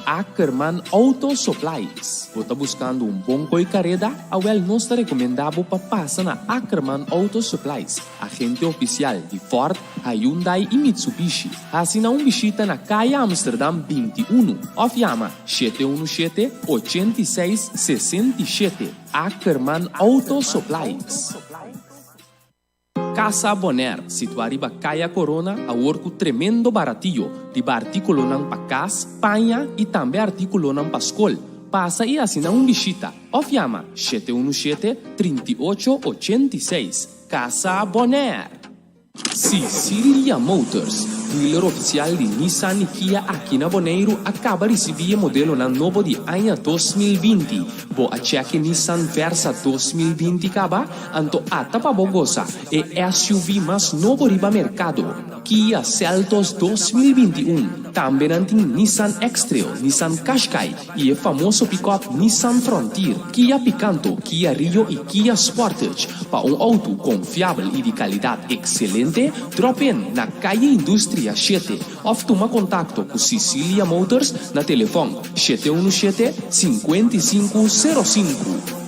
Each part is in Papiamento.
Ackerman Auto Supplies. Bo ta buskando un bon koi kareda? Awèl nos ta rekomendá bo pa pasa na Ackerman Auto Supplies, agente ofisial di Ford, Hyundai i Mitsubishi. Hasi na un bishita na Kaya Amsterdam 21 òf yama 717 86 67. Ackerman Auto Supplies. Casa Bonaire, situá riba Kaya Corona, awor ku tremendo baratio riba artíkulonan pa kas, paña i tambe artíkulonan pa skol. Pasa i hasi nan un bishita òf yama 717 38 86. Casa Bonaire! Cicilia Motors, dealer ofisial di Nissan i Kia aki na Boneiru a kaba risibí e modelonan nobo di aña 2020. Bo a chèk e Nissan Versa 2020 kaba? Anto ata pa bo gosa e SUV mas nobo riba merkado, Kia Seltos 2021. Tambe nan tin Nissan X-Trail, Nissan Qashqai i e famoso pikòp Nissan Frontier, Kia Picanto, Kia Rio i Kia Sportage. Pa un outo konfiabel i di kalidat ekselente, drop in na Calle Industria shete òf tuma kontakto ku Cicilia Motors na telefòn 717 55 05.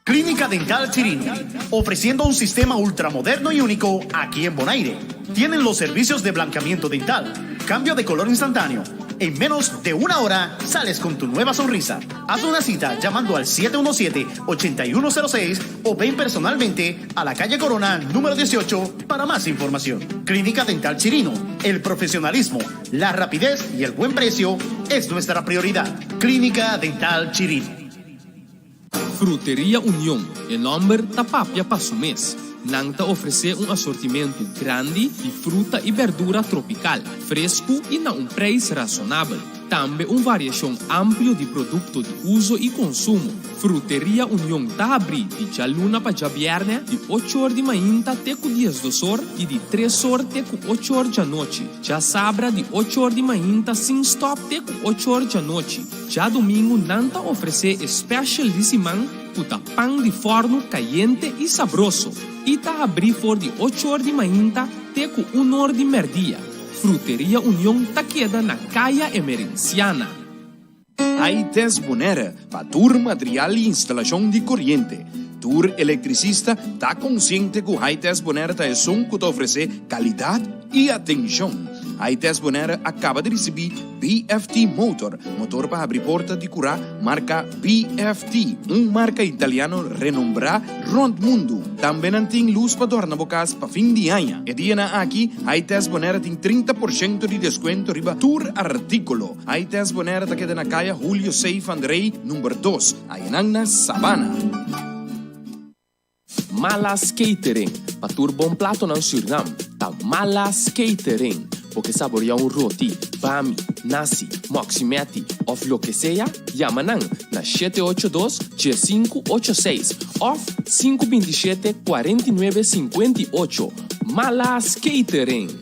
Clínica Dental Chirino, ofreciendo un sistema ultramoderno y único aquí en Bonaire. Tienen los servicios de blanqueamiento dental, cambio de color instantáneo. En menos de una hora sales con tu nueva sonrisa. Haz una cita llamando al 717-8106 o ven personalmente a la calle Corona número 18 para más información. Clínica Dental Chirino, el profesionalismo, la rapidez y el buen precio es nuestra prioridad. Clínica Dental Chirino. Fruteria Union, e nòmber ta papia pa su mes. Nan ta ofresé un asortimentu grandi di fruta i bèrdura tropikal, fresku i na un preis rasonabel. Tambe un variashon amplio di produkto di uso i konsumo. Fruteria Union ta habrí di djaluna pa djabièrnè di ocho or di mainta te ku diesdos or i di tres or te ku ocho or djanochi. Djasabra di ocho or di mainta sin stòp te ku ocho or djanochi. Djadumingu nan ta ofresé e special di siman ku ta pan di fòrnu kayente i sabroso i ta habrí for di ocho or di mainta te ku un or di mèrdia. Fruteria Union ta keda na Kaya Emerenciana. Hi-Test Bonaire pa tur material i instalashon di koriente. Tur elektrisista ta konsiente ku Hi-Test Bonaire ta esun ku ta ofresé kalidat i atenshon. Hi-Test Bonaire a kaba di risibí BFT Motor, motor pa habri porta di kurá marka BFT, un marka italiano renombrá rònt mundu. Tambe nan tin lus pa dòrna bo kas pa fin di aña. E dianan aki, Hi-Test Bonaire tin 30% di deskuento riba tur artíkulo. Hi-Test Bonaire ta keda na Kaya Julio C. van der Rey number dos, ayanan na Sabana. Malas Catering, pa tur bon platonan Surnam, ta Malas Catering. Bo ke saborea un roti, bami, nasi, mòksimèti òf loke sea? Yama nan na 782 1586 òf 527 49 58. Malas Catering!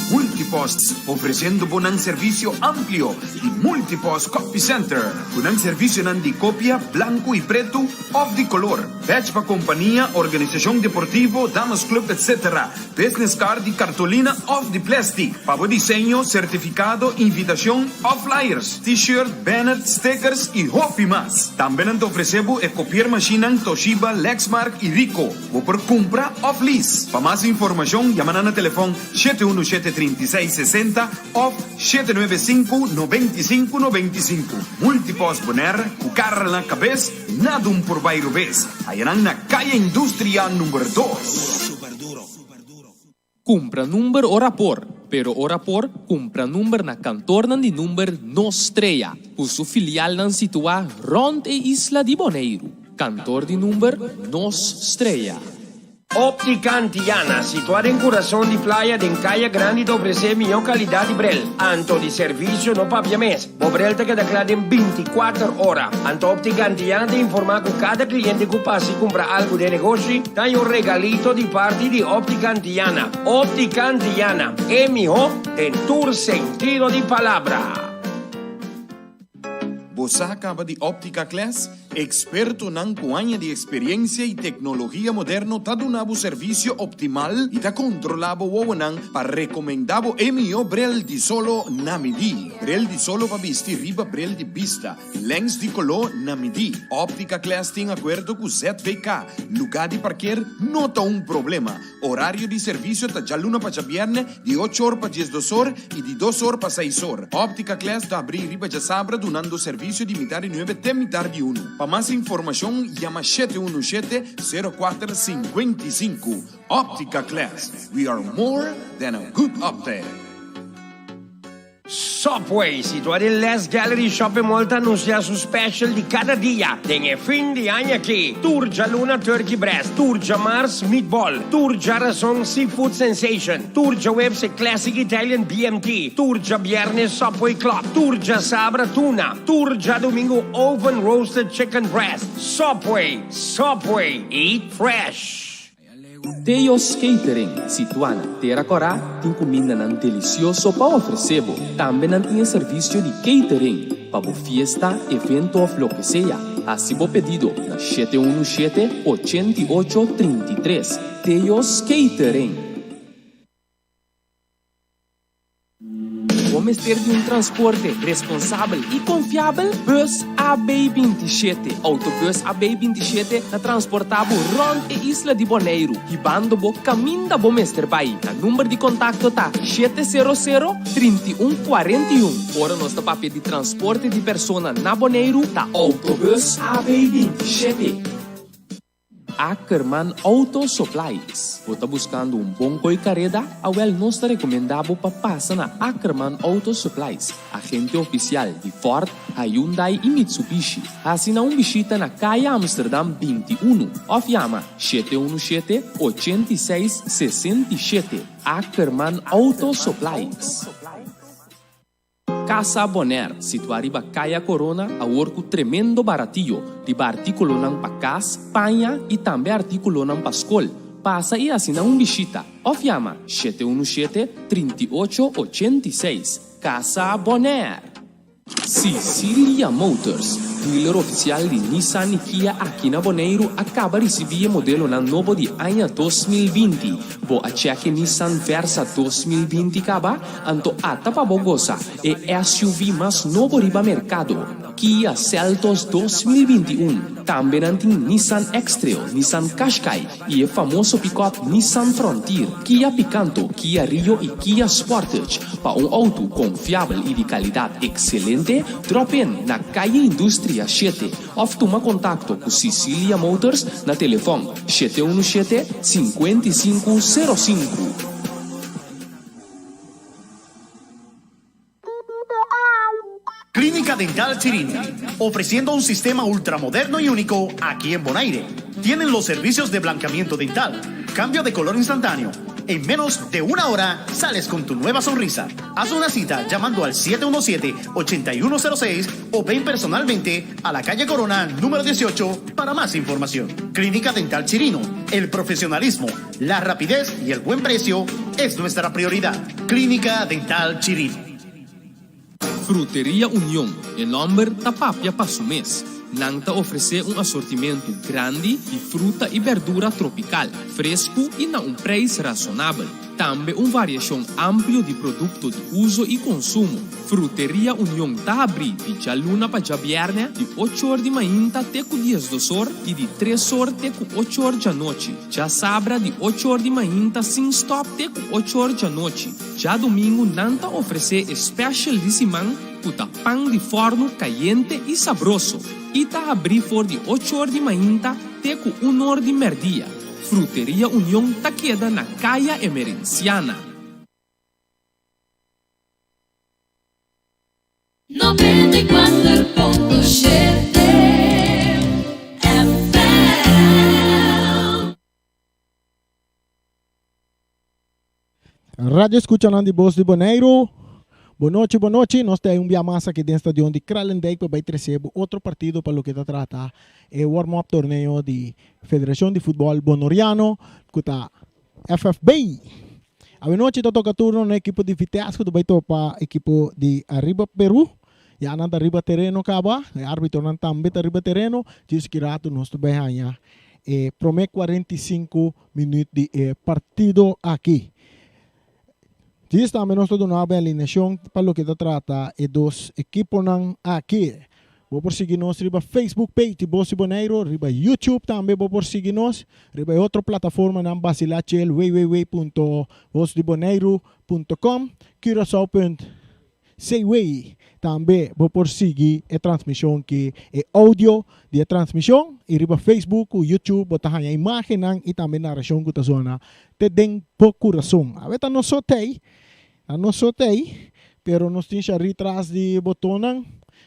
Multipost, ofreciendo bo nan servicio amplio di Multipost Copy Center, cu nan servicionan di copia blanco y preto of di color, badge pa compania, organisacion deportivo, damas club etc. Business card di cartolina of di plastic, pa bo diseño, certificado, invitacion of flyers, t-shirt, banner, stickers y hopi mas. Tambe nan ta ofrece bo e copiermachinenan Toshiba, Lexmark y Ricoh. Bo por kumpra òf lease. Pa mas informashon yama nan na telefòn 717 36 60 òf 795 95 95. Multipost Bonaire ku kara na kabes, nada un por bai robes. Haya nan na Kaya Industria number dos. Kumpra number ora por, pero ora por kumpra number na kantornan di number Nos Strea, ku su filialnan situá rònt e isla di Boneiru. Kantor di number Nos Strea. Optica Antillana, situá den kurason di Playa den Kaya Grandi ta ofresé mihó kalidat di brel. Anto di servisio no papia mes. Bo brel ta keda kla den bintikuater ora. Anto Optica Antillana ta informá ku kada kliente ku pasa i kumpra algu den negoshi ta haña un regalito di parti di Optica Antillana. Optica Antillana, e mihó den tur sentido di palabra. Bo sa kaba di Optica Class? Ekspertonan ku aña di eksperiencia i teknologia moderno ta duna bo servisio optimal i ta kontrolá bo wowonan pa rekomendá bo e mihó brel di solo na midí. Brel di solo pa bisti riba brel di bista, lens di koló na midí. Óptica Class tin akuerdo ku ZVK. Lugá di parker no ta un problema. Orario di servisio ta djaluna pa djabièrnè di ocho or pa diesdos or i di dos or pa seis or. Óptica Class ta abrí riba djasabra dunando servisio di mitar di nuebe te mitar di unu. Pa mas informashon yama shete unu shete, sero kuater, sinkuenta i sinku. Óptica Class, we are more than a good optic. Subway, situá den Les Gallery Shopping Mall ta anunsiá su special di kada dia den e fin di aña aki, Tur djaluna Turkey Breast, tur djamars Meatball, tur djarason Seafood Sensation, tur djaweps e Classic Italian BMT, tur djabièrnè Subway Club, tur djasabra Tuna, tur djadumingu Oven Roasted Chicken Breast. Subway, Subway, eat fresh! Teo's Catering, situá na Tera Kòrá, tin kumindanan delisioso pa ofresé bo. Tambe nan tin e servisio di catering pa bo fiesta, evento òf loke sea. Hasi bo pedido na shete unu shete, 88, 33. Teo's Catering. Bo mester di un transporte responsabel i konfiabel? Bus AB 27. Autobus AB 27 ta transportá bo rònt e isla di Boneiru, hibando bo kaminda bo mester bai. Nan number di kontakto ta shete sero sero, 31 41. Ora nos ta papia di transporte di persona na Boneiru, ta Autobus AB 27. Ackerman Auto Supplies. Bo ta buscando un bon coy careda? Awel nos ta recomenda bo pa pasa na Ackerman Auto Supplies, agente oficial di Ford, Hyundai y Mitsubishi. Haci na un bishita na Caya Amsterdam 21 of yama 717 86 67. Ackerman Auto Supplies. Casa Bonaire, situá riba Kaya Corona, awor ku tremendo baratio riba artíkulonan pa kas, paña i tambe artíkulonan pa skol. Pasa i hasi nan un bishita òf yama 717 38 86. Casa Bonaire! Sicilia Motors, dealer ofisial di Nissan i Kia aki na Boneiru a kaba risibí e modelonan nobo di aña 2020. Bo a chèk e Nissan Versa 2020 kaba? Anto ata pa bo gosa e SUV mas nobo riba merkado, Kia Seltos 2021. Tambe nan tin Nissan X-Trail, Nissan Qashqai i e famoso pikòp Nissan Frontier, Kia Picanto, Kia Rio i Kia Sportage. Pa un outo konfiabel i di kalidat ekselente, drop in na Calle Industria shete òf tuma kontakto ku Sicilia Motors na telefòn shete unu shete, 55 05. Clínica Dental Chirino, ofreciendo un sistema ultramoderno y único aquí en Bonaire. Tienen los servicios de blanqueamiento dental, cambio de color instantáneo. En menos de una hora sales con tu nueva sonrisa. Haz una cita llamando al 717-8106 o ven personalmente a la calle Corona número 18 para más información. Clínica Dental Chirino, el profesionalismo, la rapidez y el buen precio es nuestra prioridad. Clínica Dental Chirino. Fruteria Union, e nòmber ta papia pa su mes. Nan ta ofresé un asortimentu grandi di fruta i bèrdura tropikal, fresku i na un preis rasonabel. Tambe un variashon amplio di produkto di uso i konsumo. Fruteria Union ta habrí di djaluna pa djabièrnè di ocho or di mainta te ku diesdos or i di tres or te ku ocho or djanochi. Djasabra di ocho or di mainta sin stòp te ku ocho or djanochi. Djadumingu nan ta ofresé e special di siman ku ta pan di fòrnu kayente i sabroso i ta habrí for di ocho or di mainta te ku un or di mèrdia. Fruteria Union ta keda na Kaya Emerenciana. 94.7 FM. Radio escuchanan di Bos di Boneiru. Bon nochi, bon nochi. Nos ta un bia mas aki den stadion di Kralendijk pa bai trece bo otro partido pa loke ta trata e warm-up torneo di Federacion di Futbol Bonoriano cu ta FFB. Awenochi ta toca turno na ekipo di Vitesse cu ta bai topa ekipo di Arriba Peru. Ya nan ta riba tereno kaba, e arbitronan tambe ta riba tereno. Djis ki ratu nos ta bai haña e promé 45 minüt di e partido aki. Djis tambe nos ta duna bo e alineashon pa loke ta trata e dos ekiponan aki. Bo por sigui nos riba Facebook page di Bos di Boneiru, riba YouTube tambe bo por sigui nos, riba e otro plataformanan Basila Chel www.bosdiboneiru.com, Curacao.cw. Tambe bo por sigui e transmishon ki e audio di e transmishon i riba Facebook ku YouTube bo ta haña imágennan i tambe narashon ku ta zona te den bo kurason. Awe ta nos so tei, ta nos so tei, pero nos tin Shari tras di botonnan,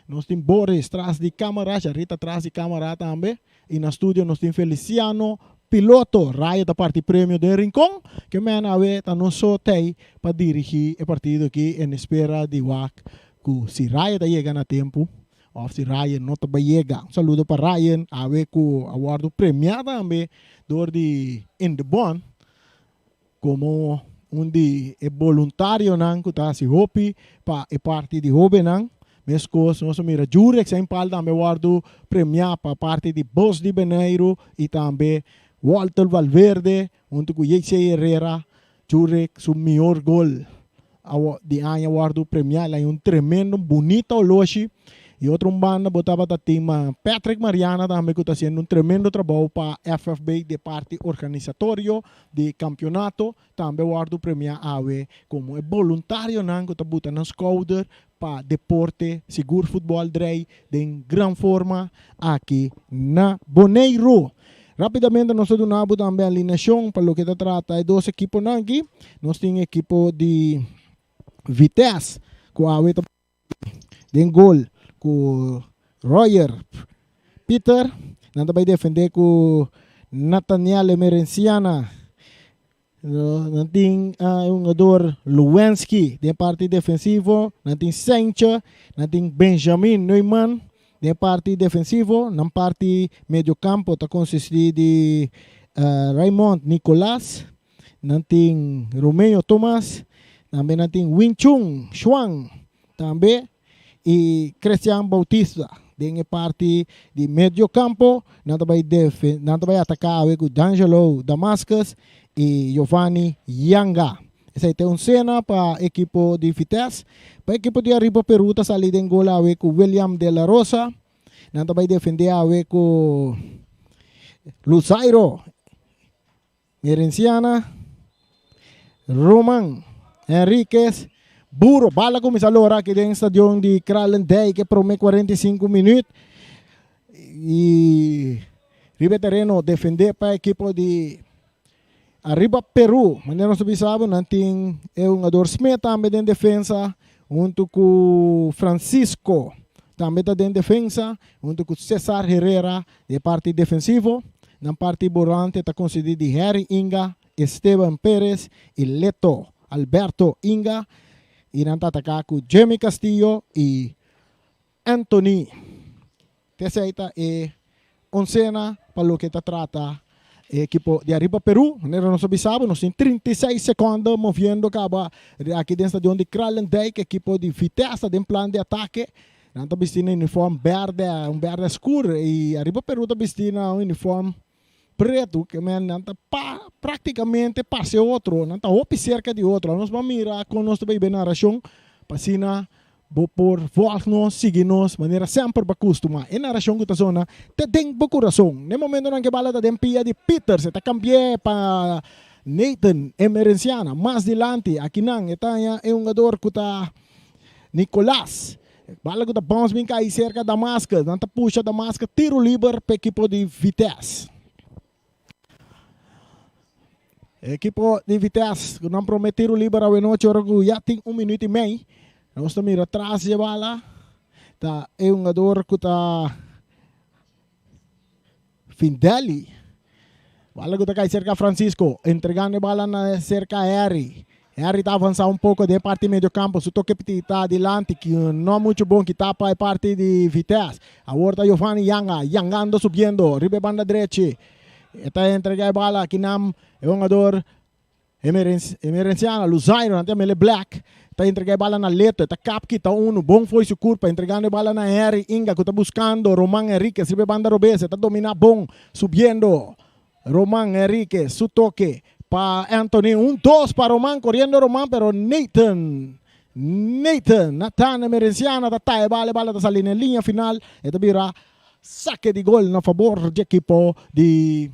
nos tin Boris tras di kámara, Shari ta tras di kámara tambe, i na studio nos tin Feliciano Piloto. Rayo ta parti premio den Rincon, ke men awe ta nos so tei pa dirigí e partido aki en espera di wak ku si Rayo ta yega na tempu òf si Ryan no ta bai yega. Un saludo pa Ryan awe ku a wòrdu premiá tambe dor di Indebon komo un di e boluntarionan ku ta hasi hopi pa e parti di hóbennan. Meskos nos a mira Jurek Seinpal tambe wòrdu premiá pa parti di Bos di Beneiru i tambe Walter Valverde huntu ku JC Herrera. Jurek su mihor gol di aña wòrdu premiá. El a haña un tremendo bunita oloshi. I otro un banda bo tabata tin Patrick Mariana tambe ku ta hasiendo un tremendo trabou pa FFB di e parti organisatorio di kampionato. Tambe wòrdu premiá awe komo e boluntarionan ku ta buta nan skouder pa deporte, sigur futbòl drei den gran forma aki na Boneiru. Rápidamente nos ta duna bo tambe alineashon pa loke ta trata e dos ekiponan aki. Nos tin ekipo di Vitesse ku awe ta den gol ku Royer Pieter. Nan ta bai defendé ku Nathaniel Emerenciana. Nan tin e hungador Luwenski den parti defensivo. Nan tin Sentje, nan tin Benjamin Neumann den parti defensivo. Nan parti mediocampo ta consisti di Raymond Nicolas, nan tin Romeo Thomas, tambe nan tin Win Chung Shuang tambe y Christian Bautista den e parti di medio campo. Nan ta bay nan ta bay ataca awe cu D'Angelo Damascus y Giovanni Yanga. Esey ta un cena pa ekipo di Vitesse. Pa ekipo di Arriba Peru ta sali den gol awe cu William de la Rosa. Nan ta bay defende awe cu Luzairo Merenciana, Roman Henriquez, Buro, bala kuminsá lora aki den stadion di Kralendijk e promé 45 minüt i riba e tereno defendé pa ekipo di Arriba Peru. Manera nos ta bisa bo nan tin e hungador Smith tambe den defensa huntu ku Francisco tambe ta den defensa huntu ku Cesar Herrera Di e parti defensivo, nan parti borante ta konsidi di Harry Inga, Esteban Perez i Leto Alberto Inga i nan ta ataká ku Jimmy Castillo i Anthony. T'esei ta e onsena pa loke ta trata e ekipo di Ariba Peru. Manera nos a bisa bo, nos tin 36 sekònde moviendo kaba aki den stadion di Kralendijk. Ekipo di Vitesse ta den plan di atake. Nan ta bisti na uniform berde, un berde skur, i ariba Peru ta bisti na un uniform pretu, ke men nan ta pa praktikamente parse otro, nan ta hopi serka di otro. Nos ban mira kon nos ta bai be narashon, pa asina bo por volg nos, sigui nos, manera semper bo a kustumá. E narashon ku ta sona te den bo kurason. Na e momentonan ku e bala ta den pia di Pieters, e ta kambi'é pa Nathan Emerenciana. Mas dilanti, akinan e ta haña e hungador ku ta Nicolas. Bala ku ta bounce bin kai serka Damascus. Nan ta pusha Damascus tiro liber pa ekipo di Vitesse. Ekipo di Vitesse ku nan prome tiro liber awe nochi ora ku ya tin un minuut i mei. Nos ta mira tras di e bala ta e hungador ku ta Findeli. Bala ku ta kai serka Francisco. Entregando e bala na serka Harry. Harry ta avansa un poko den parti medio kampo. Su toke piti ta adilanti ki no mucho bon ki tapa e parti di Vitesse. Awor ta Giovanni Yanga. Yangando subiendo riba e banda drechi. E ta entrega e bala kinan e hungador Emerenciana, Luzairo, nan ta yam'el e Black. Ta entrega e bala na Leto, e ta kap kita unu, bon fo'i su kurpa, entregando e bala na Henry Inga ku ta buskando Roman Henriquez riba e banda robes, e ta dominá bon, subiendo Roman Henriquez, su toke pa Anthony, un dos pa Roman, koriendo Roman pero Nathan, Nathan, Nathan Emerenciana ta taha e bala, e bala ta sali na e liña final, e ta bira sake di gol na fabor di ekipo di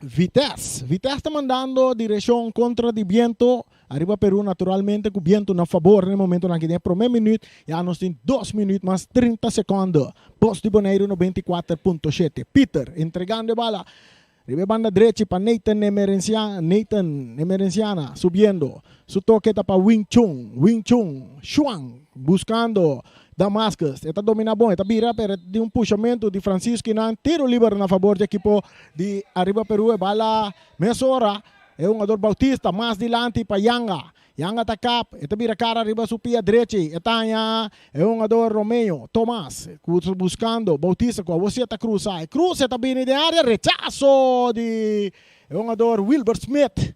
Vitesse. Vitesse ta mandando direccion contra di biento ariba Peru naturalmente cu biento na fabor na e momentonan aki den e prome minuut. Ya nos tin dos minuut mas 30 secondo. Bos di Boneiru 94.7. Pieter entregando e bala riba e banda drechi pa Nathan Emerenciana, Nathan Emerenciana subiendo. Su toke ta pa Wing Chun, Wing Chun, Shuang buscando Damascus. E ta domina bon, e ta bira pero di un pushamento di Francisco y nan tiro liber na fabor di ekipo di Arriba Peru. E bala mesora e hungador Bautista mas dilanti pa Yanga. Yanga ta kap, e ta bira kara riba su pia drechi. E ta haña e hungador Romeo Tomas ku ta buscando Bautista ku awor si e ta crusa. E crusa e ta bini den area, rechaso di e hungador Wilbert Smith.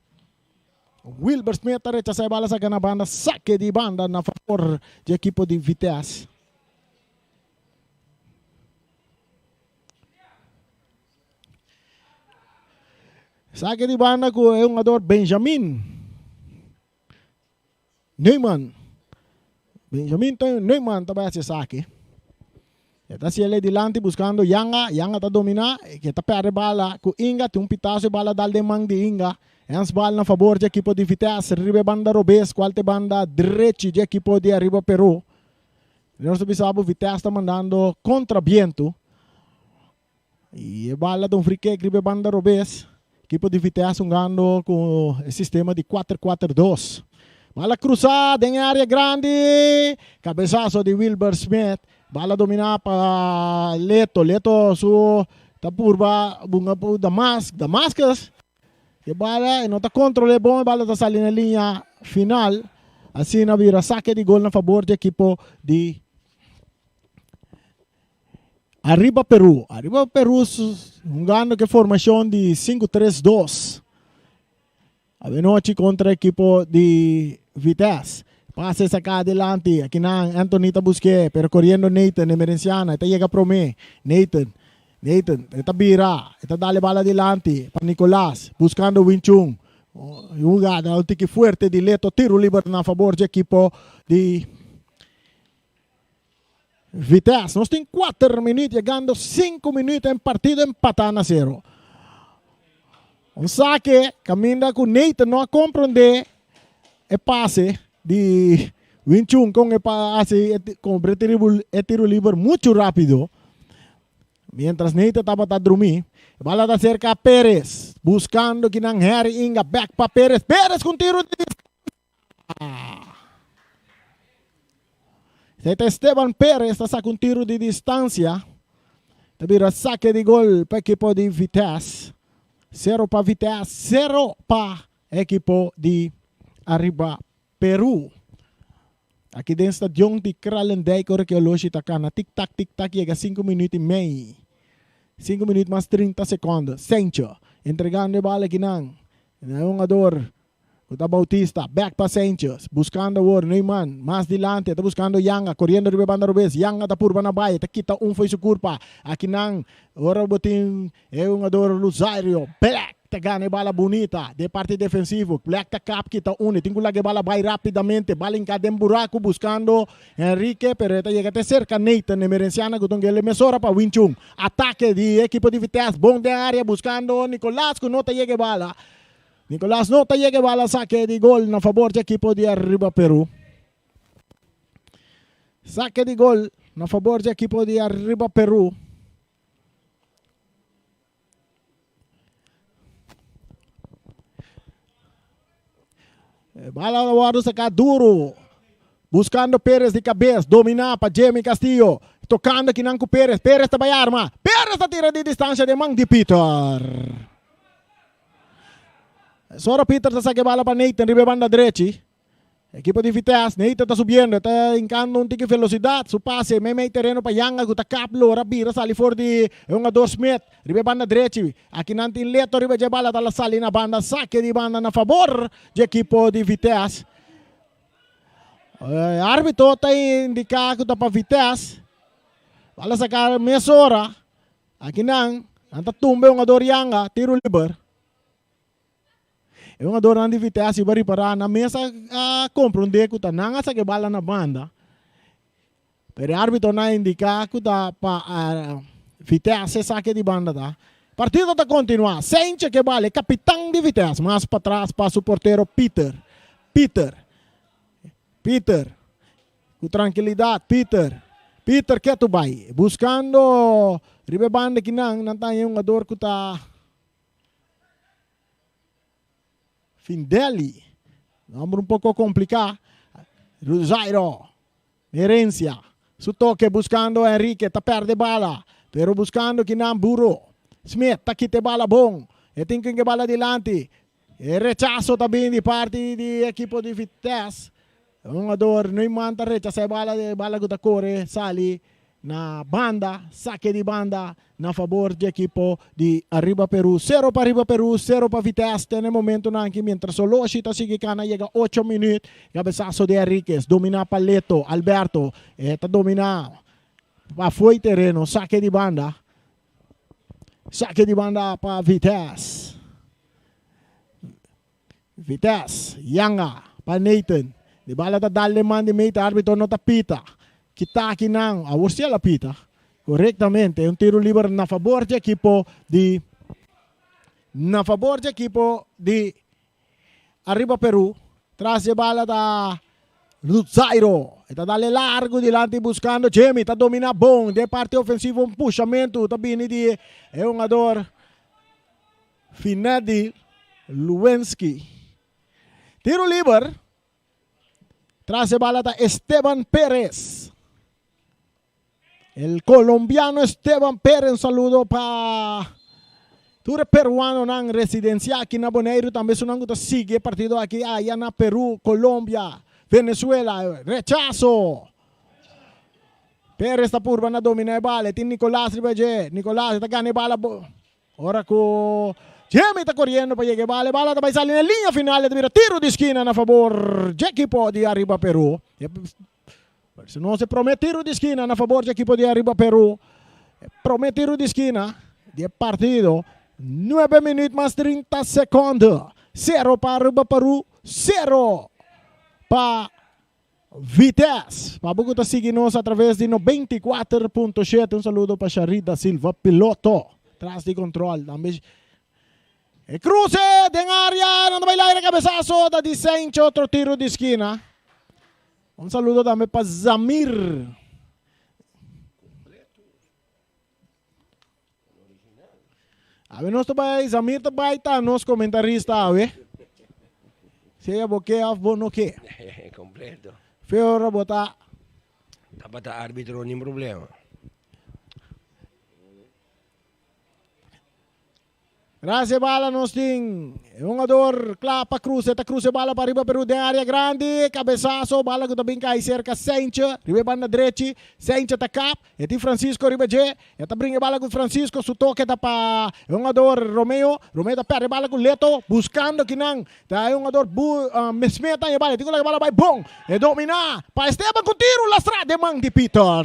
Wilbert Smith ta rechasa e bala saka na banda, sake di banda na favor di ekipo di Vitesse. Sake di banda ku e hungador Benjamin Neumann. Benjamin Neumann ta bai hasi e sake. E ta hasiel dilanti buscando Yanga. Yanga ta domina. E ta perde bala cu Inga. Tin un pitazo e bala dal den man di Inga. Handsbal na fabor di ekipo di Vitesse. Riba e banda robes cual ta e banda drechi di ekipo di Arriba Peru. Nos ta bisa bo Vitesse ta mandando contra biento. Y e bala ta un free kick riba e banda robes. Ekipo di Vitesse hungando cu e sistema di cuater cuater dos. Bala cruza den e area grandi. Cabezazo di Wilber Smith. Bala domina pa Leto. Leto su ta purba bunga pa Damas, Damascus. E bala e no ta controle bon. E bala ta sali na liña final. Asina bira saque di gol na fabor di ekipo di Ariba Peru. Ariba Peru hungando ku e formashon di sinku tres dos. Avenochi kontra ekipo di Vitesse. Pase saká adelanti. Akinan Anthony ta busk'é, pero koriendo Nathan Emerenciana. E ta yega promé. Nathan, Nathan, e ta bira. E ta dal e bala adilanti pa Nicolas, buskando Winchun. Hugada un tiki fuerte di Leto. Tiro liber na fabor dje ekipo di Vitesse. Nos tin kuater minuut yegando sinku minuut en partido empatá na sero. Un sake kaminda ku Nathan no a komprondé e pase di Win Chun kon e hasi kombre e tiro liber muchu rápido. Mientras Nathan tabata drumí, e bala ta serka Perez buskando kinan Harry Inga bèk pa Perez. Perez ku un tiro di Esei ta Esteban Perez ta saka un tiro di distancia. Ta bira sake di gol pa ekipo di Vitesse. Sero pa Vitesse, sero pa ekipo di Arriba Peru. Aki den stadion di Kralendijk ora ku e oloshi ta kana tik tak tik tak yega sinku minuut i mei. Sinku minuut mas 30 sekondo. Sencho entregando e bala akinan na e hungador Ku ta Bautista, bek pa Sanchez, buskando awor Neumann, mas dilanti e ta buskando Yanga, koriendo riba e banda robes, Yanga ta purba na bai, e ta kita un fo'i su kurpa, akinan ora bo tin e hungador Luzario, Black ta gana e bala bunita den parti defensivo, Black ta kap kita un, e tin ku laga e bala bai rapidamente, bala hinka den buraku buskando Henrique, pero e ta yega te serka Nathan, Emerenciana ku ta un gele mesora pa Winchun, atake di ekipo di Vitesse, bon den area buskando Nicolas ku no ta yega e bala. Nicolas no ta yega e bala sake di gol na fabor di ekipo di Arriba Peru. Sake di gol na fabor di ekipo di Arriba Peru. E bala a wordo saca duro. Buscando Perez di cabez. Domina pa Jimmy Castillo. Tocando kinan cu Perez. Perez ta bay arma. Perez ta tira di distancia den man di Peter. Sora Peter ta saca e bala pa Nathan riba e banda drechi. Ekipo di Vitesse, Nathan ta subiendo, e ta hincando un tiki velocidad. Su pase mei mei tereno pa Yanga cu ta kap lora bira sali for di e hungador Smith riba e banda drechi. Aki nan tin Leto riba dje bala ta la sali na banda sake di banda na fabor dje ekipo di Vitesse. E arbitro ta indica cu ta pa Vitesse. Bala saca mesora. Aki nan, nan ta tumba e hungador Yanga, tiro liber. E hungadornan di Vitesse iba ripara nan mes a comprende cu ta nan a saca e bala na banda. Pero e arbitonan a indica cu ta pa Vitesse e saque di banda ta. Partido ta continua. Sentje ke bala, e capitan di Vitesse, mas patras pa su portero Pieter. Pieter. Pieter. Cu trankilidad Pieter. Pieter ketu bay. Buscando riba e banda kinan, nan ta haña e hungador cu ta. Findeli, nomber un poco complica. Ruzairo, Herencia, su toke buscando Enrique, ta perde bala, pero buscando kinan Buro. Smith ta kita e bala bon, e tin kin ke bala dilanti. E rechaso ta bin di parti di ekipo di Vitesse. E hungador Neumann ta rechasa e bala, e bala ku ta kore sali na banda, sake di banda na fabor dje ekipo di Arriba Peru. Sero pa Arriba Peru, sero pa Vitesse te na e momentonan aki mientras Soloshi ta sigui kana yega ocho minuut. Cabesaso di Henriquez, domina pa Leto, Alberto, e ta domina pa fo'i tereno, sake di banda. Sake di banda pa Vitesse. Vitesse, Yanga pa Nathan. Di bala ta dal den man di meta, arbitro no ta pita. Kita aki nan, awor si el a pita. Korektamente, un tiro liber na fabor dje ekipo di na fabor dje ekipo di Arriba Peru. Tras dje bala ta Luzairo. E ta dal e largu dilanti buskando Jimmy. Ta domina bon den parti ofensivo. Un pushamentu ta bini di e hungador Finedi Luenski. Tiro liber. Tras e bala ta Esteban Perez. El colombiano Esteban Perez. Un saludo pa tur e peruanonan residencia aki na Boneiru. Tambe esunnan ku ta sigui e partido aki aya na Peru, Colombia, Venezuela. Rechazo. Perez ta purba na domina e bala. E tin Nicolas riba dje. Nicolas ta gana e bala. Ora ku Jimmy ta koriendo pa yega e bala, e bala ta bai sali na e liña final, e ta bira tiro di skina na fabor dje ekipo di Arriba Peru. Si nos e prome tiro di skina na fabor dje ekipo di Arriba Peru. E prome tiro di skina di e partido. Nuebe minuut mas 30 sekonde. Sero pa Arriba Peru, sero pa Vitesse. Pa bo ku ta sigui nos atraves di 94.7, un saludo pa Sharit da Silva, piloto tras di control. Tambe e cruce den area, nan ta bai laira cabezazo ta di Sencho, otro tiro di skina. Un saludo tambe pa Zamir. Awe nos ta bai, Zamir ta bai ta nos comentarista awe. Sea bo ke of bo no ke. Completo. Fe ora bo ta. Tabata arbitro nin problema. Gracia bala nos tin e hungador kla pa cruce, ta cruce bala pa riba Peru den area grandi, cabezazo, bala cu ta bin cay cerca Sentje, riba e banda drechi, Sentje ta kap, e tin Francisco riba dje, e ta bringa e bala cu Francisco, su toke ta pa e hungador Romeo, Romeo ta perde bala cu Leto, buscando kinan ta e hungador Bu Mesmé ta e bala, e tin cu laga e bala bay bon, e domina pa Esteban cu tiro lastra den man di Peter,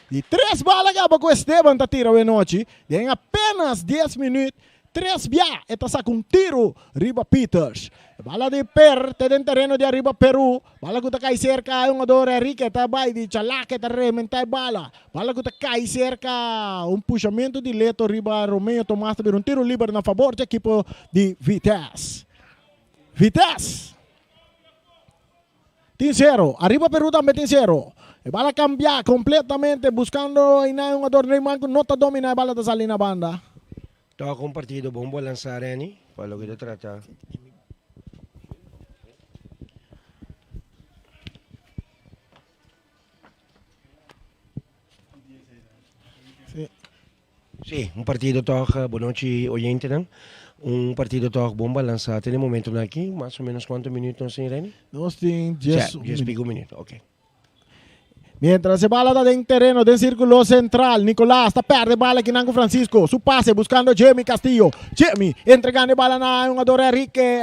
di tres bala caba cu Esteban ta tira awenochi. Den apenas dies minuut, tres bia e ta saca un tiro riba Pieters. E bala di Per te den tereno di ariba Peru. Bala cu ta cay cerca e hungador Enrique ta bay di Chalaca e ta rementa e bala. Bala cu ta cay cerca un pushamento di Leto riba Romeo Tomas ta bira un tiro liber na fabor di ekipo di Vitesse. Vitesse! Tin sero. Ariba Peru tambe tin sero. E bala cambia completamente buscando einan e hungador Neyman cu no ta domina e bala ta sali na banda. Toca un partido bon bo lansa Renny pa loke ta trata. Sí, un partido tòg, bonochi oyentenan, un partido tòg bon balansá te na e momentonan aki, mas o menos kuantu minuut nos tin Renny? Nos tin dies Dies pico minuut, ok. Mientras e bala ta den tereno den circulo central, Nicolas ta perde bala kinan cu Francisco. Su pase buscando Jimmy Castillo. Jimmy entregando e bala na hungador Enrique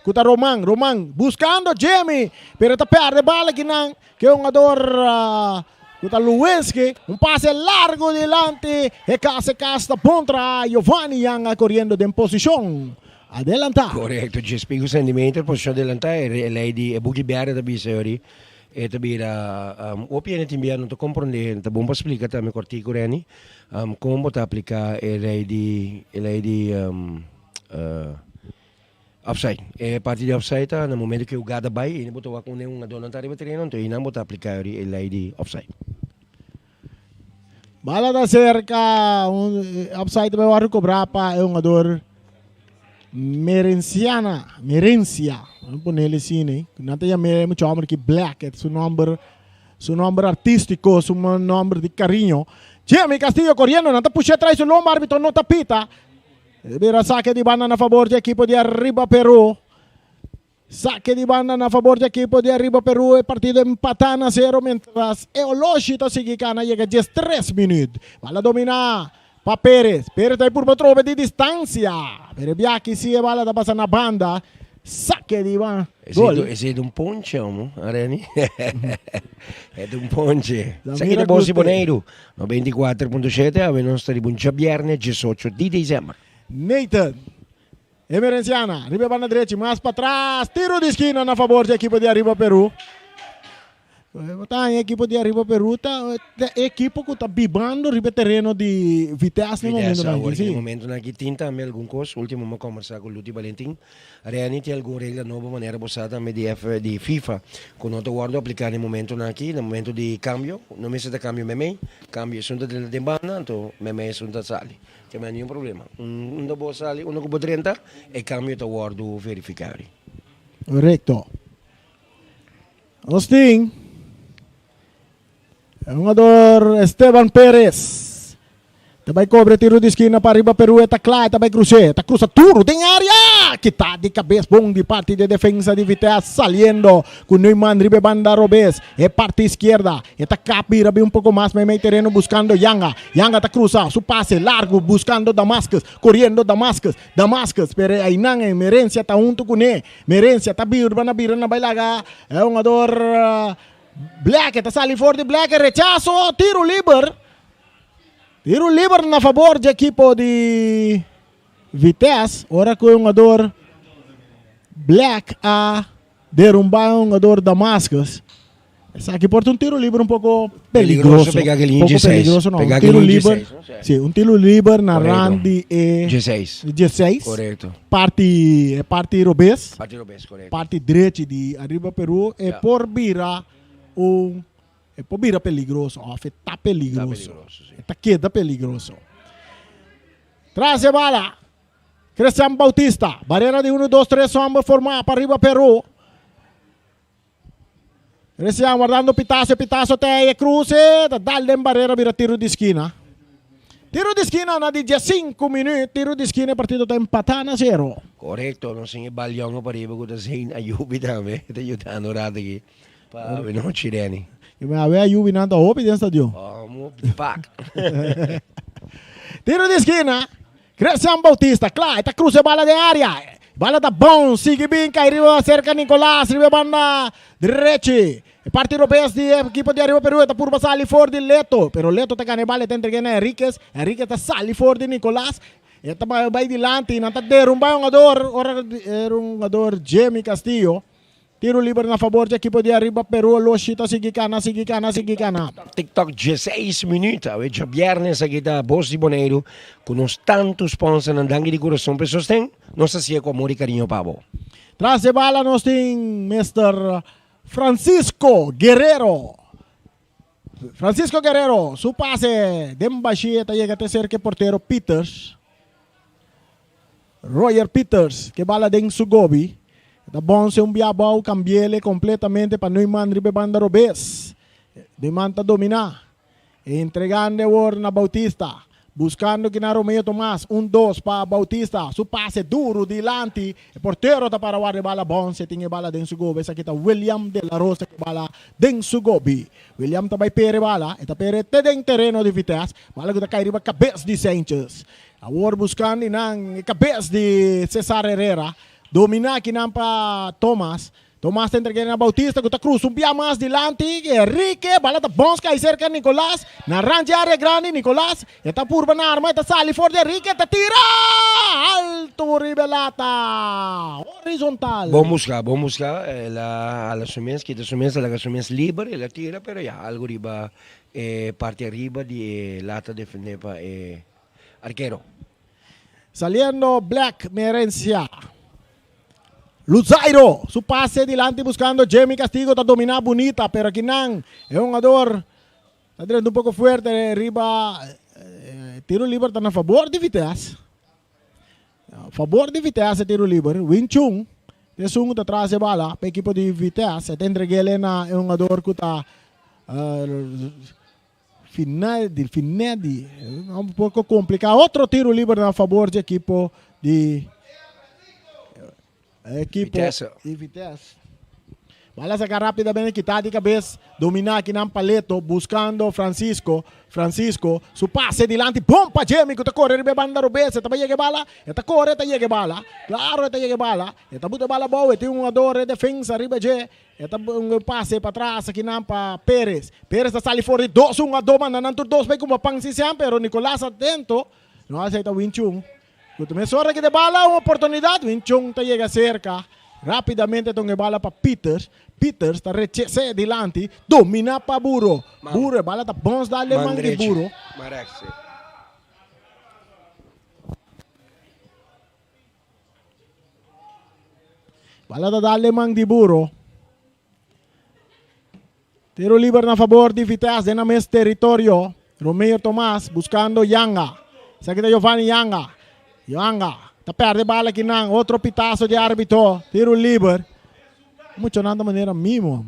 cu ta Roman. Roman buscando Jimmy pero ta perde bala kinan cu e hungador cu ta Lewinsky. Un pase largo dilanti e cas e cas ta bon traha Giovanni Yanga coriendo den posicion adelanta. Correcto, dje cu centimeter posicion adelanta e ley di e buki berde ta bisa yori. E ta bira hopi hende tin bia no ta komprondé, ta bon pa splika tambe kòrtiku Renny, kon bo ta apliká e lei di e lei di offside. E parti di offside ta na momento ku e hugada bai i bo ta wak unda e hungadónan ta riba tereno anto einan bo ta apliká e lei di offside. Bala ta serka, un offside ta bai wòrdu kobrá pa e hungador Merenciana, Merencia, nan ponele asina ei. Nan ta yam'é mucha hòmber aki Black, e ta su nòmber, su nòmber artístiko, su nòmber di kariño. Jimmy Castillo koriendo, nan ta push'é tras su lomba, árbitro no ta pita. E bira sake di banda na fabor di ekipo di Arriba Peru. Sake di banda na fabor di ekipo di Arriba Peru, e partido empatá na sero mientras e oloshi ta sigui kana yega 13 minuut. Bala dominá pa Perez. Perez ta purba trobe di distansia, pero e biaha si e bala ta pasa na banda. Sake di banda. Gol. Esei ta un ponche, omo, Reni. E ta un ponche. Saki di Bos di Boneiru, 94.7, awe nos ta riba un djabièrnè 18 di desèmber. Nathan. Emerenciana, riba e banda drechi, mas patras, tiro di skina na fabor di ekipo di Arriba Peru. Ta e ekipo di Arriba Peru ta e ekipo ku ta bibando riba e tereno di Vitesse na e momentonan aki. Si. Na e momentonan aki tin tambe algun kos, ultimo mi a kombersá ku Luti Valentin, Reni tin algun regla nobo manera bo sa tambe di F di FIFA ku no ta wòrdu apliká na e momentonan aki, na momento di kambio, no mester ta kambio meimei, kambio esun ta drenta den banda anto meimei esun ta sali. Te mei niun problema. Unda bo sali, unda ku bo drenta, e kambio ta wòrdu verifiká ri. Korekto. Nos tin e hungador Esteban Perez. Ta bai kobre tiro di skina pa riba Peru e ta kla e ta bai krus'é. Ta krusa duru den área. Kita di kabes bon di parti di defensa di Vitesse saliendo ku Neumann riba e banda robes. E parti iskierda. E ta kap bira bin un poko mas meimei tereno buskando Yanga. Yanga ta krusa su pase largu buskando Damascus, koriendo Damascus, Damascus, pero e ainan e Merencia ta huntu kuné. Merencia ta birba na bira na bai laga e hungador Black, e ta sali for di Black, e rechaso, tiro liber. Tiro liber na fabor dje ekipo di Vitesse, ora ku e hungador Black a derumbá e hungador Damascus. Esaki por ta un tiro liber un poco peligroso. Peligroso Poco peligroso no. Un tiro liber. Si, un tiro liber na rand di e 16. 16. Correcto. Parti parti robes. Parti robes, correcto. Parti drechi di Arriba Peru e por bira un e por bira peligroso of e ta peligroso. Ta peligroso, si. E ta keda peligroso. Tras e bala. Christian Bautista. Barrera di 1, 2, 3 homber forma pa Arriba Peru. Recian wardando Pitazo, Pitazo te e cruce, ta dal den barrera bira tiro di esquina. Tiro di esquina na di 15 minuut, tiro di esquina e partido ta empata na zero. Correcto, nos tin e bal yongo pariba cu ta Zain Ayubi tambe, ta yudando un rato aki pa awe nochi Renny. Y me awe Ayubi nan ta hopi den stadion. Oh, di pak. Tiro di esquina, Christian Bautista, kla, e ta cruza e bala den area. Bala ta bounce, sigui bin kai riba cerca Nicolas, riba e banda drechi. E parti robes di e equipo di Arriba Peru e ta purba sali for di Leto, pero Leto ta gana e bala e ta entrega na Henriquez. Henriquez ta sali for di Nicolas, e ta bai dilanti, nan ta derumba e hungador, ora era un hungador Jimmy Castillo. Tiro liber na fabor di ekipo di Ariba Peru Oloshi ta sigui kana, sigui kana, sigui kana. TikTok 16 minuut. Awe djabièrnè esaki ta Bos di Boneiru ku nos tantu sponsornan. Danki di kurason pa e sosten. Nos ta hasié ku amor i kariño pa bo. Tras e bala nos tin Mister Francisco Guerrero. Francisco Guerrero su pase den bashia ta yega te serka e portero Pieters. Roger Pieters ke bala den su gobi. Ta bonse un bia abou kambiele kompletamente pa Neumann riba e banda robes. Neumann ta domina. Entregando awor na Bautista. Buscando kina Romeo Tomas, un dos pa Bautista, su pase duro dilanti, e portero ta para warda e bala bon, si e tin e bala den su gobi, esaki ta William de la Rosa ku e bala den su gobi. William ta bai pere bala, e ta pere te den tereno di Vitesse, bala ku ta kai riba kabes di Sanchez. Awor buscando nan e kabes di Cesar Herrera, domina kinan pa Tomas, Tomas ta entreg'é na Bautista ku ta krusa un bia mas dilanti. Enrique, bala ta bons kai serka Nicolas. Na rant di área grandi, Nicolas e ta purba na arma, e ta sali for di Enrique, e ta tira altu riba e lata horizontal. Bon buska, bon buska. El a hala su mes, kita su mes, a laga su mes liber, el a tira, pero ya, algu riba e parti ariba di e lata defendé pa e arkero. Saliendo Black Merencia. Luzairo su pase dilanti buscando Jamie Castigo ta domina bunita pero akinan e hungador ta drenta un poco fuerte riba tiro liber ta na fabor di Vitesse. Fabor di Vitesse e tiro liber. Win Chung ta esun cu ta tras e bala pa ekipo di Vitesse. E ta entreg'ele na e hungador cu ta Final di final di un poco complica. Otro tiro liber na favor di equipo di equipo Vitesse. di Vitesse. Bala saca rapidamente kita di cabeza. Domina aki nan Paleto buscando Francisco. Francisco su pase dilanti bon pa Jimmy cu ta core riba e banda robes. E ta bay yega e bala. E ta core e ta yega e bala. Claro e ta yega e bala. E ta buta e bala abou. E tin un jugador e defensa riba dje. E ta un pase patras akinan pa Perez. Perez ta sali for di dos un a do manda nan tur dos bay kuma pan sisian pero Nicolas atento no acepta Win Chung. Cu ta mesora ki de bala un oportunidad Win Chung ta yega cerca rapidamente ta un e bala pa Peters. Peters ta rechece dilanti domina pa Buro. Buro e bala ta bons dal e man di Buro. Bala ta dal den man di Buro. Tiro liber na fabor di Vitesse den nan mes teritorio. Romeo Tomas buscando Yanga. Esaki ta Giovanni Yanga. Yanga ta perde bala kinan. Otro pitazo di arbitro. Tiro liber. Muchanan ta manera mimo.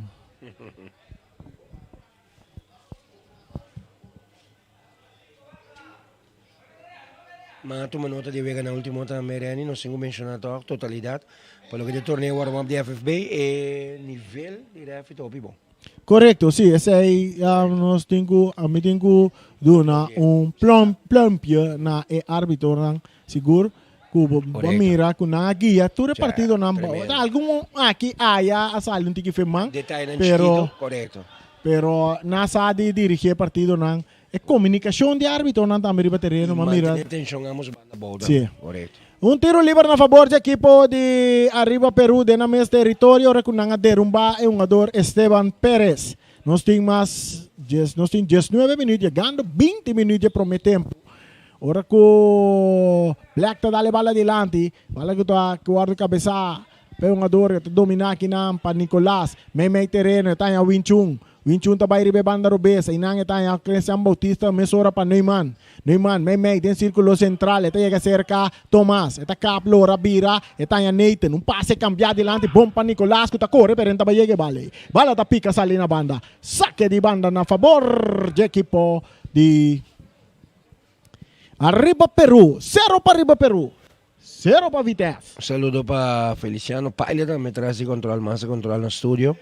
Ma a tuma nota di e weganan ultimo tambe, Renny, nos tin ku menshoná tòg totalidat pa loke ta e torneo warm-up di FFB, e nivel di rèfri ta hopi bon. Korekto, si, esei nos tin ku, ami tin ku duna un plòm, plòmpje na e árbitonan, sigur ku bo bo mira ku nan a guia tur e partidonan, algun aki aya a sali un tiki fe man, Detayenan pero, chikito, korekto. pero nan sa di dirigí e partidonan. E komunikashon di árbitonan tambe riba tereno, I ma mira. mantené tenshon ambos banda bou Sí. tambe. Korekto. Un tiro liber na fabor dje ekipo di Arriba Peru den nan mes teritorio ora ku nan a derumbá e hungador Esteban Perez. Nos tin mas djes nos tin diesnuebe minuut yegando 20 minuut dje promé tempu. Ora ku Black ta dal e bala dilanti, bala ku ta ku wòrdu kabesá pa e hungador ku ta dominá akinan pa Nicolas. Meimei tereno e ta haña Win Chung. Win Chun ta bai riba e banda robes, einan e ta haña Christian Bautista mesora pa Neumann. Neumann meimei den sirkulo sentral, e ta yega serka Thomas, e ta kap lora bira, e ta haña Nathan. Un pase kambiá dilanti bon pa Nicolas ku ta kore pero e no ta bai yega e bal ei. Bala ta pika sali na banda. Sake di banda na fabor dje ekipo di Arriba Peru. Sero pa Arriba Peru, sero pa Vitesse. Un saludo pa Feliciano Paila tambe tras di control, master control na studio.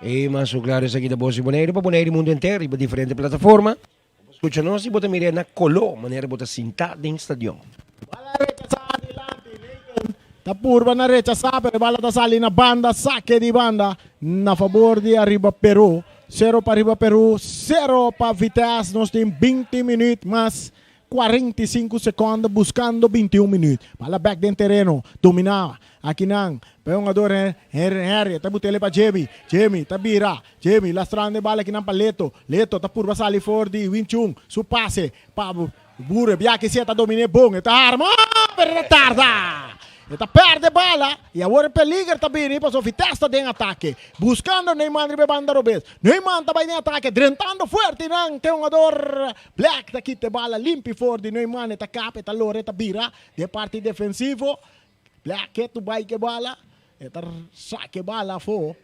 E mas su claro esaki ta Bos di Boneiru pa Boneiru y mundo entero riba diferente plataforma. Bo por scucha nos y bo ta mira na colo manera bo ta sinta den stadion. Bala rechasá dilanti, Nathan ta purba na rechasá pero e bala ta sali na banda, sake di banda na fabor di Arriba Peru. Sero pa Arriba Peru, sero pa Vitesse. Nos tin 20 minuut mas 45 seconde buscando 21 minuut. Bala bek den tereno, domina akinan pa e hungador Henry Henry ta butele pa Jemy, Jemy ta bira, Jemy lastrando e bala akinan pa Leto, Leto ta purba sali for di Win Chung, su pase pa Bure, biaha si e ta domine bon, e ta arma, pero e ta tarda. E ta perde bala y awor e peliger ta bini pasobra Vitesse ta den atake. Buscando Neyman riba e banda robes. Neyman ta bay den atake, drentando fuerte y nan te hungador Black ta kita e bala limpi for di Neyman. E ta kap, e ta lora, e ta bira den parti defensivo. Black ke tu bay ke bala, e ta saka e bala afo.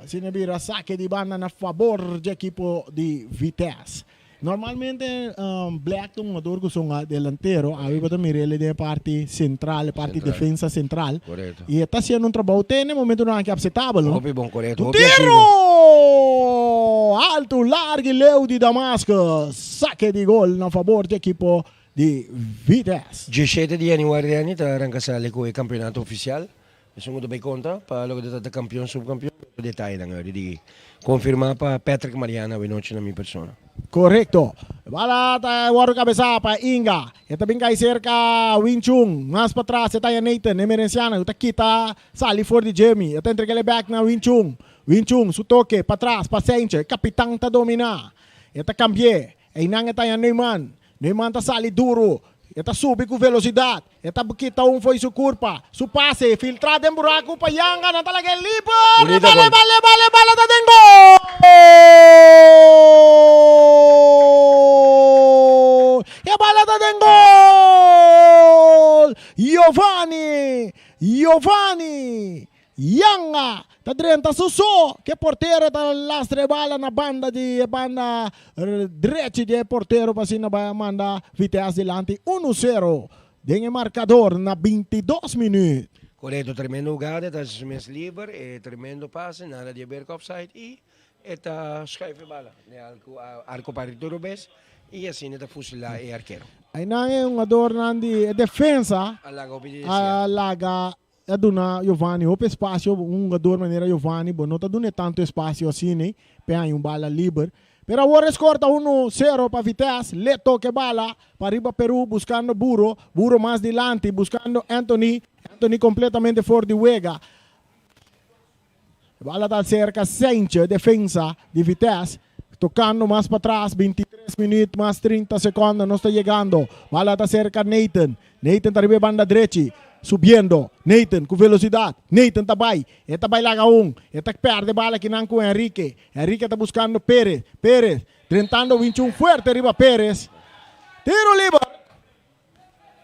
Asina bira sake di banda na fabor dje ekipo di Vitesse. Normalmente Black ta un hungador cu son delantero, awe bo ta mir'el den e parti central, e parti defensa central. Correcto. Y e ta haciendo un trabou te na e momentonan aki aceptabel, no? Hopi bon, correcto. Un Hopi activo. tiro! Alto, largo y leu di Damascus. Saque di gol na favor di ekipo di Vitesse. Diesshete di januari Danny ta ranka sali ku e kampeonato ofisial. Esun ku ta bai konta pa loke ta trata kampeon, supkampeon i otro detayenan ori di konfirmá pa Patrick Mariana awenochi na mi persona. Korekto. Bala ta wòrdu kabesá pa Inga. E ta bin kai serka Wing Chun. Mas patras e ta haña Nathan, e merenciano, ku ta kita sali for di Jimmy. E ta entreg'é bèk na Wing Chun. Wing Chun su toke patras pa Sentje. E kapitan ta dominá. E ta kambi'é. Einan e ta haña Neumann. Neumann ta sali duru. E ta subi ku velosidat. E ta kita un fo'i su kurpa. Su pase filtrá den buraku pa Yanga. Nan ta lag'é liber. Bunita Bala, gol. bala, bala, bala ta den gol! E bala ta den gol! Giovanni! Giovanni! Yanga ta drenta su so ke portero ta lastra e bala na banda di e banda drechi di e portero pa asina bai a manda Vitesse dilanti uno sero den e markador na 22 minuut. Korekto, tremendo hugada, e ta hasi su mes liber, e tremendo pase, nada di haber ku offside i e ta schuif e bala den arko parti tur bes i asina ta fusilá e arkero. Einan e hungadornan di e defensa A laga hopi di deseá. a laga Ta duna Giovanni hopi espacio, un hungador manera Giovanni bo no ta dun'e tanto espacio asina p'e haña un bala liber. Pero awor e score ta uno sero pa Vitesse, Leto ke bala pa riba Peru buscando Buro, Buro mas dilanti buscando Anthony, Anthony completamente for di wega. E bala ta cerca Sentje, defensa di Vitesse, tocando mas patras, 23 minuut mas 30 secondo, nos ta yegando. Bala ta cerca Nathan, Nathan ta riba e banda drechi, subiendo, Nathan cu velocidad, Nathan ta bay, e ta bay laga un, e ta perde bala kinan cu Enrique, Enrique ta buscando Perez, Perez drentando winchun fuerte riba Perez, tiro liber!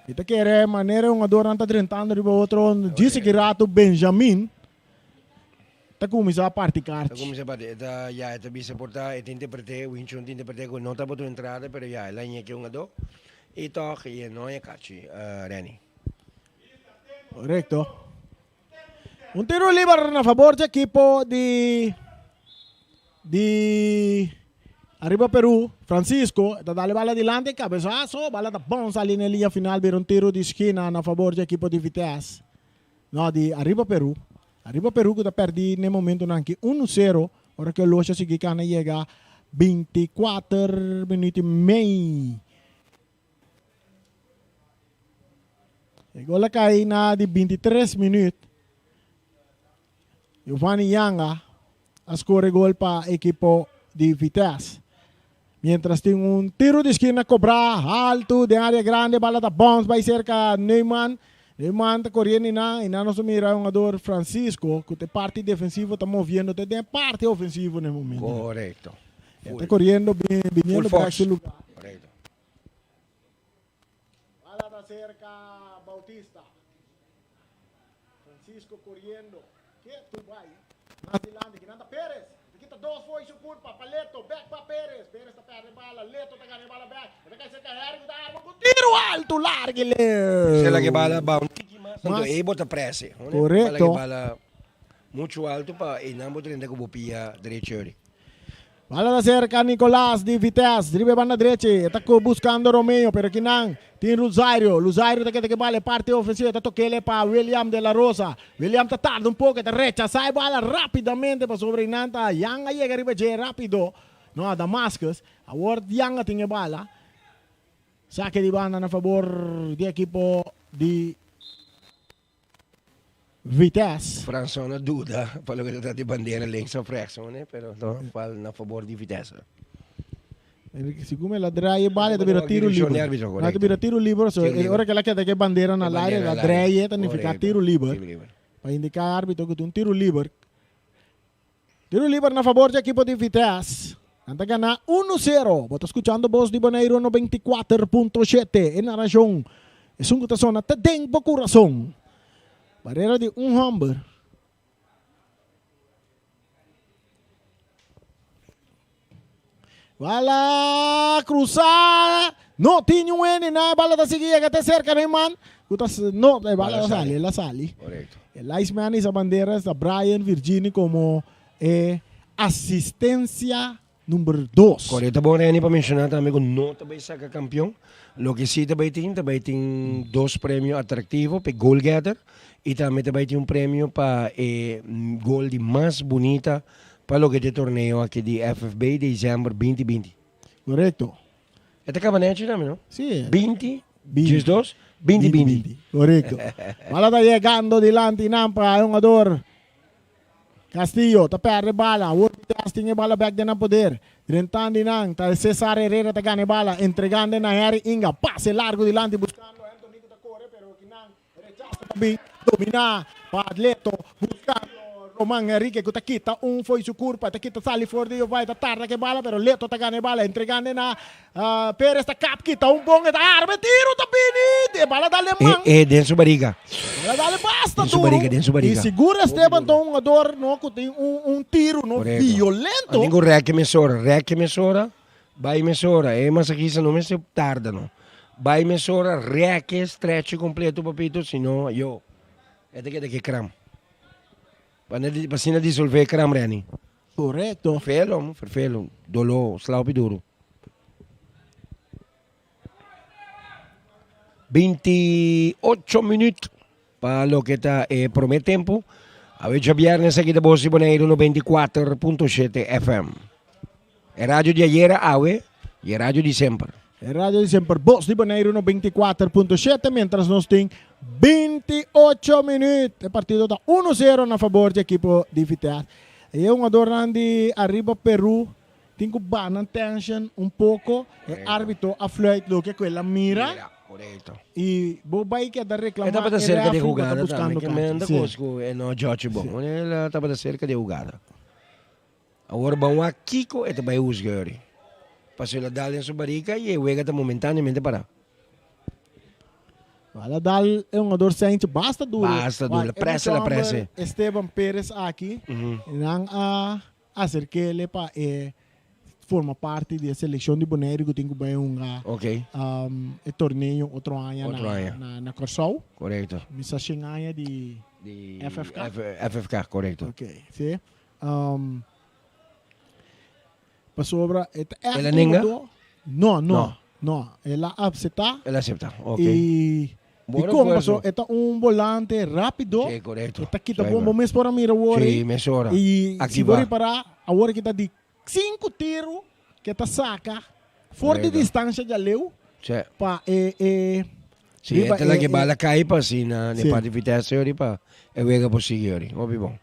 Mi ta kere manera e hungadornan ta drentando riba otro, djis aki rato Benjamin ta kuminsá parti Ta karchi. kuminsá parti, e ta ya e ta bisa por ta e ta interpreté, Winchon ta interpreté ku no tabata un entrada pero ya el a ña ke hungadó i tòg i e no a ña karchi, Renny. Korekto. Un tiro liber na fabor dje ekipo di di Arriba Peru. Francisco ta dale bala dilanti, cabezazo, bala ta bon sali na e liña final bira un tiro di skina na fabor dje ekipo di Vitesse. No, di Arriba Peru. Arriba Peru ku ta pèrdí n'e momentunan aki unu sero, ora ku e loshi a sigui kana yega 24 minuut i mei. E gol a kai na di 23 minuut. Giovanni Yanga a score gol pa ekipo di Vitesse. Mientras tin un tiro di skina kobrá haltu den área grandi, bala ta bounce bai serka Neumann. Neumann ta koriendo einan, einan nos ta mira e hungador Francisco ku ta e parti defensivo ta moviendo te den e parti ofensivo na e momento. Korekto. E ta koriendo biniendo Full bek force. su lugar. Korekto. Bala ta serka Bautista. Francisco koriendo. Ketu bai. Mas dilanti kinan ta Perez. Ta kita dos fo'i su kurpa pa Leto. Bek pa Perez. Perez ta perde bala. Leto ta gana e bala bek. E ta kai serka Harry ku ta arma ku tiru altu largu i leu. Sela ke bala ba un tiki mas. Anto Mas. ei bo ta prese. Korekto. Bala ke bala muchu altu pa einan bo drenta ku bo pia drechi ori. Bala ta cerca Nicolas di Vitesse, riba e banda drechi, e ta buscando Romeo, pero kinan tin Luzario, Luzario ta keda ke bala e parti ofensivo, e ta tokele pa William de la Rosa, William ta tarda un poco, e ta rechasa e bala rapidamente pasobra einan ta Jan a yega riba dje rapido, no a Damascus, awor Jan a tin e bala, sake di banda na fabor di ekipo di. Vitesse. Franson a duda pa loke ta trata di bandera links of rechts, hoor, pero no fal na fabor di Vitesse. Segun el a draai e bala e ta bira tiro liber. No, e ta bira tiro liber, so e ora ke el a keda ke bandera na laire, el a draai e ta nifiká tiro liber. Pa indiká e arbitro ku ta un tiro liber. Tiro liber na fabor di ekipo di Vitesse. Nan ta gana uno sero. Bo ta skuchando Bos di Boneiru 94.7. E narashon esun ku ta sona te den bo kurason. Barera di un hòmber. Bala krusa. No tin niun hende na e bala ta sigui yega te serka den man. Ku ta no e bala ta sali, el a sali. Korekto. E linesman hisa bandera esta Brian Virgini komo e asistensia number dos. Korekto. Ta bon Renny pa menshoná tambe ku no ta bai saka kampion. Loke si ta bai tin, ta bai tin dos premio atraktivo pa e goalgetter i tambe ta bai tin un premio pa e gol di mas bunita Pa loke ta e torneo aki di FFB december binti binti. Korekto. E ta kaba nechi tambe no? Si. Binti, diesdos, binti binti. Korekto. Bala ta yegando dilanti nan pa e hungador Castillo ta perde bala. Awor Vitesse tin e bala bek den nan poder. Drentandi nan ta Cesar Herrera ta gana e bala entregando na Harry Inga. Pase largo dilanti buscando Anthony cu ta core pero kinan Rechaso ta bin dominá pa Leto, buskando Roman Henrique ku ta kita un fo'i su kurpa, ta kita sali for di Jovai, ta tarda ku e bala, pero Leto ta gana e bala, entregando na Perez, ta kap kita un bon, e ta arma e tiro, ta bini, e bala dal den man. E den su bariga. Bala dal basta Den su duro. bariga, den su bariga. I sigur Esteban ta un hungador no ku tin un un tiro no Korekto. violento. A ningun rèk mesora, rèk mesora. Bai mesora, e masahista no mester tarda no. Bai mesora, rèk e stretch kompleto papito, si no, yo, e ta keda ke kram. Pa na pa asina disolve e kram, Renny. Korekto. Ferfelo, amo, ferfelo. Doló, sla hopi duru. 28 minuut pa loke ta e prome tempo. Awe djabièrnè aki ta Bos di Boneiru 94.7 FM. E radio di ayera, awe y e radio di semper. E radio di semper, Bos di Boneiru 94.7, mientras nos tin 28 minuut. E partido ta 1-0 na fabor di ekipo di Vitesse. E hungadornan di Arriba Peru tin ku baha nan tension un poko. E arbitro a fluit loke ku el a mira. Mira, korekto. I bo bai keda E reklamá tabata e serka di refri ku ta hugada tambe, buskando ke kachi. menda Sí. kos ku e no judge bon. El tabata serka di hugada. Awor ban wak kiko e ta bai husga yori. Pasobra el a dal den su barika i e wega ta momentaneamente pará. El a dal e hungador Sainz basta duro. Basta duro, Wak, e presa el a mucha presa. homber Esteban Perez aki, nan a aserk'ele pa e forma parti di e selekshon di Boneiru ku tin ku bai hunga e torneo otro aña Otro aña. na Kòrsou. Korekto. Mi sa shen aña di Di FFK. FFK, korekto. Ok, si. Pasobra e ta ègt El a nenga? un No, no, No. no. El a apseptá. El a aseptá, ok. I Bueno, dikon? pues, Pasobra e ta un volante rápido. Sí, korekto. E ta kita Sí, bon. Bo mes por a mira awor Sí, ei. mesora. I si bo Aktivá. ripará, awor ki ta di sinku tiru ke ta saka for di Korekto. distansha djaleu Sí. pa e e Sí, riba e ta laga e e bala kai pa asina Sí. ne parti Vitesse yori pa e wega por sigui yori. Hopi bon.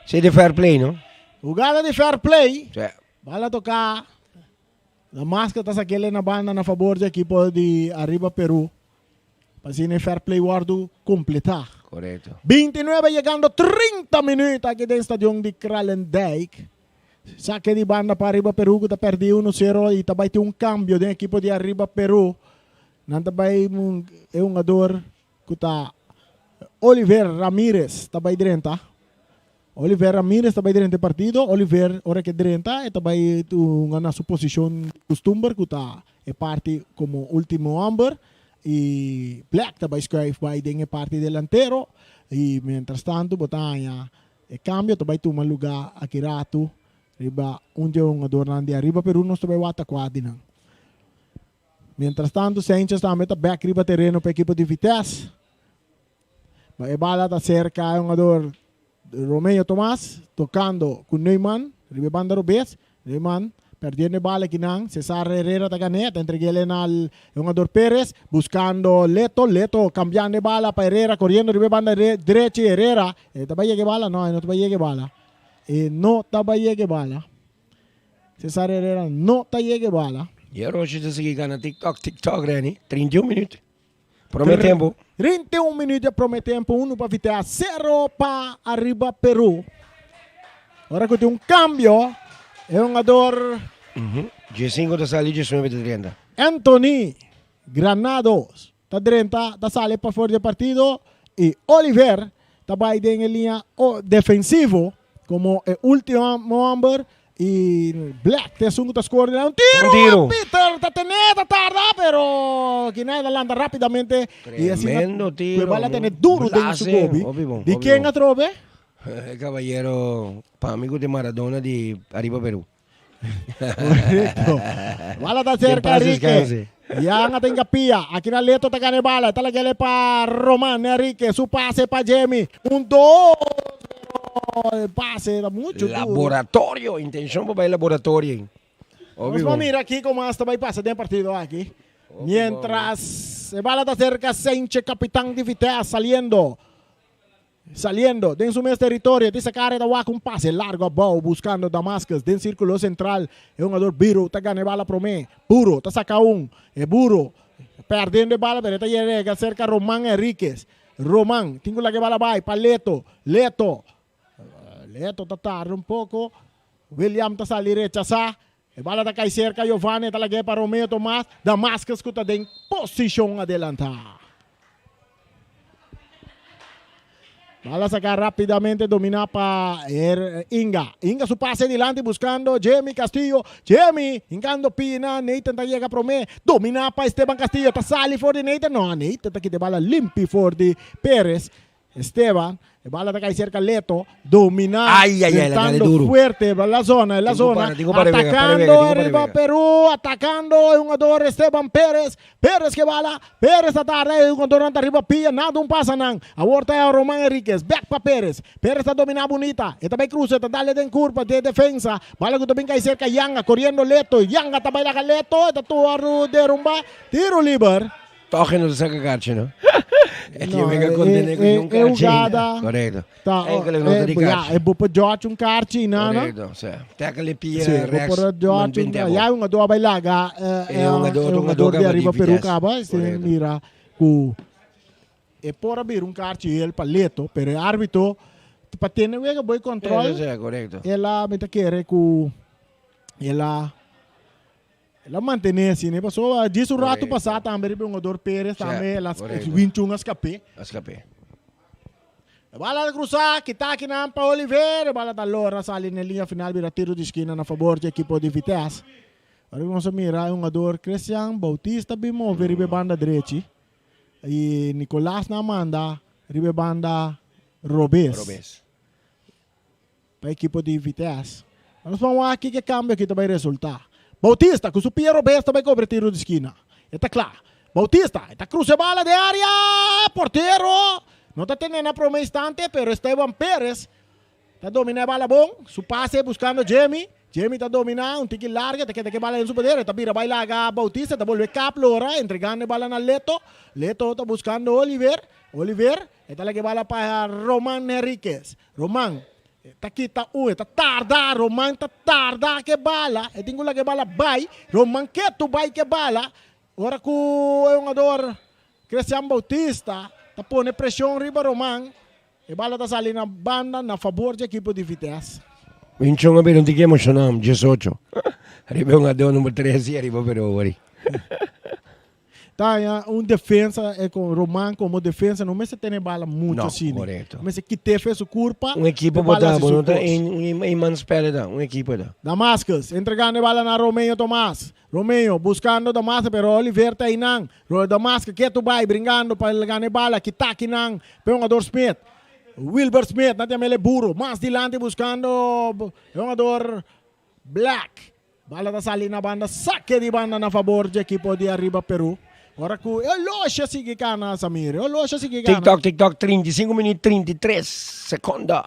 Sí, di fair play, no? Hugada di fair play. Sí. Bala toká. La maska ta sakele na banda na fabor di ekipo di Arriba Peru. Pa asina e fair play wòrdu kompletá. Korekto. 29 yegando 30 minuut aki den stadion di Kralendijk. Sake di banda pa Arriba Peru ku ta pèrdí uno sero i ta bai tin un kambio den ekipo di Arriba Peru. Nan ta bai e hungador ku ta Oliver Ramirez ta bai drenta. Oliver Ramirez ta bai drenta e partido. Oliver ora ke drenta e ta bai hunga na su posishon di kustumber ku ta e parti komo ultimo homber i Black ta bai skuif bai den e parti delantero i mientras tanto bo ta haña e kambio ta bai tuma luga aki ratu riba un di e hungadornan di ariba Peru nos ta bai wak ta kua di nan. Mientras tanto Sanchez tambe ta bek riba tereno pa ekipo di Vitesse. Ma e bala ta serka e hungador Romeo Tomas tocando cu Neumann riba e banda robes. Neumann perdiendo e bala akinan. Cesar Herrera ta gan'é, ta entreg'é na e hungador Perez buscando Leto. Leto cambiando e bala pa Herrera coriendo riba e banda drechi. Herrera e ta bay yega e bala? No, e no ta bay yega e bala. E no ta bay yega e bala. Cesar Herrera no ta yega e bala. Y e Rochi ta sigui gana TikTok, TikTok, Renny. 31 minuut. Prome tempo. 31 minuut di prome tempo, uno pa Vitesse, sero pa Arriba Peru. Ora cu tin un cambio, e hungador Diescinco ta sali, diesnuebe ta drenta. Anthony Granados ta drenta, ta sali pa for di e partido y Oliver ta bay den e linea defensivo como e ultimo homber. Y Black ta esun cu ta score di un tiro. Un tiro. Peter ta tene, ta tarda, pero Guinea lanta rapidamente. Y asina Tremendo tiro. cu e bala tene duro den su Blase. gobi. Hopi bon, Di hopi ken bon. atrobe? E caballero, pa mi cu te Maradona di Ariba Peru. Correcto. Bala ta cerca paz Enrique. descanse. Yanga tenga pia. Aquí na Leto ta gana bala. Ta la gele pa Román Enrique. Su pase pa Jimmy. Un dos. Pero el pase da mucho duro. Laboratorio, intencion pa bay laboratorio. Nos vamos a mirar aquí cómo hasta va y pasa de partido aquí. Mientras el bala está cerca, Senche, capitán de Vitesse, saliendo. Saliendo den su mes territorio, di sacar da wak un pase largo abou buscando Damascus den círculo central. E hungador Biro ta gana e bala prome. Buro ta saca un. E Buro perdiendo e bala pero ta llega cerca Roman Enriquez. Roman tin cu laga e bala bay pa Leto. Leto. Leto ta tarda un poco. William ta sali rechasa. E bala ta cay cerca Giovanni ta lag'e pa Romeo Tomas. Damascus cu ta den posicion adelanta. Bala saca rapidamente domina pa Inga. Inga su pase dilanti buscando Jimmy Castillo. Jimmy hincando pina. Nathan ta yega prome. Domina pa Esteban Castillo. Ta sali for di Nathan. No, Nathan ta kita bala limpi for di Perez. Esteban, e bala ta cay cerca Leto, domina, Ay, ay, ay, la dale rentando duro. fuerte la zona, la Tingo zona, para, tingo para Vega, para atacando Vega, tingo para arriba Vega. Perú, atacando el jugador Esteban Pérez, Pérez que bala, Pérez a tarde, el jugador anda arriba pilla, nada un pasa nan, ahorita Román Enríquez, back pa Pérez, Pérez está dominando bonita, esta vez cruce, está dale en curva de defensa, bala que también cae cerca Yanga, corriendo Leto, Yanga está bailando Leto, está tu derrumba, tiro libre. Toch no ta saca kaartje, no? E No, venga eh, contene eh, un eh, kaartje. jugada. Correcto. Ta, Enkele no ta di eh, ja, kaartje. e bo por George un kaartje, nana. Correcto. Sea, tackle pia Sí, bo rechts. por George un ja, un do a laga eh, Eh, un ado- eh, un ado de caba arriba di Peru Vitesse. caba, se Correcto. mira ku e por abrir un kaartje el pa Leto, pero e arbitro pa tene wega boy control. Sea, correcto. Ela me ta kere ku ela ela mantene assim, né? Passou, disse um rato Correcto. passar também, o jogador Pérez Sí, também, ela correcto. 21 escapé. Escapé. Bala de cruzar, que tá aqui na para Oliveira. Bala da Lora, sale na linha final, vira tiro de esquina na favor do equipo de Vitesse. Agora vamos mirar o jogador Cristian Bautista bem mover ribe banda direita. E Nicolás na manda, ribe banda Robes. Robes. Para a equipe de Vitesse. Vamos vamos aqui que cambio aqui também resultar. Bautista, com o Pia Robes também cobre tiro de esquina. Está claro. Bautista, está cruce bala de área. Portero. No está teniendo a instante, pero Esteban Pérez está dominando a bala bom. Su pase buscando Jamie. Jamie está dominando, un tiki larga, te queda que bala en su poder. Está mira, baila a Bautista, está vuelve Caplora, entregando bala a Leto. Leto está buscando Oliver. Oliver, está la que bala para Román Enríquez. Román, está aquí, está, uy, está tarda, Román está tarda que bala. E tengo la que bala vai. Román que tu vai que bala. Ora ku é um jogador Cristian Bautista, tá pone pressão riba Román. E bala tá saliendo na banda na favor do equipo de Vitesse. Vinchon a ver un tiki emocionado, 18. Arriba un adeo número 13 y arriba pero ori. Tá, é, um defensa é com Román como defensa, não me se tem bala muito Não, assim. correto. Mas se que te fez o curpa. Un equipo de bala botado, se no su está cos. en un man spelen da, un equipo da. Damascus, entregando bala na Romeo Tomás. Romeo buscando Damascus, pero Oliver tá aí não. Damascus, que tu vai brincando para ele ganhar bala, que tá aqui não. Jogador Smith. Wilber Smith, não tem ele burro. Mais dilante buscando jogador Black. Bala tá saliendo na banda, saque de banda na favor de equipo de Arriba Peru. Ora ku, Elocha sigue cana, Samir. Elocha sigue cana. TikTok, TikTok, 35 minutos 33 segundos.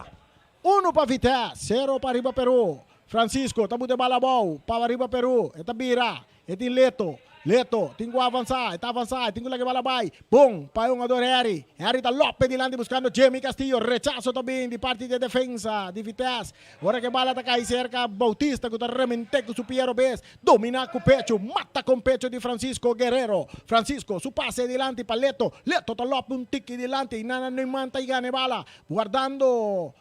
1 para Vitesse, 0 para Arriba Peru. Francisco, tá de bala bom, para Arriba Peru. Eta bira, eta Leto. Leto, tem que avançar, está avançar, tem que bala vai. Bom, para o jogador Harry. Harry tá Lopes dilante buscando Jamie Castillo. Rechazo também de parte de defensa de Vitesse. Ora que bala tá cai cerca Bautista, que tá remente com su Piero Bes. Domina com o pecho, mata com o pecho de Francisco Guerrero. Francisco, su passe dilante para Leto. Leto tá Lopes un tiki dilante. E nana no manta e gane bala. Guardando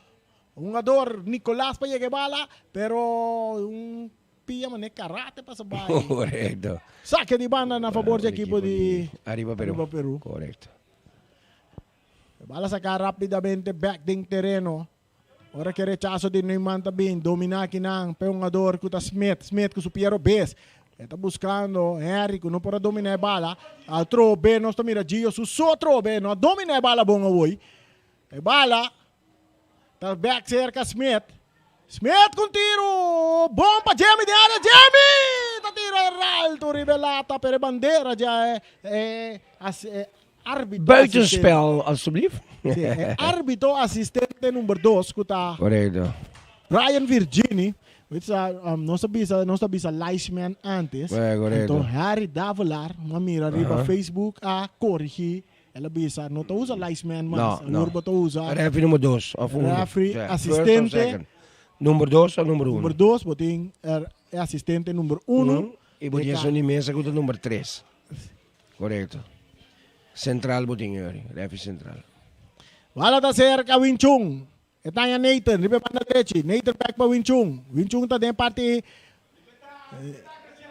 un jugador Nicolás para llegar bala, pero un pilla mané karate pasa bay. Correcto. Saque de banda na favor de equipo de Arriba Perú. Arriba Perú. Correcto. Bala sacar rápidamente back din terreno. Ora ku e rechaso di Neumann ta bin dominá akinan pa e hungador ku ta Smith. Smith ku su pia robes. E ta buskando Henry ku no por a dominá e bala. Atrobe nos ta mira Gio su so atrobe. No a dominá e bala bon awor. E bala ta bek serka Smith. Smith ku un tiro bon pa Jemmy den área. Jemmy ta tira alto riba e lata pero e bandera dja e arbitro asistente. Buitenspel alstublieft. Sí, e arbitro asistente number dos ku ta Korekto. Ryan Virgini. Weet sa, nos a bisa, nos ta bisa linesman antes. Korekto. Anto Harry Davelaar, mi a mira riba Facebook a korigí. El a bisa, no ta usa linesman mas, No, no. awor bo ta usa Referee number dos of uno. Referee Ja, asistente. First of second. Number dos of number uno. number dos, bo tin er, e asistente number uno. I bo tin esun di mesa ku ta number tres. Korekto. Sentral bo tin yori, referee sentral. Bala ta serka Wing Chun. E taña Nathan riba e banda drechi. Nathan bek pa Wing Chun. Wing Chun ta den parti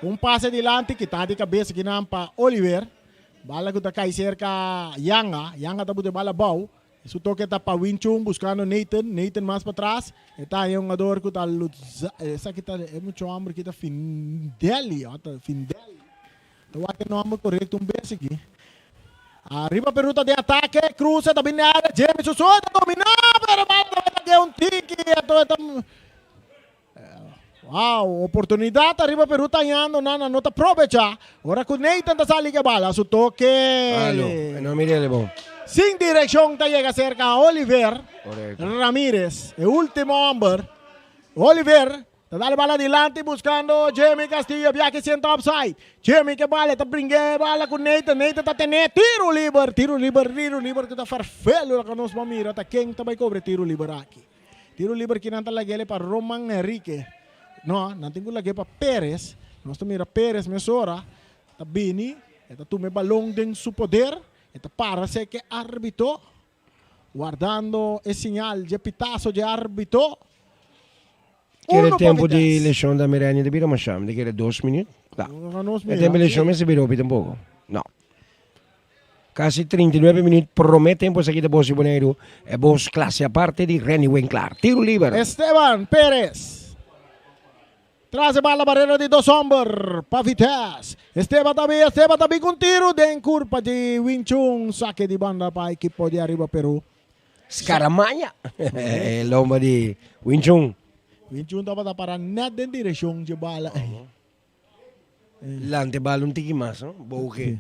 un pase dilanti kita di kabes kinan pa Oliver. Bala ku ta kai serka Yanga. Yanga ta buta e bala abou. Su toke ta pa Wing Chun buskando Nathan. Nathan mas patras. E taña un hungador ku ta Lutza esaki ta e mucho homber ki ta Findeli ta Findeli. Ta wak e nomber korekto un bes aki. Ariba Peru ta den atake, Cruza ta bini área, Jimmy Suso ta dominá, pero bala ta bai lag'é un tiki, anto e ta Wow, oportunidat ariba Peru ta hañando, nan nan no ta probechá. Ora ku Nathan ta sali ku e bala, su toke Alo, e no mir'é bon. sin direkshon ta yega serka Oliver Korekto. Ramirez, e último homber. Oliver Ta dal e bala dilanti buscando Jimmy Castillo biaha sienta offside. Jimmy ke bala ta bringa e bala cu Nathan. Nathan ta tene tiro liber, tiro liber, tiro liber cu ta farfelo loke nos por mira ta ken ta bay cobra e tiro liber aki. Tiro liber ki nan ta lag'ele pa Roman Enrique. No, nan tin cu lag'e pa Perez. Nos ta mira Perez mesora ta bini, e ta tuma e balon den su poder, e ta para seke arbitro. Wardando e señal dje pitazo dje arbitro. Kere Uno pa tempo di Vitesse. leshon ta Mirenia ta bira masha, mi ta kere dos minuut. Kla. No nos E mira. tempo di leshon mester bira hopi tampoco. No. Casi 39 minuut prome tempo esaki ta Bos di Boneiru, e bos clase aparte di Renny Winklaar. Tiro liber. Esteban Perez. Tras e bala barrera di dos homber pa Vitesse. Esteban ta bin, Esteban ta bin cu un tiro den curpa di Wing Chun. Sake di banda pa ekipo di Arriba Peru. Scaramaya, e lomba di Wing Chun. Wing Chun tabata para net den direccion dje bala ey. Lanta e bala un tiki mas, no? Bouke.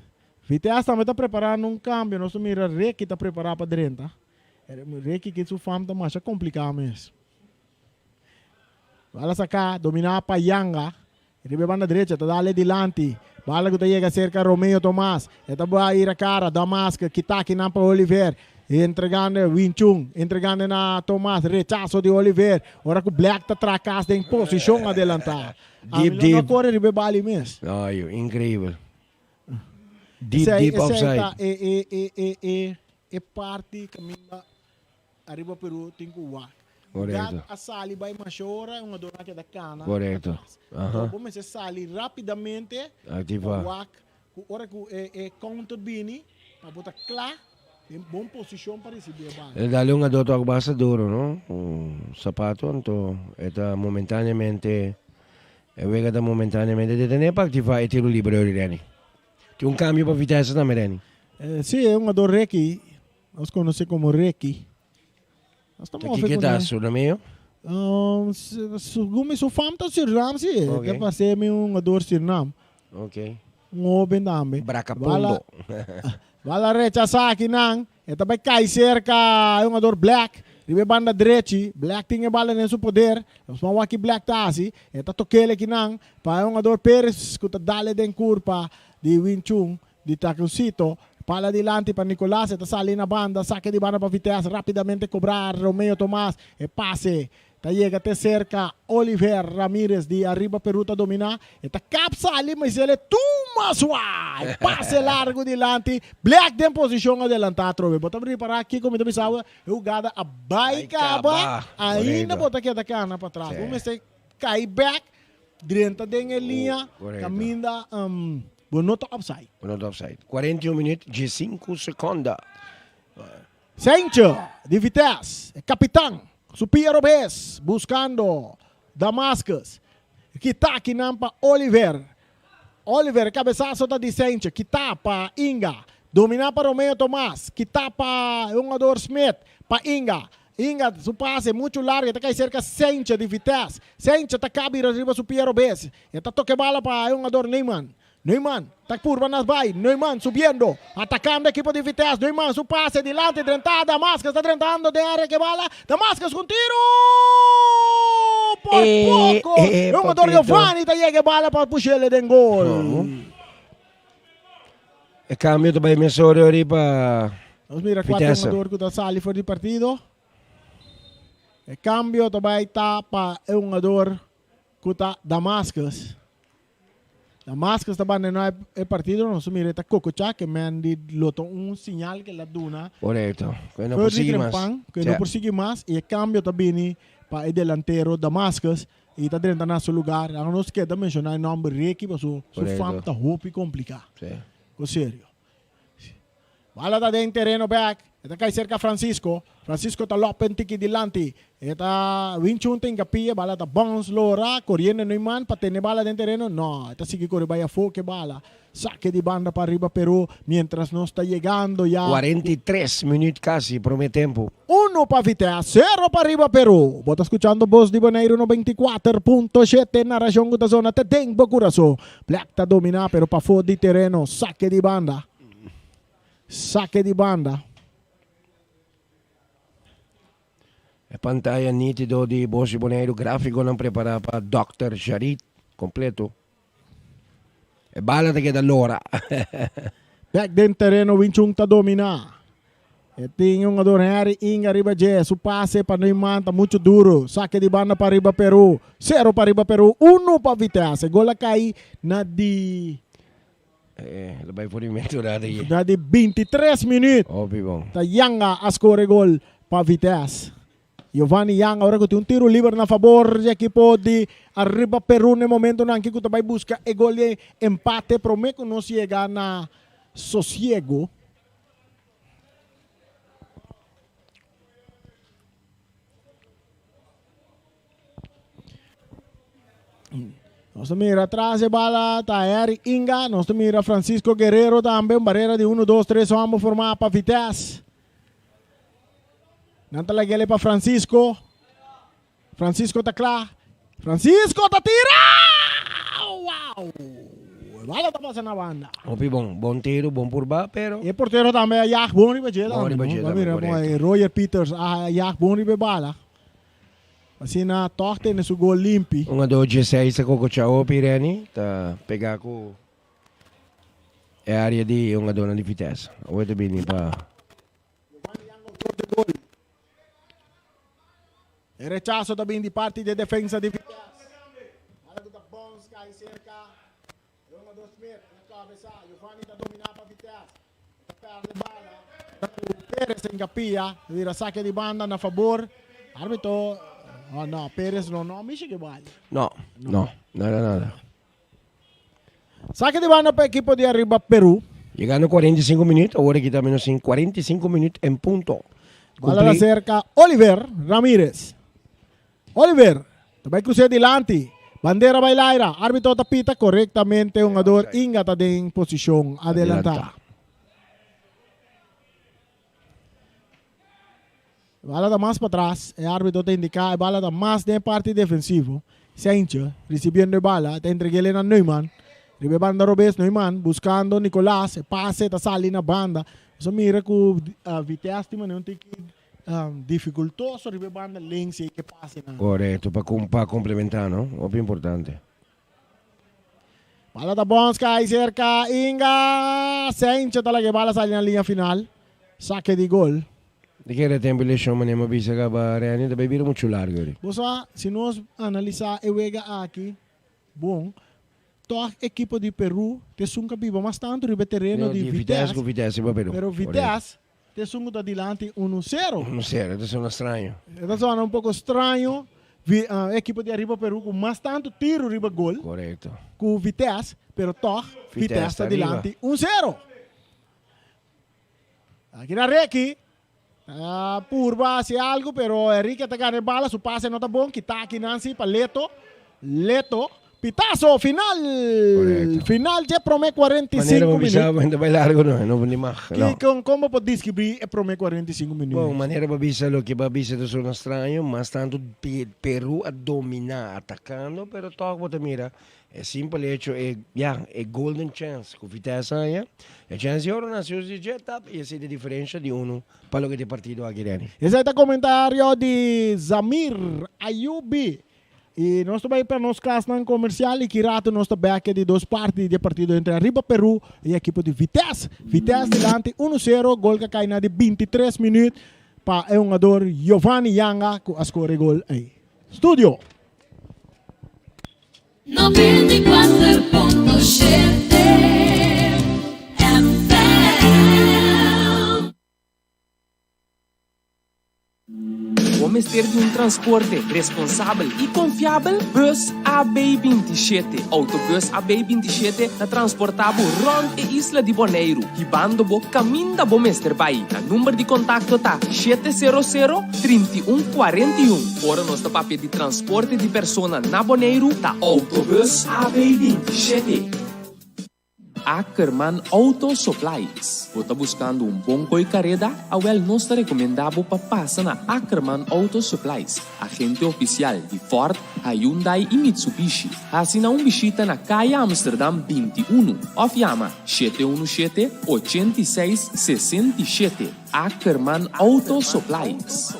Vitesse tambe ta preparando un cambio. Nos ta mira Ricky ta prepara pa drenta. Ricky ki su fam ta masha complica mes. Bala saká, dominá pa Yanga. Riba e banda derecha ta dale dilanti. Bala ku ta yega serka Romeo Tomas. E ta bai ira kara Damask kita akinan pa Oliver. Entregando Winchun, entregando na Tomas. Rechaso di Oliver. Ora ku Black ta traha kas den posishon adelantá. Deep, Ami lo no deep. kore riba e bali mes. No, yu, increibel. Deep, Esei, deep esei offside. ta e, e, e, e, e, e parti kaminda Ariba Peru tin ku wak. Korekto. Gat a sali bai masha ora e hungadornan a keda kana Korekto. atras. Aha. Anto bo mester sali rapidamente pa Aktiva. wak ku ora ku e e counter bini pa bo ta kla den bon posishon pa risibi e bala. El dal e hungador tok basta duro no ku sapato anto e ta momentaneamente e wega ta momentaneamente detene pa aktiva e tiro libre ori Renny. Tin un kambio pa Vitesse tambe Renny. Si e hungador Ricky Nos conoce como Ricky. Nos ta Ta move kiko con ta e. Surinameo? Um, segun mi su fam ta Surinam si. Ok. Ta parce mi un jugador Surinam. Ok. Un hoben tambe. Bracapondo. Bala, bala rechasa aki nan. E ta bay cay cerca e jugador Black. Riba e banda drechi. Black tin e bala den su poder. Nos ban wak ki Black ta haci. E ta tokele aki nan. Pa e jugador Perez cu ta dale den curpa di Wing Chun. Di takunsito, pala dilanti pa Nicolas, e ta sali na banda, sake di banda pa Vitesse, rapidamente kobra Romeo Tomas, e pase ta yega te serka Oliver Ramirez di ariba Peru ta domina, e ta kap sali mas el e tuma swa, e pase largu dilanti, Black den posishon adelanta atrobe, bo ta ripara kiko mi ta bisa awe, e hugada a bai kaba, ainda bo ta keda kana patras, bo mester kai bek, drenta den e liña kaminda. Bo no ta offside. Bo no ta offside. 41 minuut, 15 seconde. Sentje di Vitesse, e kapitan. Su pia robes buscando Damascus. Kita akinan pa Oliver. Oliver cabesazo ta di Sentje. Kita pa Inga. Domina pa Romeo Tomas. Kita pa e hungador Smith. Pa Inga. Inga su pase mucho largo e ta cay cerca Sentje di Vitesse. Sentje ta cabi riba su pia robes. E ta toca e bala pa e hungador Neyman. Neumann ta purba nas bai. Neumann subiendo, atacando ekipo di Vitesse. Neumann su pase dilanti drenta Damascus ta drentando den area ke bala. Damascus ku un tiro! Por Eh, poco eh, e hungador papito. Giovanni ta yega e bala pa pushele den gol. E cambio ta bai mesora ori pa Nos mira cuatro Vitesse. hungador ku ta sali for di partido. E cambio ta bai ta pa e hungador ku ta Damascus. Damascus ta bandoná e partido, nos mira e ta kokochá ke men di lo ta un siñal ke el a duna Korekto, ku e no por Ferdinand sigui mas. Trempan ku e no por sigui mas i e kambio ta bini pa e delantero Damascus i ta drenta na su lugar. Aunke nos keda menshoná e nòmber Ricky pasobra su fam ta hopi kompliká. Ku serio. Bala ta den tereno bek. E ta kai serka Francisco. Francisco ta lòp un tiki dilanti. E ta winchun ta hinkapia. Bala ta bounce lora. Koriendo no man pa tene bala den tereno. No, e ta sigui kore bai afó ke bala. Sake di banda pa riba Peru mientras nos ta yegando ya. 43 minüt kasi promé tempu. Uno pa Vitesse, sero pa riba Peru. Bo ta skuchando Bos di Boneiru 94.7, narashon ku ta zona te den bo kurason. Black ta dominá pero pafó di tereno. Sake di banda. Sake di banda. E pantaya nítido di Bos di Boneiru gráfikonan prepará pa Dòkter Sharit kompleto. E bala ta keda lora. Bek den tereno Winchun ta dominá. E tin e hungador Henry Inga riba dje. Su pase pa Neumann ta mucho duro. Sake di banda pa riba Peru. Sero pa riba Peru. Uno pa Vitesse. E gol a kai na di. Eh, lo bai for di menturada hier. Na di 23 minuut. Hopi bon. Ta Yanga a score e gol pa Vitesse. Giovanni Yanga ora ku tin un tiro liber na fabor di ekipo di Arriba Peru na e momentonan aki ku ta bai buska e gol di empate prome ku nos yega na sosiego. Nos ta mira atras e bala ta Eric Inga. Nos ta mira Francisco Guerrero tambe. Un barrera di 1, 2, 3 homber formá pa Vitesse. Nan ta lag'ele pa Francisco. Francisco ta kla. Francisco ta tira! Wow! E bala ta pasa na banda. Hopi bon. Bon tiro, bon purba, pero. E portero tambe a yag bon riba dje Bon tambe, riba no? dje Bo a tambe, mira bon korekto. e Roger Peters a yag bon riba e bala. Asina tòg tene su gol limpi. Un a dos djeseis ta kokochá hopi Renny ta pegá ku e área di e hungadónan di Vitesse. Awor ta bini pa. Giovanni Yang autor di gol. E rechaso ta bin di parti di e defensa di Vitesse. Bala ku ta bounce kai serka Ronaldo Smith na kabesa. Giovanni ta domina pa Vitesse. E ta perde bala. Ta ku Perez den kapia. Ta bira sake di banda na fabor. Arbitro, oh no, Perez no no mishi ke bala. No, no, nada nada. Sake di banda pa ekipo di Arriba Peru. Yegando 45 minuut, awor aki ta menos sin 45 minuut en punto. Bala ta cerca Oliver Ramirez. Oliver ta bai cruce dilanti. Bandera bai laira. Arbitro ta pita corectamente. Hungador Inga ta den posicion adelanta. E bala ta mas patras, e arbitro ta indica e bala ta mas den e parti defensivo. Seintje ricibiendo e bala, ta entreg'ele na Neumann. Riba e banda robes Neumann buscando Nicolas, e pase ta sali na banda. Nos a mira cu Vitesse tin manera un tiki dificultoso riba e banda links y e pasenan. Corecto, pa pa complementa no, hopi importante. Bala ta bons kai serka Inga. Seintje ta laga e bala sali na liña final. Sake di gol. Di kere tempu e leshon manera mi a bisa kaba Renny ta bai bira muchu largu ori. Bo sa si nos analisa e wega aki bon, tog ekipo di Peru ta esun ka biba mas tantu riba e tereno di Di Vitesse ku Vitesse riba Peru. Pero Vitesse ta esun ku ta dilanti unu sero. Unu sero, e ta sona straño. E ta sona un poko straño. Ekipo di ariba Peru ku mas tantu tiru riba gol. Korekto. Ku Vitesse, pero tog Vitesse ta dilanti un sero. Aki na Reki. Ta purba hasi algu pero Enrique ta gana e bala, su pase no ta bon, kita aki nan si pa Leto. Leto, pitazo final! Correcto. Final dje prome Manera 45 bo bisa, minuut. bo ta bai largo no, no ni mag. No. Ki, kon bo por deskribí e prome 45 Bon, minuut? manera bo bisa loke bo a bisa ta sona straño, mas tantu Peru a dominá atakando, pero tòg bo ta mira E simpel hecho e, ya, e golden chance cu Vitesse haña, e chance di oro nació di dje tap y esey ta e diferencia di uno pa loke ta e partido aki, Danny. Esey ta comentario di Zamir Ayubi. Y nos ta bay pa nos klasnan comercial y ki rato nos ta bek e di dos parti di e partido entre Arriba Peru y e ekipo di Vitesse. Vitesse dilanti uno sero, gol ka cay na di 23 minuut pa e hungador Giovanni Yanga cu a score e gol ey. Studio. 94.7 FM. Bo mester di un transporte responsabel i konfiabel? Bus AB 27, Autobus AB 27 ta transportá bo rònt e isla di Boneiru, hibando bo kaminda bo mester bai. Nan number di kontakto ta 700 31 41. Ora nos ta papia di transporte di persona na Boneiru ta Autobus AB 27. Ackerman Auto Supplies. Bo ta buskando un bon koi kareda? Awel nos ta rekomendá bo pa pasa na Ackerman Auto Supplies, agente ofisial di Ford, Hyundai i Mitsubishi. Hasi na un bishita na Kaya Amsterdam 21 òf yama 717 86 67. Ackerman Auto Supplies.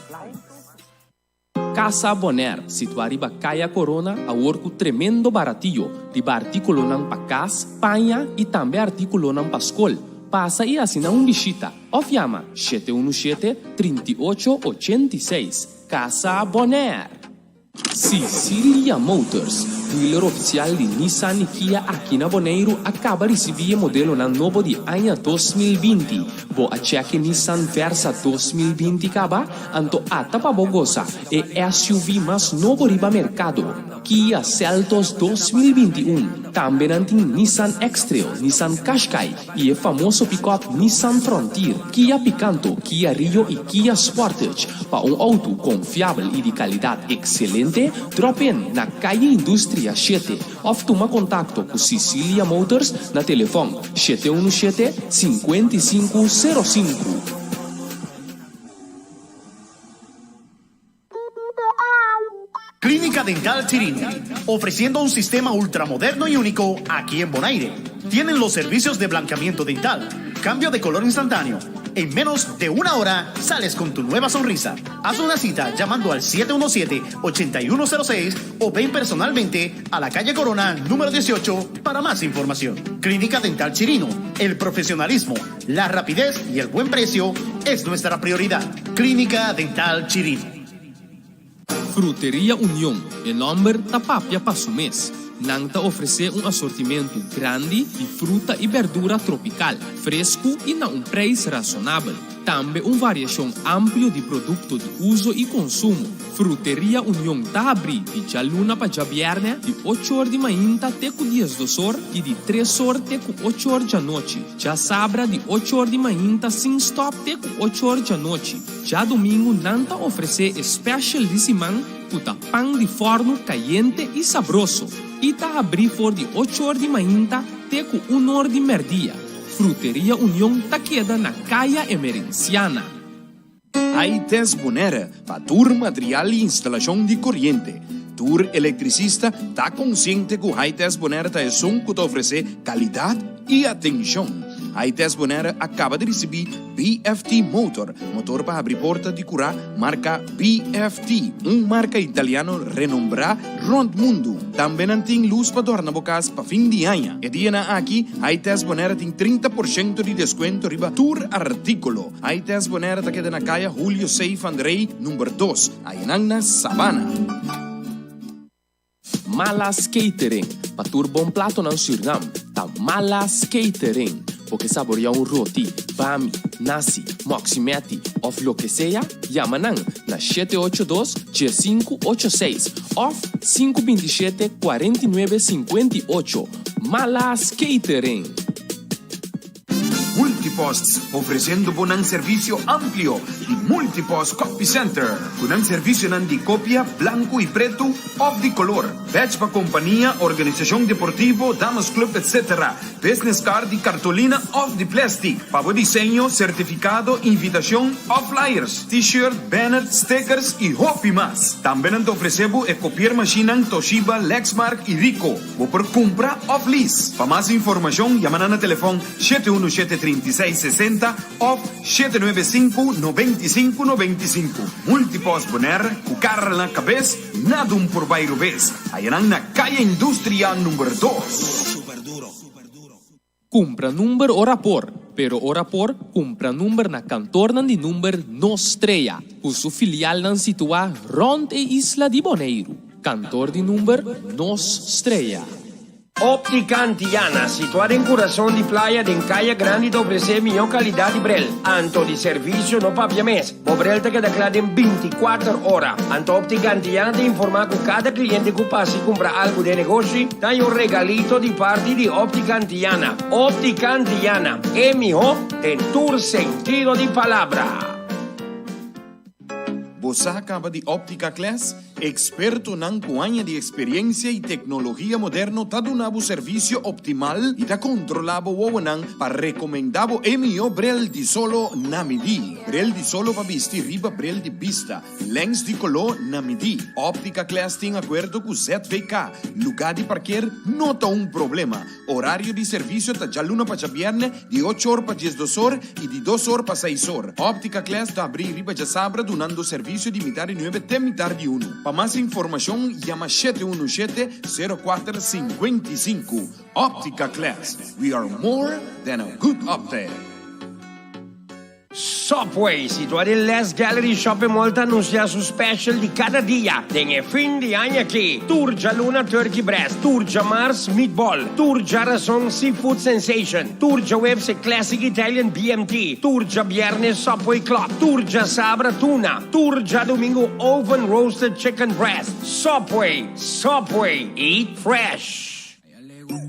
Casa Bonaire, situá riba Kaya Corona, awor ku tremendo baratio riba artíkulonan pa kas, paña i tambe artíkulonan pa skol. Pasa i hasi nan un bishita òf yama 717 38 86. Casa Bonaire! Sicilia Motors, dealer ofisial di Nissan i Kia aki na Boneiru a kaba risibí e modelonan nobo di aña 2020. Bo a chèk e Nissan Versa 2020 kaba? Anto ata pa bo gosa e SUV mas nobo riba merkado, Kia Seltos 2021. Tambe nan tin Nissan X-Trail, Nissan Qashqai i e famoso pikòp Nissan Frontier, Kia Picanto, Kia Rio i Kia Sportage. Pa un outo konfiabel i di kalidat ekselente, drop in na Calle Industria shete òf tuma kontakto ku Sicilia Motors na telefòn 717 55 05. Clínica Dental Chirino, ofreciendo un sistema ultramoderno y único aquí en Bonaire. Tienen los servicios de blanqueamiento dental, cambio de color instantáneo. En menos de una hora sales con tu nueva sonrisa. Haz una cita llamando al 717-8106 o ven personalmente a la calle Corona número 18 para más información. Clínica Dental Chirino, el profesionalismo, la rapidez y el buen precio es nuestra prioridad. Clínica Dental Chirino. Fruteria Union, e nòmber ta papia pa su mes. Nan ta ofresé un asortimentu grandi di fruta i bèrdura tropikal, fresku i na un preis rasonabel. Tambe un variashon amplio di produkto di uso i konsumo. Fruteria Union ta habrí di djaluna pa djabièrnè di ocho or di mainta te ku diesdos or i di tres or te ku ocho or djanochi. Djasabra di ocho or di mainta sin stòp te ku ocho or djanochi. Djadumingu nan ta ofresé e special di siman ku ta pan di fòrnu kayente i sabroso i ta habrí for di ocho or di mainta te ku un or di mèrdia. Fruteria Union ta keda na Kaya Emerenciana. Hi-Test Bonaire pa tur material i instalashon di koriente. Tur elektrisista ta konsiente ku Hi-Test Bonaire ta esun ku ta ofresé kalidat i atenshon. Hi-Test Bonaire a kaba di risibí BFT Motor, motor pa habri porta di kurá marka BFT, un marka italiano renombrá rònt mundu. Tambe nan tin lus pa dòrna bo kas pa fin di aña. E dianan aki, Hi-Test Bonaire tin 30 por shento di deskuento riba tur artíkulo. Hi-Test Bonaire ta keda na Kaya Julio C. van der Rey, number dos, ayanan na Sabana. Malas Catering, pa tur bon platonan Surnam, ta Malas Catering. Bo ke saborea un roti, bami, nasi, mòksimèti òf loke sea? Yama nan na 782 1586 òf 527 49 58. Malas Catering! Multiplo. Multipost, ofreciendo bo nan servicio amplio di Multipost Copy Center, cu nan servicionan di copia blanco y preto of di color, badge pa compania, organisacion deportivo, damas club etc. Business card di cartolina of di plastic, pa bo diseño, certificado, invitacion of flyers, t-shirt, banner, stickers y hopi mas. Tambe nan ta ofrece bo e copier machinenan Toshiba, Lexmark y Ricoh. Bo por cumpra of lease. Pa mas informacion yama nan na telefon 717 36 60 of 795 95 95. Multipost Bonaire cu cara na cabes, nada un por bay robes. Haya nan na Caya Industria number dos. Kumpra number ora por, pero ora por kumpra number na kantornan di number Nos Strea, ku su filialnan situá rònt e isla di Boneiru. Kantor di number Nos Strea. Óptica Antillana, situá den kurason di Playa den Kaya Grandi ta ofresé mihó kalidat di brel. Anto di servisio no papia mes. Bo brel ta keda kla den binti-kuater ora. Anto Óptica Antillana ta informá ku kada kliente ku pasa i kumpra algu den negoshi ta haña un regalito di parti di Óptica Antillana. Óptica Antillana, e mihó den tur sentido di palabra. Bo sa caba di Optica Class? Expertonan cu aña di experiencia y tecnologia moderno ta duna bo servicio optimal y ta controla bo wowonan pa recomenda bo e miho bril di solo na midi. Bril di solo pa bisti riba bril di bista, lens di colo na midi. Optica Class tin acuerdo cu ZVK. Lugar di parkeer no ta un problema. Orario di servicio ta djaluna pa djabierne di ocho or pa diesdos or y di dos or pa seis or. Optica Class ta abri riba djasabra dunando servicio di mitar di nuebe te mitar di uno. Pa mas informacion yama 717 04 55. Optica Class, we are more than a good optic. Subway, situá den Les Gallery Shopping Mall ta anunsiá su special di kada dia den e fin di aña aki, Tur djaluna Turkey Breast, tur djamars Meatball, tur djarason Seafood Sensation, tur djaweps e Classic Italian BMT, tur djabièrnes Subway Club, tur djasabra Tuna, tur djadumingu Oven Roasted Chicken Breast. Subway, Subway, eat fresh!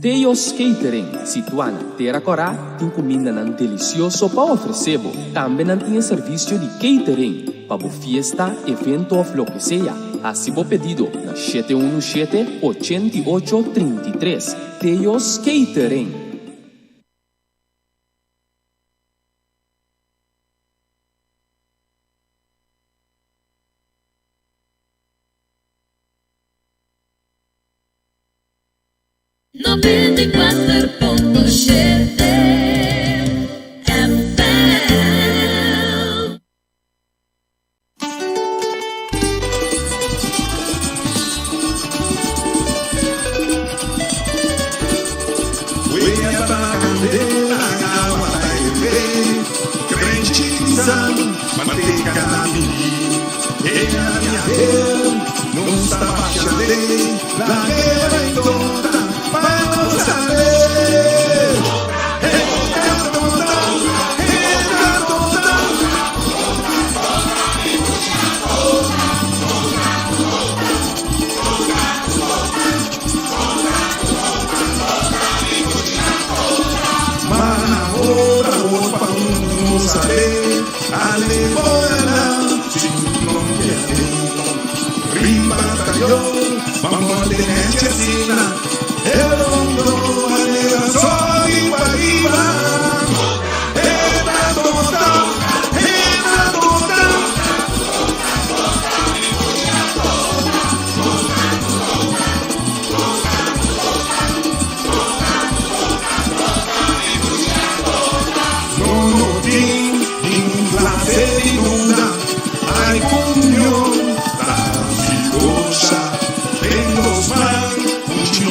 Teo's Catering, situá na Tera Kòrá, tin kumindanan delisioso pa ofresé bo. Tambe nan tin e servisio di catering pa bo fiesta, evento òf loke sea. Hasi bo pedido na 717 88 33. Teo's Catering. 94.7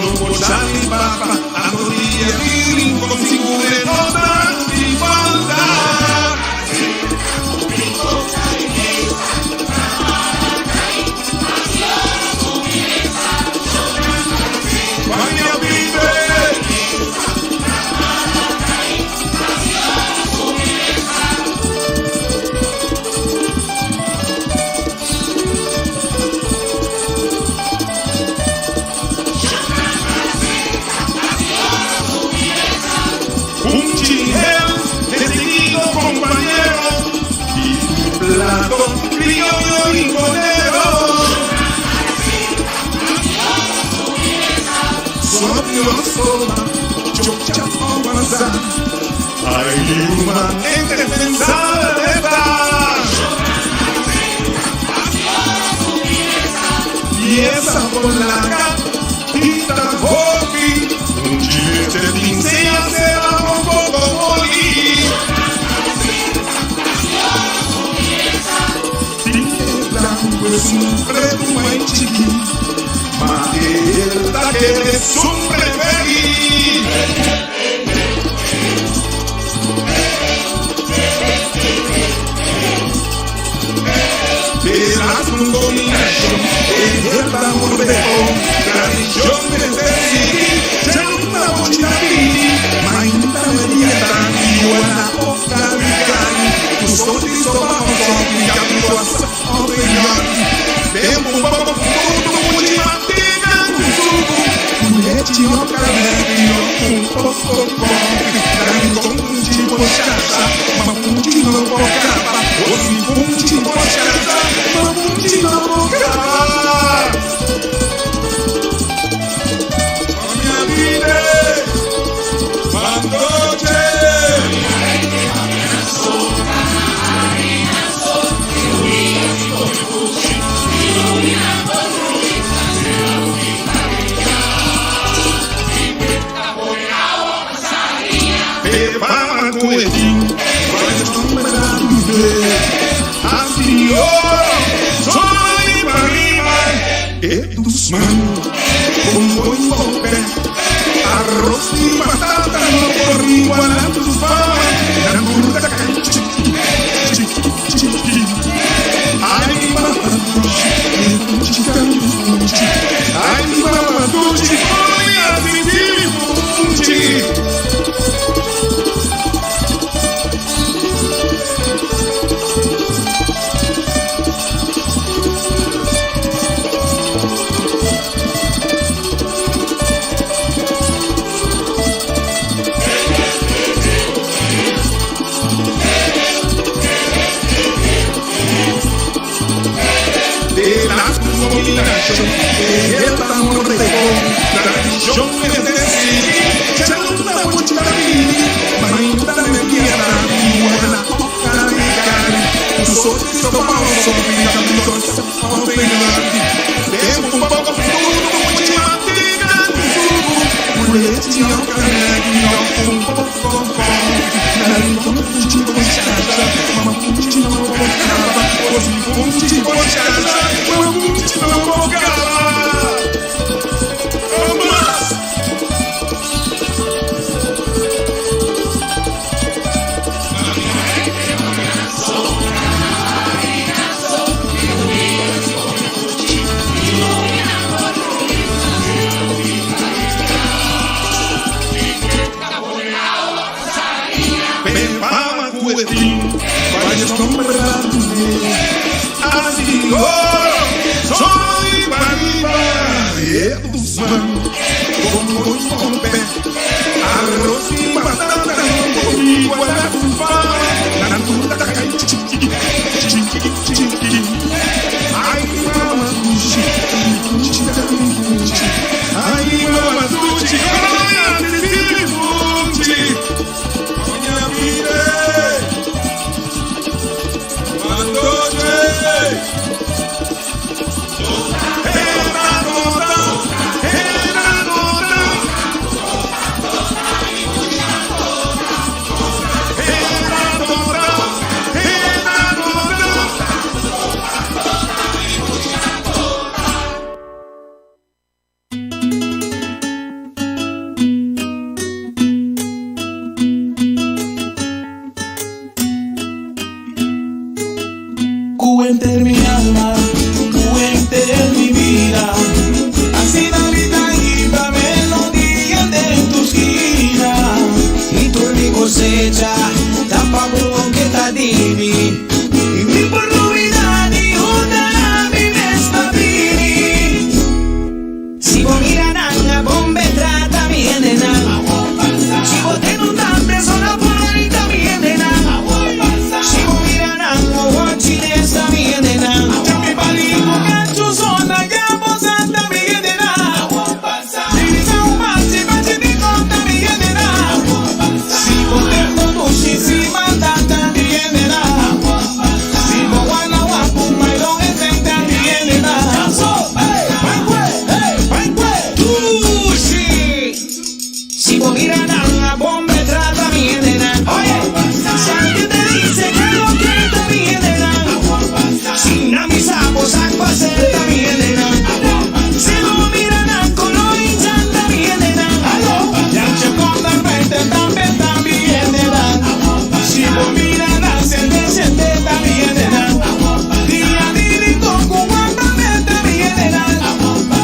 FM. rinconero. Cu henter mi alma, cu henter mi bida. Asina mi ta hiba melodia den tur skina. Y tur mi cosecha, ta pa bo cu ta di mi. Y mi por lubida di unda mi mes a bini. Si bo mira nan, bon bo ta trata mi hendenan. Si bo tende un hambre, zona por mi hendenan. Si bo mira nan, oh, chines mi hendenan. Na misa bo sa ku hacer ta mi hendenan. Si bo mira nan kolo hinchan ta mi hendenan. Yanche kòrda frente tambe ta mi hendenan. Si bo mira nan sende sende ta mi hendenan. Dia di Rincon ku Juan tambe ta mi hendenan.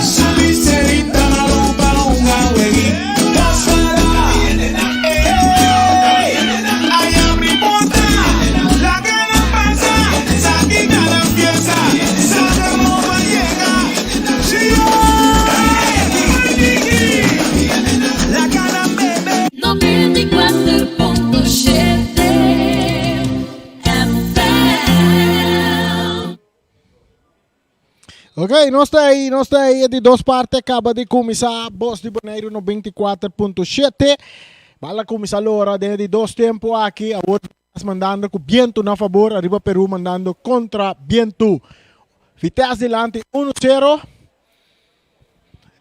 Subi Serita Malu pa hunga weg'i kasara. Ey, ay abri porta, laga nan pasa, sa ki ta nan fiesta, Santa Roma yega. Shio, Waikiki, laga nan bebe. 94.7 FM. Ok, nos ta ahí, nos ta ahí. Di dos parte acaba di cuminsa Bos di Boneiru 94.7. Bala cuminsa lora den di dos tempo aki. Awor mandando cu biento na favor, arriba Peru mandando contra biento. Vitesse dilanti 1-0.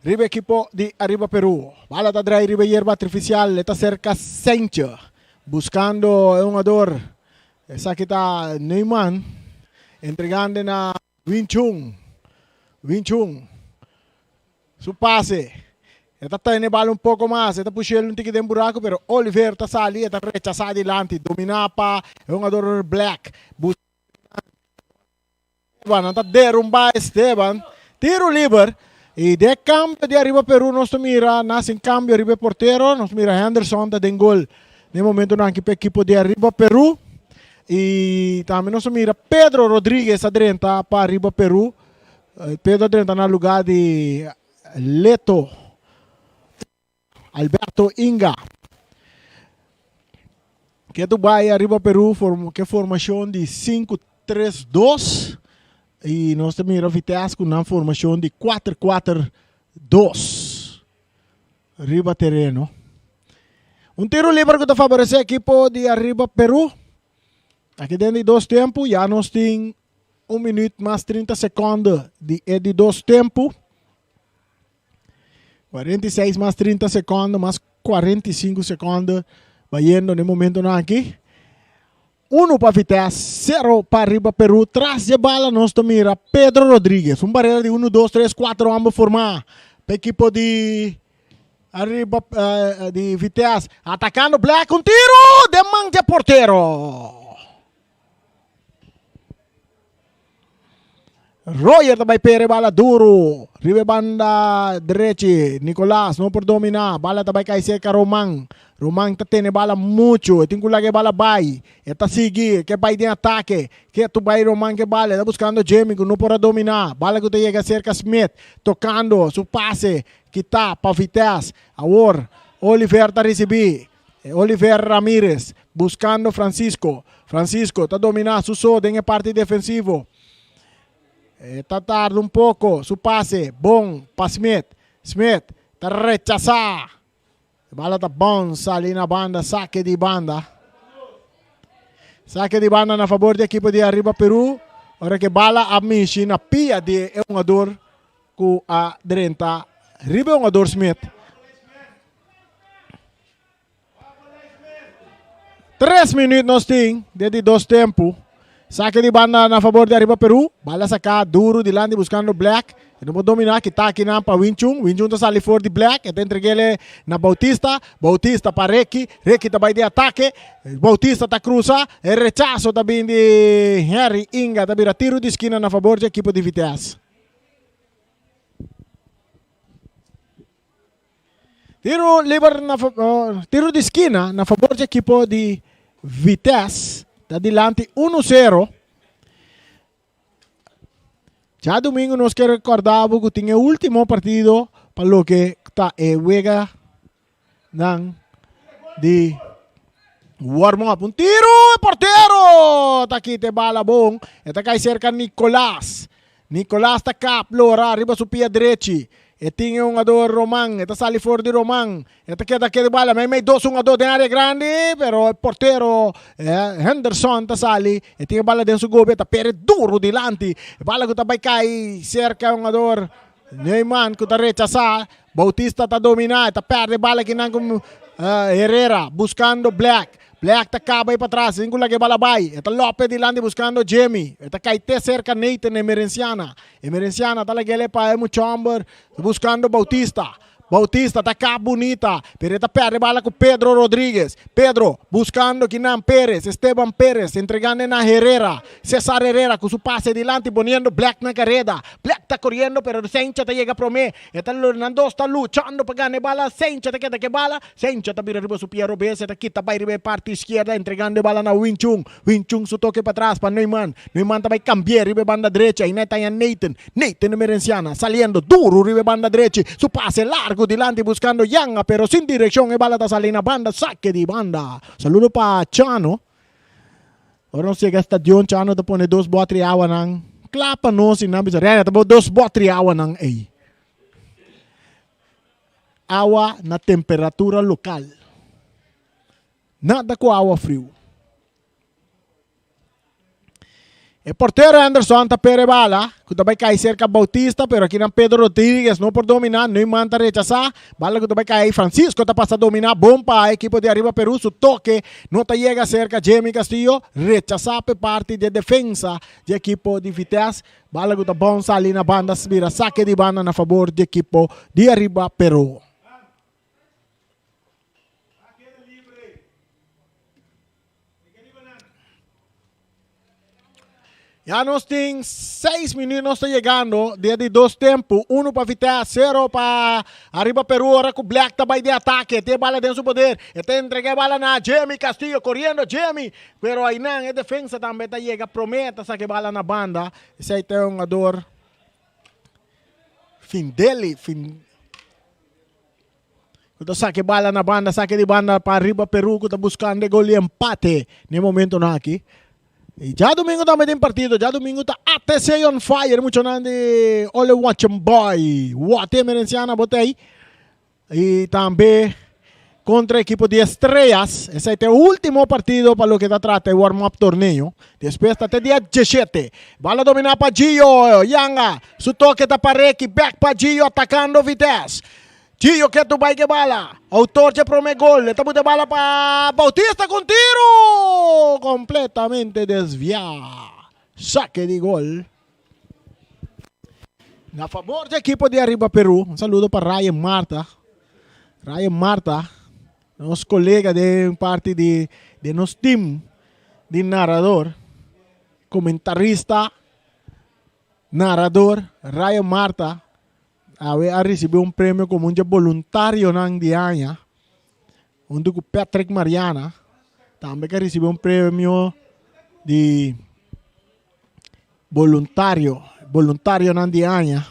Riba equipo di Arriba Peru. Bala ta draai riba hierba artificial. E ta cerca Sentje. Buscando e hungador. Esaki ta Neumann. Entregando na Win Chun. Win Chun. Su pase. E ta tene bala un poco mas. E ta push'el un tiki den buraco, pero Oliver ta sali. E ta rechasa dilanti. Domina pa e hungador Black. Esteban, nan ta derumba Esteban. Tiro liber. Y de cambio de arriba Peru nos ta mira nace cambio arriba portero. Nos mira Henderson ta den gol. Den momento nan aki pa equipo de arriba Peru. Y tambe nos mira Pedro Rodriguez a drenta pa arriba Peru. Pedro a drenta na lugar di Leto. Alberto Inga. Ketu bai ariba Peru form, ke formacion di 5-3-2 y nos ta mira Vitesse cu nan formacion di 4-4-2 riba tereno. Un tiro liber cu ta favorece equipo di ariba Peru. Aki den di dos tempo ya nos tin un minuut mas 30 seconde di e di dos tempo. 46 mas 30 secondo mas 45 secondo bayendo na e momentonan aki. Uno pa Vitesse, cero pa Riba Peru. Tras dje bala nos ta mira Pedro Rodriguez. Un barrera di uno, dos, tres, cuatro homber forma pa equipo di Arriba di Vitesse. Atacando Black, un tiro den man dje portero. Royer ta bai pere bala duro. Riba e banda drechi. Nicolas no por domina. Bala ta bai kai serka Roman. Roman ta tene bala mucho. E tin ku laga e bala bai. E ta sigui. E ke bai den atake. Ketu bai Roman ke bala. E ta buskando Jimmy ku no por a domina. Bala ku ta yega serka Smith. Tokando su pase. Kita pa Vitesse. Awor Oliver ta risibi. Oliver Ramirez buscando Francisco. Francisco ta domina su so den e parti defensivo. E ta tarda un poco. Su pase bon pa Smith. Smith ta rechasa. E bala ta bounce sali na banda. Saque di banda. Saque di banda na favor di equipo di Arriba Peru. Ora que bala a mishi na pia di e hungador cu a drenta riba e hungador Smith. Tres minuut nos tin den di dos tempu. Sake di banda na fabor di Ariba Peru. Bala saká duru dilanti buskando Black. E no por dominá kita akinan pa Winchun. Winchun ta sali for di Black. E ta entreg'é na Bautista. Bautista pa Ricky. Ricky ta bai den atake. Bautista ta krusa. E rechaso ta bin di Henry Inga. Ta bira tiru di skina na fabor di ekipo di Vitesse. Tiro liber na tiro di skina na fabor di ekipo di Vitesse ta dilanti 1-0. Djadumingu nos ke rekorda bo ku tin e ultimo partido pa loke ta e wega nan di warm up. Un tiro e portero ta kita e bala bon. E ta kai serka Nicolas. Nicolas ta kap lora riba su pia drechi. E tin e hungador Roman. E ta sali for di Roman. E ta keda keda bala meimei dos hungador den area grandi, pero e portero Henderson ta sali. E tin e bala den su gobi, e ta pere duro dilanti. E bala ku ta bai kai serka e hungador Neumann ku ta rechasa. Bautista ta domina, e ta perde e bala kinan ku Herrera buskando Black. Black ta kaba ei patras sin ku laga e bala bai. E ta lope dilanti buskando Jimmy. E ta kai te serka Nathan Emerenciana. Emerenciana ta lag'el e pa e muchomber buskando Bautista. Bautista ta kap bunita, pero e ta perde bala ku Pedro Rodriguez. Pedro buskando kinan Perez, Esteban Perez entregando na Herrera. Cesar Herrera ku su pase dilanti poniendo Black na kareda. Black ta koriendo pero Sencha ta yega prome. E ta nan dos ta luchando pa gana e bala. Sencha ta keda ku e bala. Sencha ta bira riba su pia robes, e ta kita bai riba e parti iskierda entregando e bala na Winchung. Winchung su toke patras pa Neumann. Neumann ta bai kambi'é riba e banda drechi. Aina e ta haña Nathan. Nathan Emerenciana saliendo duru riba e banda drechi. Su pase largu dilanti buskando Yanga pero sin direkshon e bala ta sali na banda. Sake di banda. Saludo pa Chano. Ora nos yega stadion Chano ta pone dos botri awanan kla pa nos i nan bisa Rene ta bo dos botri awanan ei. Awa na temperatura lokal. Nada ku awa friu. E portero Anderson ta pere bala, ku ta bai kai serka Bautista, pero akinan Pedro Rodriguez no por dominá, Neumann ta rechasá, bala ku ta bai kai Francisco ta pasa dominá, bon pa e ekipo di Arriba Peru, su toke no ta yega serka Jimmy Castillo, rechasá pa e parti di e defensa di ekipo di Vitesse, bala ku ta bon sali na banda bira sake di banda na fabor di ekipo di Arriba Peru. Ya nos tin 6 minuut, nos ta yegando dia di dos tempo. Uno pa Vitesse, 0 pa Arriba Peru. Ora ku Black ta bai di atake. Tin e bala den su poder. E ta entrega e bala na Jimmy Castillo. Corriendo Jimmy. Pero ainan e defensa tambe ta yega prome. Ta saka e bala na banda. Esei ta e hungador Findeli. Fin Ku ta saka e bala na banda, saka di banda pa riba Peru ku ta buskando e gol di empate na e momentonan aki. I djadumingu tambe tin partido, djadumingu ta ATC on fire muchanan di Ole Watching Boy. Wate Emerenciana bo ta ei. I tambe kontra ekipo di Estrellas. Esei ta e ultimo partido pa loke ta trata e warm up torneo. Despues ta te dia 17. Bala domina pa Gio Yanga. Su toke ta pa Reki. Bek pa Gio atakando Vitesse. Gio ke tu bai ke bala. Autor dje prome gol. E ta buta e bala pa Bautista ku un tiru! Kompletamente desviá. Sake di gol. Na fabor dje ekipo di Arriba Peru. Un saludo pa Ryan Marta. Ryan Marta, nos kolega den parti di di nos team di narador, komentarista, narador, Ryan Marta. Awe a ricibi un premio como un dje boluntarionan di aña, hunto cu Patrick Mariana, tambe ke a ricibi un premio di boluntario, boluntarionan di aña.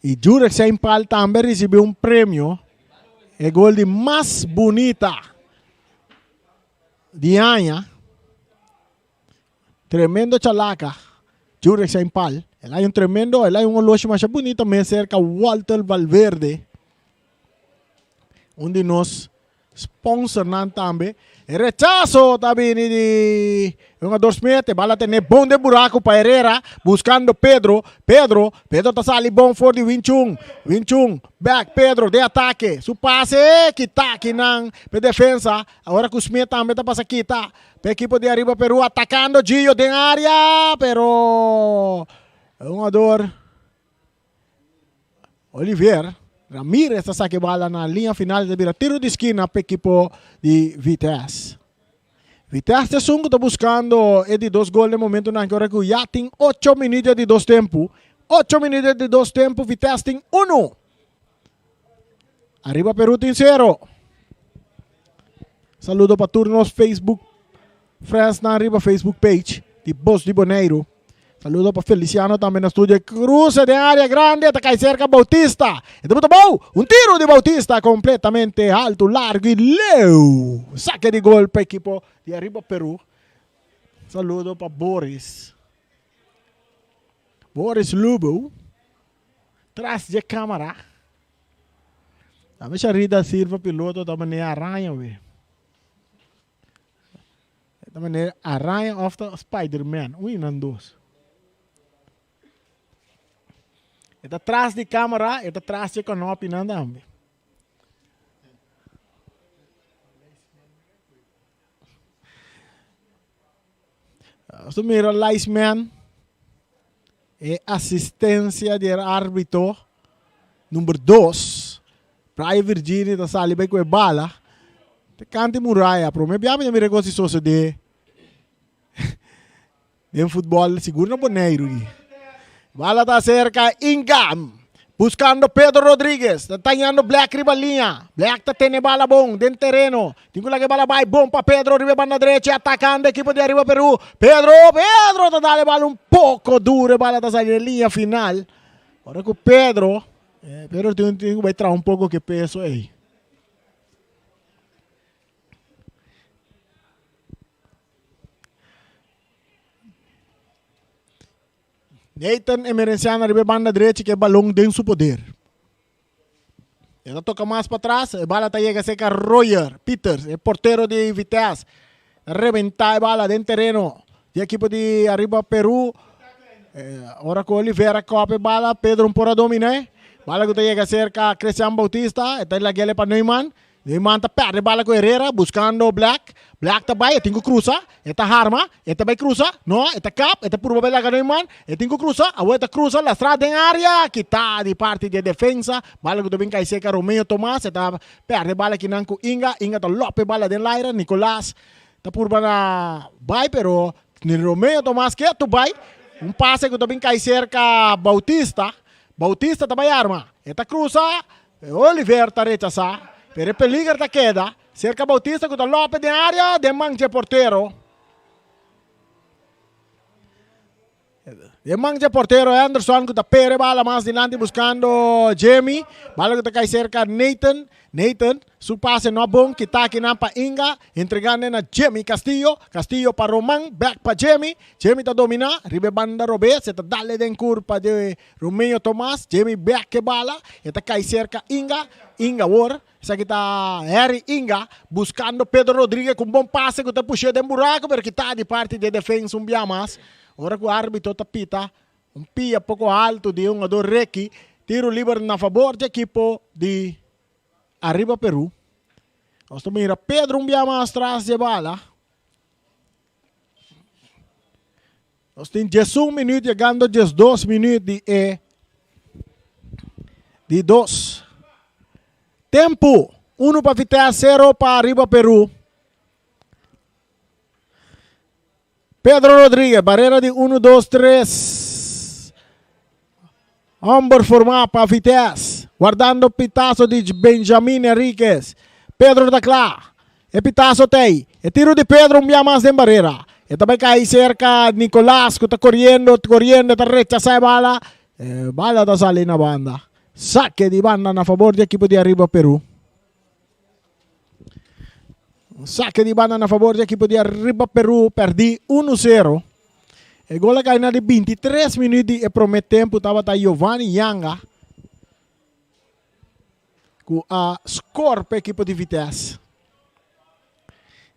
Y Jurek Seinpal tambe a ricibi un premio, e gol di mas bunita di aña. Tremendo chalaca, Jurek Seinpal. El hay un tremendo, el hay un oloshi masha bunita mes cerca Walter Valverde. Un di nos sponsornan tambe. E rechazo ta bini di hungador Smith. E bala tene bon den buraco pa Herrera. Buscando Pedro. Pedro. Pedro ta sali bon for di Winchun. Winchun. Back Pedro den atake. Su pase kita kinan pe defensa. Awor cu Smith tambe ta pasa kita. P'e ekipo di Ariba Peru atakando Gio den área, pero e hungador Olivier Ramirez ta saka e bala na liña final ta bira tiro di skina p'e ekipo di Vitesse. Vitesse ta esun ku ta buskando e di dos gol den momentunan aki ora ku ya tin ocho minuut di dos tempu. Ocho minuut di dos tempu Vitesse tin unu. Ariba Peru tin sero. Saludo pa tur nos Facebook friends nan riba Facebook page di Bos di Boneiru. Saludo pa Feliciano tambe na studio. Cruce den área grande, ta kai cerca Bautista. E ta buta bou, un tiro di Bautista completamente alto, largo y leu. Saque di gol pa equipo di Ariba Peru. Saludo pa Boris. Boris Lubo. Tras dje camara. Tambe Sharida Silva piloto ta manera araña we. Ta manera araña of ta Spiderman. Un y nan dos. E ta tras di camara, e ta tras dje canopy nan tambe. Nos ta mira linesman, e asistencia di e arbitro number dos, Brian Virginia ta sali bai cu e bala, ta canta e muraya. Prome bia mi ta mira cos di sosode den futbol, sigur na Boneiru aki. Bala ta acerca Ingham, buscando Pedro Rodriguez, ta tañando Black riba liña. Black ta tene bala bon den tereno. Tin cu laga e bala bay bon pa Pedro riba e banda drecha, atacando ekipo di Ariba Peru. Pedro, Pedro ta dal e bala un poco duro, e bala ta sali den liña final. Ora cu Pedro, Pedro tin tin cu bay traha un poco cu e peso ey. Nathan Emerenciano riba e banda drecha cu e balon den su poder. E ta toca mas patras, e bala ta yega cerca Royer Pieters, e portero di Vitesse. Ta reventa e bala den tereno di ekipo di Arriba Peru. Ora cu Olivera cop e bala, Pedro no por a domina. Bala cu ta yega cerca Christian Bautista, e ta laguele pa Neumann. Neumann ta perde bala cu Herrera, buscando Black. Black ta bay, e tin cu cruza, e ta harma, e ta bay cruza, no, e ta kap, e ta purba bay laga Neumann, e tin cu cruza, awor e ta cruza, lastra den area, kita di parti di e defensa, bala cu ta bin cay cerca Romeo Tomas, e ta perde bala kinan cu Inga, Inga ta lop e bala den laira, Nicolas ta purba na bay pero ni Romeo Tomas ketu bay, un pase cu ta bin cay cerca Bautista, Bautista ta bay arma, e ta cruza, Oliver ta rechasá, pero e peliger ta keda serka Bautista ku ta lope den área den man dje portero. Den man dje portero Anderson ku ta pere bala mas dilanti buskando Jimmy. Bala ku ta kai serka Nathan. Nathan su pase no a bon, kita akinan pa Inga, entregando na Jimmy Castillo. Castillo pa Roman, bek pa Jimmy. Jimmy ta dominá riba e banda robes, e ta dale den kurpa di Romeo Tomas, Jimmy bek ke bala, e ta kai serka Inga, Inga awor, esaki ta Harry Inga, buskando Pedro Rodriguez ku un bon pase ku ta push'é den buraku, pero kita di parti di e defensa un bia mas. Ora ku arbitro ta pita un pia poko altu di e hungador Ricky, tiro liber na fabor di ekipo di Arriba Peru. Nos ta mira Pedro un bia mas tras di e bala. Nos tin 11 minuut yegando 12 minuut di e di dos. Tempo, 1 pa Vitesse, 0 pa Arriba Peru. Pedro Rodriguez, barrera di 1, 2, 3. Homber formá pa Vitesse, wardando pitazo di Benjamin Henriquez. Pedro ta kla. E pitazo t'ei. E tiro di Pedro un bia mas den barera. E ta bai kai serka Nicolas ku ta koriendo, koriendo, e ta rechasá e bala. E bala ta sali na banda. Sake di banda na fabor di ekipo di Arriba Peru. Un sake di banda na fabor di ekipo di Arriba Peru perdi 1-0. E gol a kai na di 23 minuut di e prome tempo tabata Giovanni Yanga ku a score pa ekipo di Vitesse.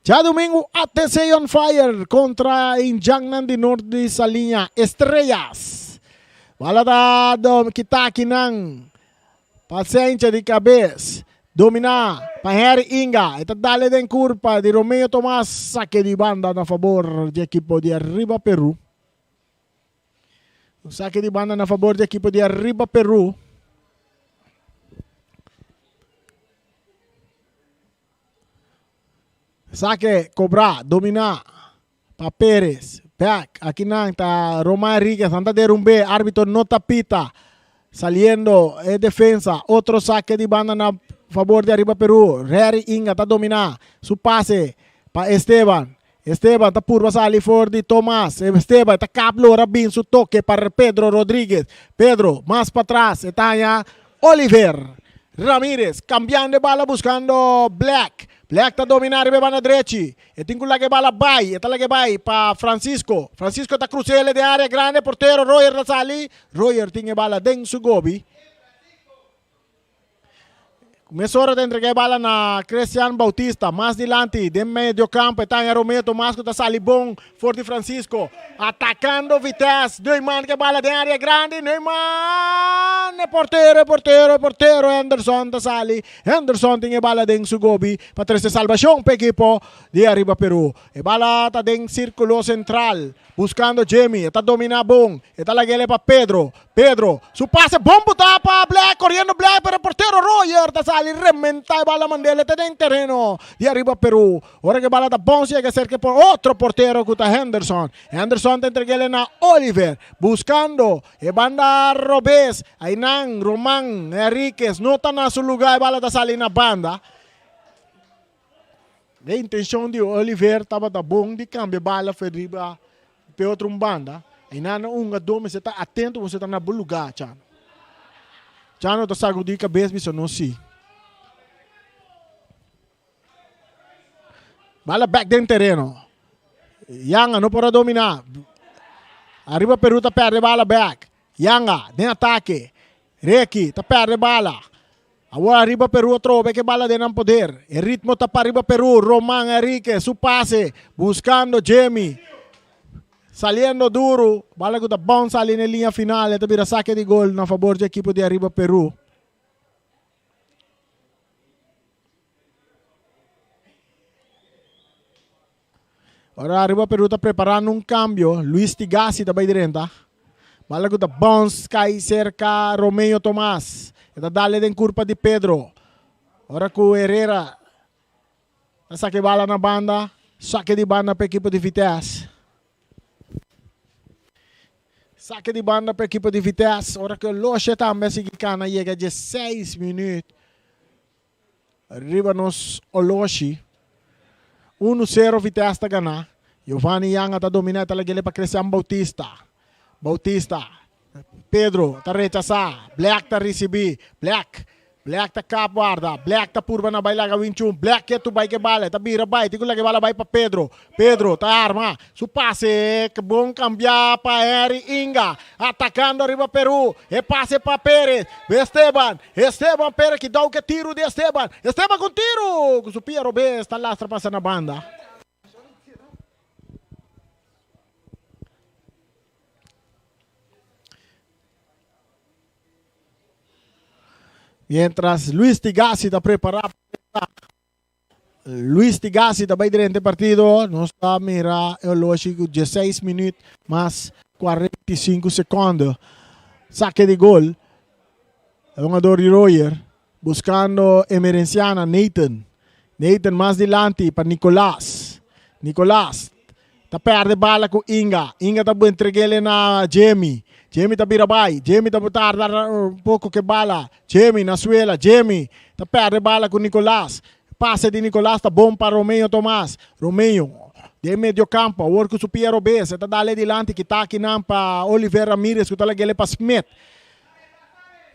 Djadumingu ATC on fire kontra Injangnan di Noord di Saliña Estrellas. Bala ta kita akinan. Pasencha di kabes. Dominá pa Harry Inga. E ta dale den kurpa di Romeo Tomas. Sake di banda na fabor di ekipo di Arriba Peru. Un sake di banda na fabor di ekipo di Arriba Peru. Sake kobrá, dominá pa Perez. Back, akinan ta Roman Enriquez, nan ta derumbe, arbitro no ta pita. Saliendo e defensa, otro sake di banda na fabor di Arriba Peru. Harry Inga ta dominá, su pase pa Esteban. Esteban ta purba sali for di Tomas. Esteban ta kap lora bin su toke pa Pedro Rodriguez. Pedro mas patras e ta haña Oliver Ramirez cambiando e bala buscando Black. Black ta domina riba e banda drechi. E tin cu laga e bala bay. E ta laga e bay pa Francisco. Francisco ta cruza el den area grande. Portero Royer ta sali. Royer tin e bala den su gobi. Mesora ta entrega e bala na Christian Bautista. Mas dilanti den medio campo e ta Romeo Tomas ku ta sali bon for di Francisco. Atacando Vitesse. Neumann ke bala den area grandi. Neumann! E portero, e portero, e portero Henderson ta sali. Henderson tin e bala den su gobi pa trese salvacion pa ekipo di Ariba Peru. E bala ta den circulo central buscando Jimmy. E ta domina bon. E ta lag'ele pa Pedro. Pedro, su pase bon botá pa Black, koriendo Black, pero e portero Royer ta sali rementa e bala mand'el te den tereno di ariba Peru. Ora ku e bala ta bounce yega serka e otro portero ku ta Henderson. Henderson ta entreg'el na Oliver, buskando e banda robes. Ainan Roman Henriquez no ta na su lugá, e bala ta sali na banda. E intencion di Oliver tabata bon di cambia bala for riba p'e otro un banda. Einan un hungador mester ta atento mester ta na bo lugar, Chano. Chano ta sagudi cabes bisa no si. Bala back den tereno. Yanga no por a domina. Ariba Peru ta perde bala back. Yanga den atake. Ricky ta perde bala. Awor Ariba Peru atrobe ke bala den nan poder. E ritmo ta pa Ariba Peru. Roman Henrique su pase buscando Jimmy. Saliendo duro. Bala cu ta bounce sali na e linea final. E ta bira sake di gol na fabor dje ekipo di Ariba Peru. Ora Ariba Peru ta preparando un cambio. Luis Tigasi ta bay drenta. Bala cu ta bounce cay cerca Romeo Tomas. E ta dale den curpa di Pedro. Ora cu Herrera ta saca e bala na banda. Saque di banda pa equipo di Vitesse. Saque di banda pa equipo di Vitesse. Ora cu Loshe tambe a sigui cana yega 16 minuut. Riba nos oloshi. Unu sero Vitesse ta gana. Giovanni Yanga ta domina e ta lag'ele pa Christian Bautista. Bautista. Pedro ta rechasa. Black ta risibi. Black. Black ta kap warda. Black ta purba na bai laga Winchun. Black ke tu bai ke bala. E ta bira bai. Tin ku laga e bala bai pa Pedro. Pedro ta arma su pase bon kambia pa Henry Inga. Atakando riba Peru. E pase pa Perez. Esteban. Esteban Perez ki dou ke tiru di Esteban. Esteban ku tiru! Ku su pia robes ta lastra pasa na banda. Mientras Luis Tigasi ta prepara pa Luis Tigasi ta bai drenta e partido. Nos ta mira e oloshi ku dieseis minuut mas 45 sekondo. Sake di gol. E hungador di Royer buskando Emerenciana Nathan. Nathan mas dilanti pa Nicolas. Nicolas Ta perde bala ku Inga. Inga ta entreg'el na Jemy. Jemy ta bira bai. Jemy ta tarda un poko ku e bala. Jemy na suela. Jemy ta perde bala ku Nicolas. Pase di Nicolas ta bon pa Romeo Tomas. Romeo den medio kampo. Awor ku su pia robes e ta dal e dilanti kita akinan pa Oliver Ramirez ku ta lag'el pa Smith.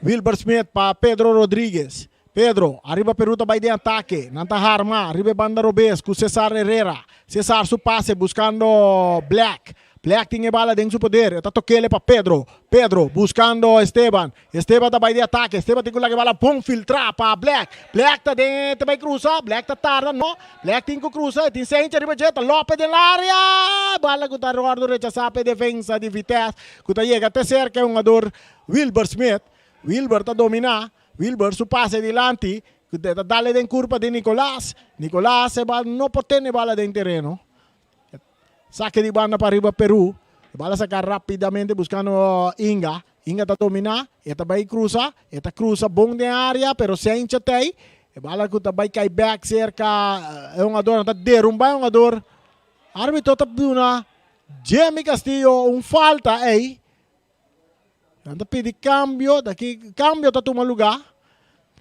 Wilber Smith pa Pedro Rodriguez. Pedro, ariba Peru ta bai den atake. Nan ta harma riba e banda robes ku Cesar Herrera. Cesar su pase buskando Black. Black tin e bala den su poder. E ta tokele pa Pedro. Pedro buskando Esteban. Esteban ta bai den atake. Esteban tin ku laga e bala bon filtra pa Black. Black ta den ta bai krusa. Black ta tarda no. Black tin ku krusa. E tin Sencha riba dje. Ta Lopez den laria. Bala ku ta wòrdu rechasá pa e defensa di Vitesse ku ta yega te serka e hungador Wilber Smith. Wilber ta dominá. Wilber su pase dilanti cu ta dale den curpa di Nicolas. Nicolas e bal no por tene bala den tereno. Sake di banda pa riba Peru. E bala saca rapidamente buscando Inga. Inga ta domina. E ta bay cruza. E ta cruza bon den area pero Sencha tey. E bala cu ta bay cay back cerca e hungador. Nan ta derumba e hungador. Arbitro ta duna Jemmy Castillo un falta ey. Nan ta pidi cambio, daki cambio ta tuma lugar.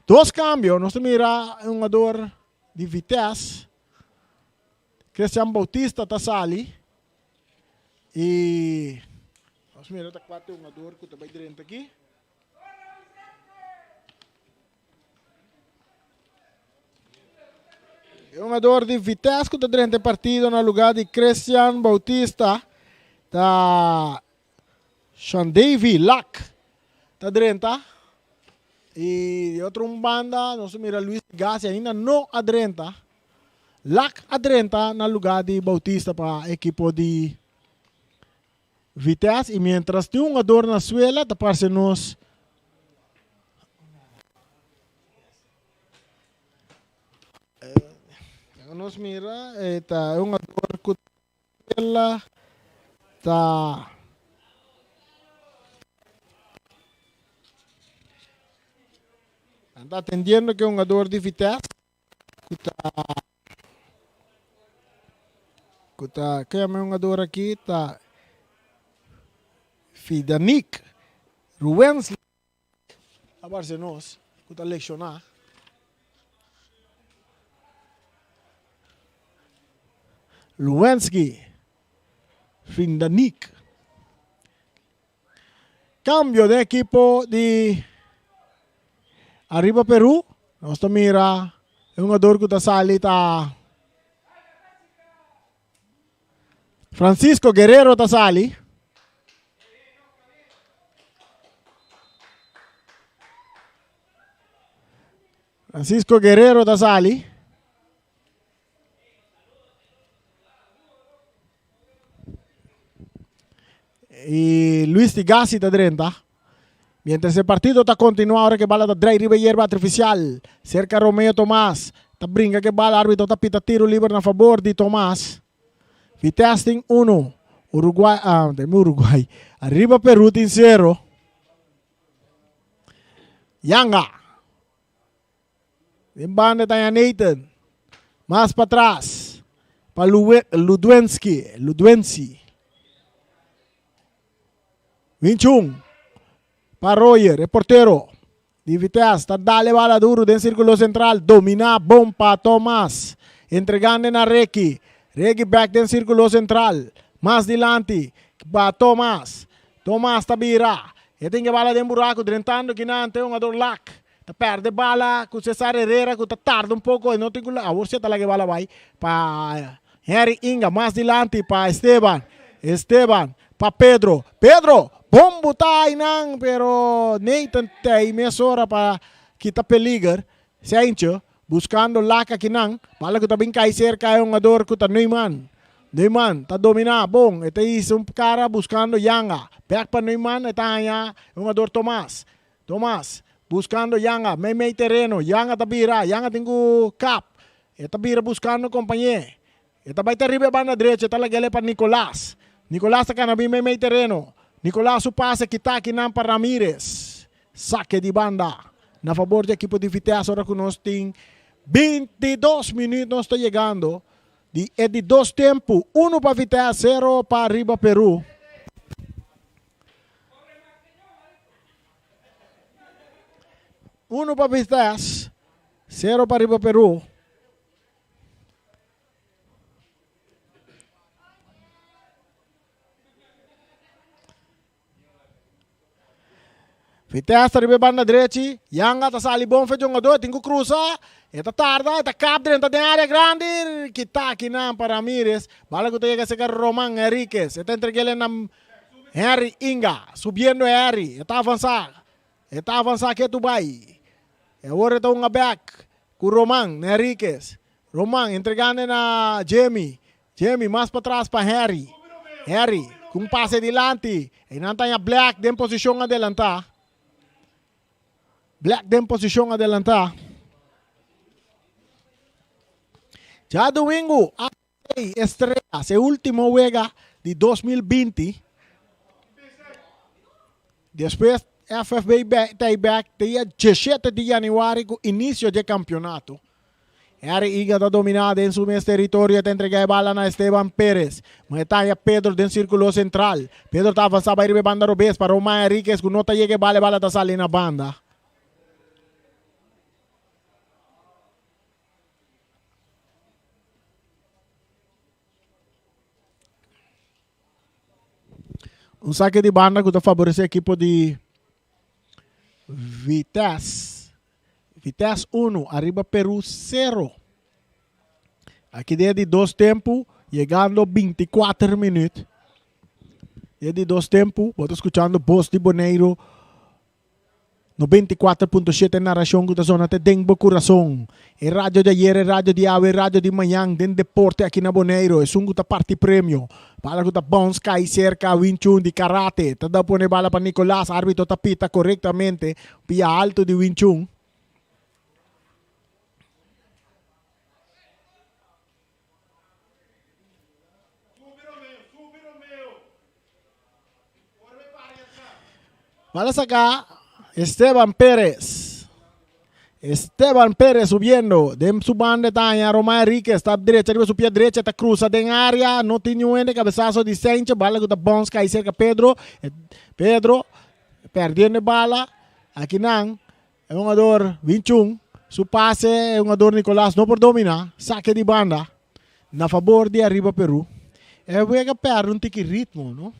Dos cambio, nos ta mira e hungador di Vitesse, Christian Bautista ta sali y nos mira ta cua ta e hungador cu ta bay drenta aki. E hungador di Vitesse cu ta drenta e partido na lugar di Christian Bautista ta Sean Davy Lack ta drenta. I di otro un banda nos ta mira Luis Gassi ainda no a drenta. Lak a drenta na lugar di Bautista pa ekipo di Vitesse y mientras tin un hungador na suela ta parce nos nos mira e ta un hungador cu suela ta Nan ta atendiendo cu e hungador di Vitesse cu ta cu ta ke yama e hungador aki ta Fidanik Ruwens a parse nos cu ta lecciona. Luwenski Findanik. Cambio den ekipo di Arriba Peru. Nos ta mira e hungador cu ta sali ta Francisco Guerrero ta sali. Francisco Guerrero ta sali. Y Luis Tigasi ta drenta. Mientras e partido ta continua ora que bala ta drai riba yerba artificial. Cerca Romeo Tomás. Ta brinca que bala arbitro ta pita tiro liber na favor di Tomás. Vitesse tin 1. Uruguay, ah, Uruguay. Arriba Peru tin 0. Yanga. Den banda ta ya Nathan. Mas patras pa Ludwenski, Ludwensi. Winchun pa Royer, e portero di Vitesse. Ta dale bala duro den circulo central. Domina bon pa Thomas. Entregando na Ricky. Ricky back den circulo central. Mas dilanti pa Thomas. Thomas ta bira. E tin ke bala den buraco drentando kinan te hungador Lak. Ta perde bala ku Cesar Herrera ku ta tarda un poko e no tin ku awor si e ta laga e bala bai pa Henry Inga mas dilanti pa Esteban Esteban pa Pedro Pedro bon buta einan pero Nathan ta ei mesora pa kita peliger Seintje buskando lak akinan bala ku ta bin kai serka e hungador ku ta Neumann Neumann ta domina bon e ta hisa un kara buskando Yanga bek pa Neumann e ta haña e hungador Tomas Tomas, buscando Yanga, meimei tereno, Yanga ta bira, Yanga tin cu kap, e ta bira buscando compañe, e ta bay ta riba e banda drecha, e ta lag'el pa Nicolas, Nicolas ta cana bin meimei tereno, Nicolas su pase kita akinan pa Ramirez, sake di banda na fabor di ekipo di Vitesse ora cu nos tin 22 minuut nos ta yegando di e di dos tempo, uno pa Vitesse, cero pa Riba Peru. Uno pa Vitesse, cero pa Riba Peru. Vitesse riba e banda drechi, Yanga ta sali bon fe jongador, tin ku krusa, e ta tarda, e ta kap drenta den area grandi, kita akinan pa Ramirez, bala ku ta yega serka Roman Henriquez, e ta entreg'el na Henry Inga, subiendo Henry, e ta avansa, e ta avansa ketu bai, e awor e ta hunga bek ku Roman Henriquez, Roman entregando na Jimmy, Jimmy mas patras pa Henry, Henry ku un pase dilanti, einan ta haña Black den posishon adelanta, Black den posishon adelanta. Djadumingu. Ey Estrellas, e ultimo wega di 2020. Despues FFB ta ey bek dia 17 di januari cu inicio dje campeonato. Harry Iga ta domina den su mes teritorio e ta entrega e bala na Esteban Perez. Ma e ta haya Pedro den circulo central. Pedro ta avansa bay riba e banda robes pa Roman Henriquez cu no ta yega e bala, e bala ta sali na banda. Un saque di banda ku ta favorece ekipo di Vitesse. Vitesse 1, arriba Peru 0. Aki den di dos tempo, yegando 24 minuut. Den di dos tempo, bo ta skuchando Bos di Boneiru. 94.7 narashon ku ta zona te den bo kurason. E radio di ayer, e radio di awe, e radio di mañan den deporte aki na Boneiru. Esun ku ta parti premio. Bala ku ta bounce kai serka Wing Chun di karate. Ta da pone bala pa Nicolas. Arbitro ta pita korektamente. Pia alto di Wing Chun. Bala saca Esteban Pérez. Esteban Pérez subiendo. Den su banda está aña Román Enrique. Está derecha, arriba su pie derecha. Está cruza den área. No tiene un ende. Cabezazo de Sánchez. Bala que está bounce cae cerca Pedro. Pedro perdiendo bala. Aquí nan. E hungador Winchun. Su pase e hungador Nicolás no por domina. Saque di banda. Na fabor di Arriba Peru. E wega perde un tiki ritmo, no?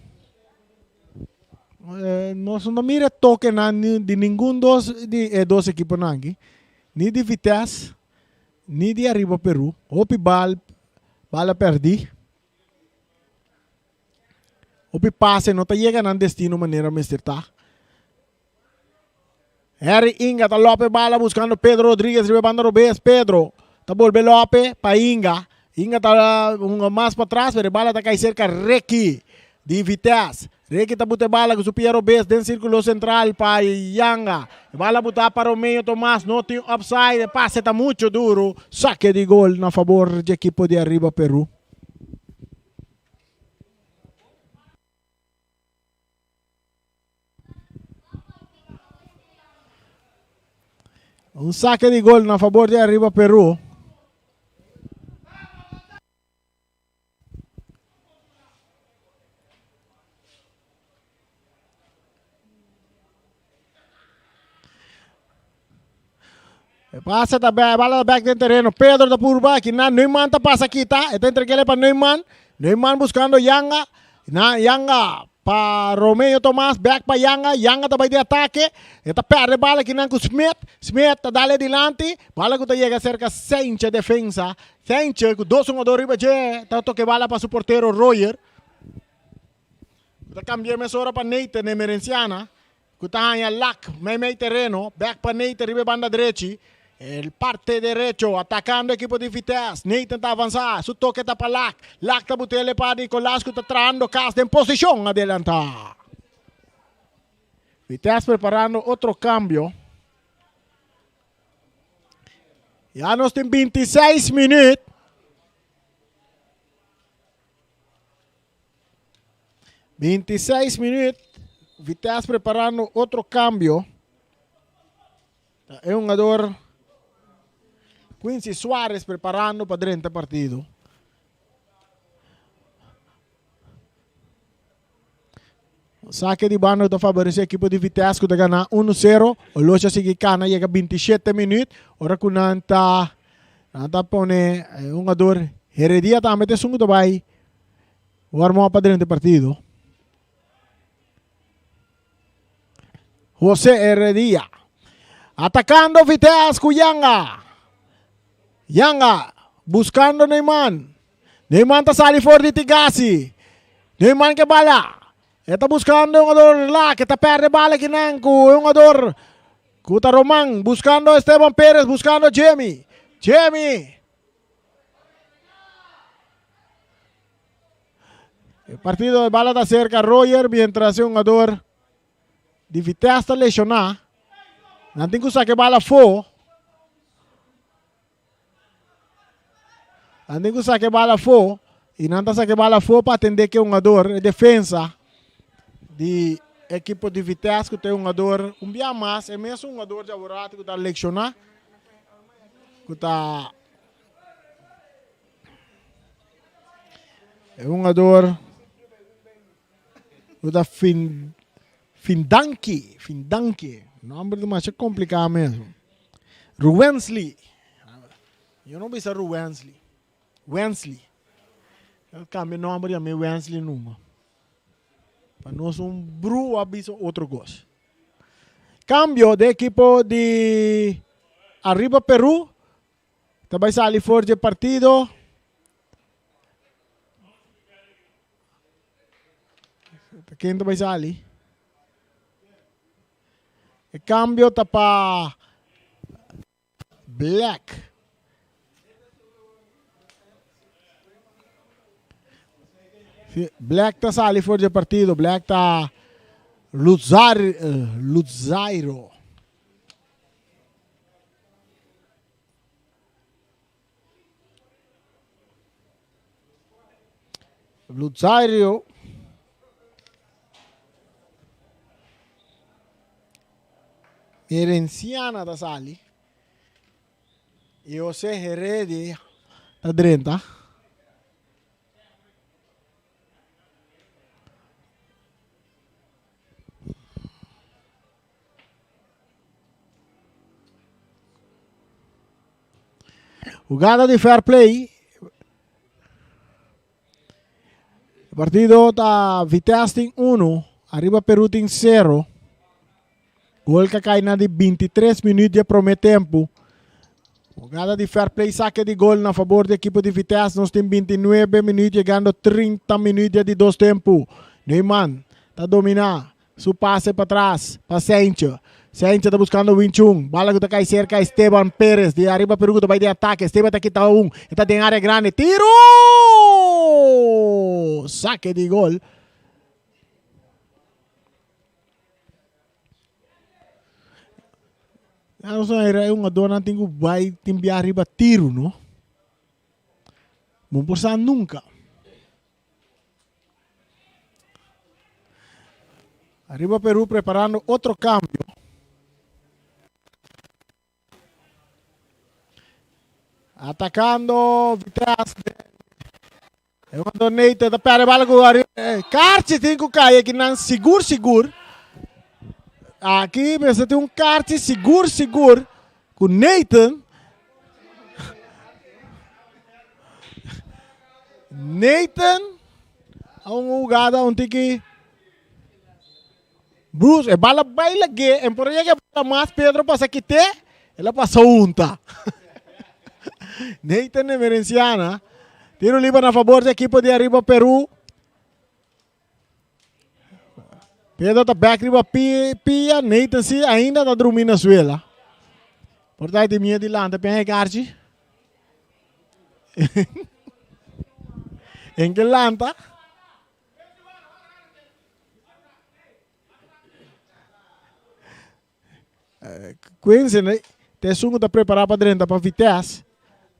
Nos no mira tokenan di ningun dos di e dos ekiponan aki, ni di Vitesse ni di Arriba Peru. Hopi bal bala pèrdí. Hopi pase no ta yega nan destino manera mester ta. Harry Inga ta lope bala buscando Pedro Rodriguez riba e banda robes. Pedro ta bolbe lope pa Inga. Inga ta hunga mas patras pero e bala ta kai cerca Ricky di Vitesse. Ricky ta buta e bala cu su pia robes den circulo central pa Yanga. E bala buta pa Romeo Tomas. No tin offside. E pase ta mucho duro. Saque di gol na fabor di ekipo di Arriba Peru. Un saque di gol na favor di Arriba Peru. E pasa ta back, bala ta back den terreno. Pedro ta purba aki na Neumann ta pasa kita. E ta entregele pa Neumann. Neumann buscando Yanga. Na Yanga pa Romeo Tomas, back pa Yanga. Yanga ta bai di atake. E ta perde bala aki nan ku Smith. Smith ta dale dilanti. Bala ku ta yega serka Saintje defensa. Saintje ku dos hungador riba dje ta toke bala pa su portero Royer. Ta kambia mesora pa Nathan Emerenciana. Ku ta haña lak meimei tereno, bèk pa Nathan riba e banda drechi. El parte derecho atakando ekipo di Vitesse. Nathan ta avansá, su toke ta pa Lak. Lak ta but'el pa Nicolas ku ta trahando kas den posishon adelantá. Vitesse preparando otro kambio. Ya nos tin 26 minüt. 26 minuut. Vitesse preparando otro cambio. E hungador Quincy Suarez preparando pa drenta partido. Saque di banda ta favorece equipo di Vitesse ku ta gana 1-0. Olocha sigui cana yega 27 minuut. Ora ku nan ta nan ta pone e hungador Heredia tambe ta esun ku ta bai Warm up pa drenta e partido. Jose Heredia. Atacando Vitesse cu Yanga. Yanga buscando Neyman. Neyman ta sali for di Tigasi. Neyman ke bala. E ta buscando un jugador la que ta perde bala kinan cu un jugador cu ta Roman buscando Esteban Perez buscando Jamie. Jamie. E partido de bala ta cerca Roger mientras e hungador di Vitesse ta lesioná. Nan tin ku saka e bala afó. Nan tin ku saka e bala afó i nan ta saka e bala afó pa atendé ku e hungador, e defensa di ekipo di Vitesse ku ta e hungador un bia mas e mesun hungador dje aworati ku ta lesioná ku ta E hungador ku ta fin Findanki, Findanki, nomber demasiado kompliká mesmo. Ruwensley, yo no bisa Ruwensley, Wensley. El kambia nomber yam'é Wensley numa. Pa nos un bru a bisa otro kos. Kambio den ekipo di Arriba Peru. Ta bai sali for dje partido. Ken ta bai sali? E cambio ta pa Black. Black ta sali for di e partido. Black ta Luzar, Luzairo. Luzario. Herenciana ta sali. Y Jose Heredia ta drenta. Jugada di fair play. Partido ta Vitesse tin 1, Arriba Peru tin 0. Gol ka kai na di 23 minuut di prome tempo. Jugada di fair play, saque di gol na favor di equipo di Vitesse. Nos tin 29 minuut llegando 30 minuut di dos tempo. Neumann ta domina. Su pase patras pa Sencho. Sencho ta buscando Win Chung. Bala cu ta cay cerca Esteban Perez di Arriba Peru cu ta bay di ataque. Esteban ta kita un. E ta den area grandi. Tiro! Saque di gol. Nos a un adornan tin cu bay tin bia riba tiro, no? Bo por sa nunca. Arriba Peru preparando otro cambio. Atacando Vitesse. E cuando Nathan ta perde bala cu arriba. Kaartje tin cu cay aki nan sigur sigur. Aki mester tin un kaartje sigur sigur cu Nathan. Nathan a un hugada un tiki Bruce e bala bai lag'é en por yega e bala mas Pedro pasa kit'é el a pasa hunta. Nathan Emerenciana tiro liber na fabor di ekipo di Arriba Peru. Pedro ta bek riba pia, Nathan si ainda ta drumi na suela. Por ta di miedo di lanta pen e karchi. En ke lanta. Quincy ta esun ku ta prepará pa drenta pa Vitesse.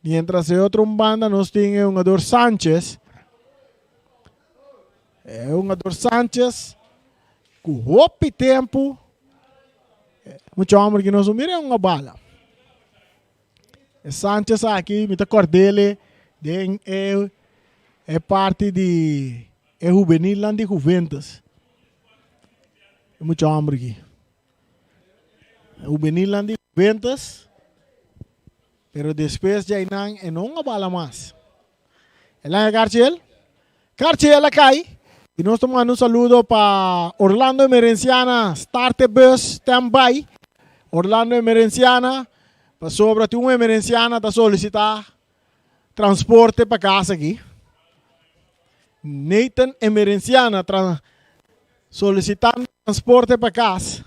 Mientras e otro un banda nos tin e hungador Sanchez. E hungador Sanchez ku hopi tempu. Mucha homber ki nos no mira hunga bala. E Sanchez aki mi ta kord'ele den e e parti di e hubenilnan di Juventus. E mucha homber aki. Hubenilnan di Juventus, pero despues djai nan e no a bala mas. El a Carchiel, Carchiel a cay y nos ta manda un saludo pa Orlando Emerenciana, start e bus, stand by. Orlando Emerenciana, pasobra tin un Emerenciana ta solicita transporte pa cas aki. Nathan Emerenciana solicitando transporte pa cas.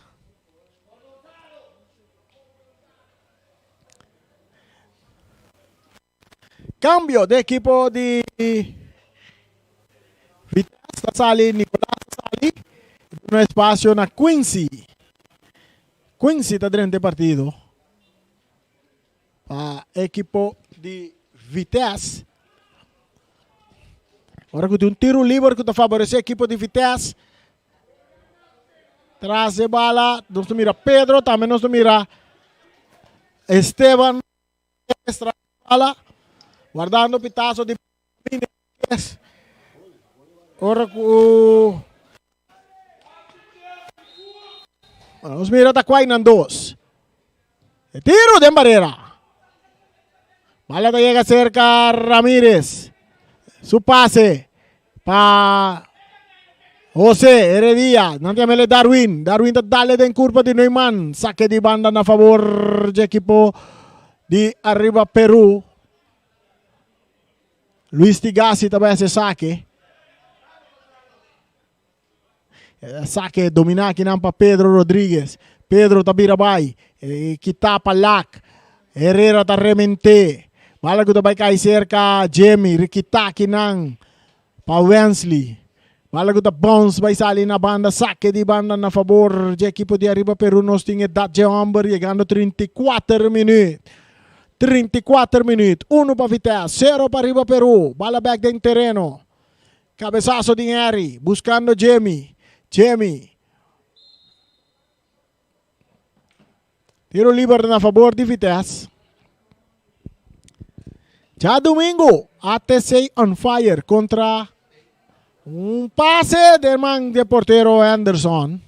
Cambio de equipo di Vitesse ta sali, Nicolas ta sali. Duna espacio na Quincy. Quincy ta drenta e partido. Pa ekipo di Vitesse. Ora ku tin un tiro liber ku ta faboresé ekipo di Vitesse. Tras e bala nos ta mira Pedro, tambe nos ta mira Esteban tras e bala. Guardando pitazo di Ora ku nos mira ta kwai nan dos. E tiro den barera. Bala ta yega cerca Ramirez. Su pase pa Jose Heredia. Nan ta yamele Darwin. Darwin ta dale den curpa di Neumann. Saque di banda na favor di equipo di Arriba Peru. Luis Tigasi ta bai haci saque. Saque dominá akinan pa Pedro Rodriguez. Pedro ta bira bai. E kita pa Lak. Herrera ta rement'é. Bala ku ta bai kai serka Jimmy. Rikita kinan pa Wensley. Bala ku ta bounce bai sali na banda. Sake di banda na fabor dje ekipo di Ariba Peru. Nos tin edat dje homber yegando 34 minuut. 34 minuut. Uno pa Vitesse, sero pa Ariba Peru. Bala bek den tereno. Cabezazo di Henry, buscando Jimmy. Jimmy. Tiro liber na favor di Vitesse. Djadomingo, ATC on fire contra un pase del man de portero Anderson.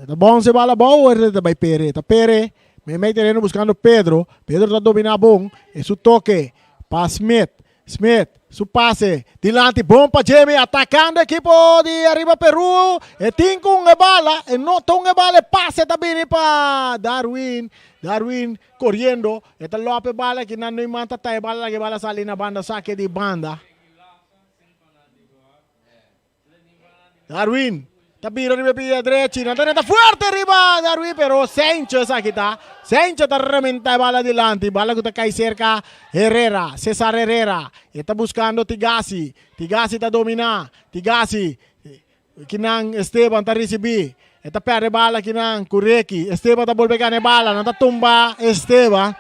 Ta bon se bala abou, e ta bai Pere. Ta Pere, meimei tereno buscando Pedro. Pedro ta domina bon. E su toke pa Smith. Smith, su pase dilanti bon pa Jimmy. Atacando ekipo di Ariba Peru. E tin cu un e bala. E no ta un e bala. E pase ta bini pa Darwin. Darwin coriendo. E ta lop e bala. Kinan no iman ta ta e bala. Laga e bala sali na banda. Sake di banda. Darwin ta bira riba e pia drechi. Nan ta reta fuerte riba Darwin, pero Sencho esaki ta. Sencho ta rementa e bala dilanti. Bala ku ta kai serka Herrera, Cesar Herrera. E ta buskando Tigasi. Tigasi ta dominá. Tigasi, kinan Esteban ta risibí. E ta pèrdè bala kinan ku Ricky. Esteban ta bolbe gana e bala. Nan ta tumba Esteban.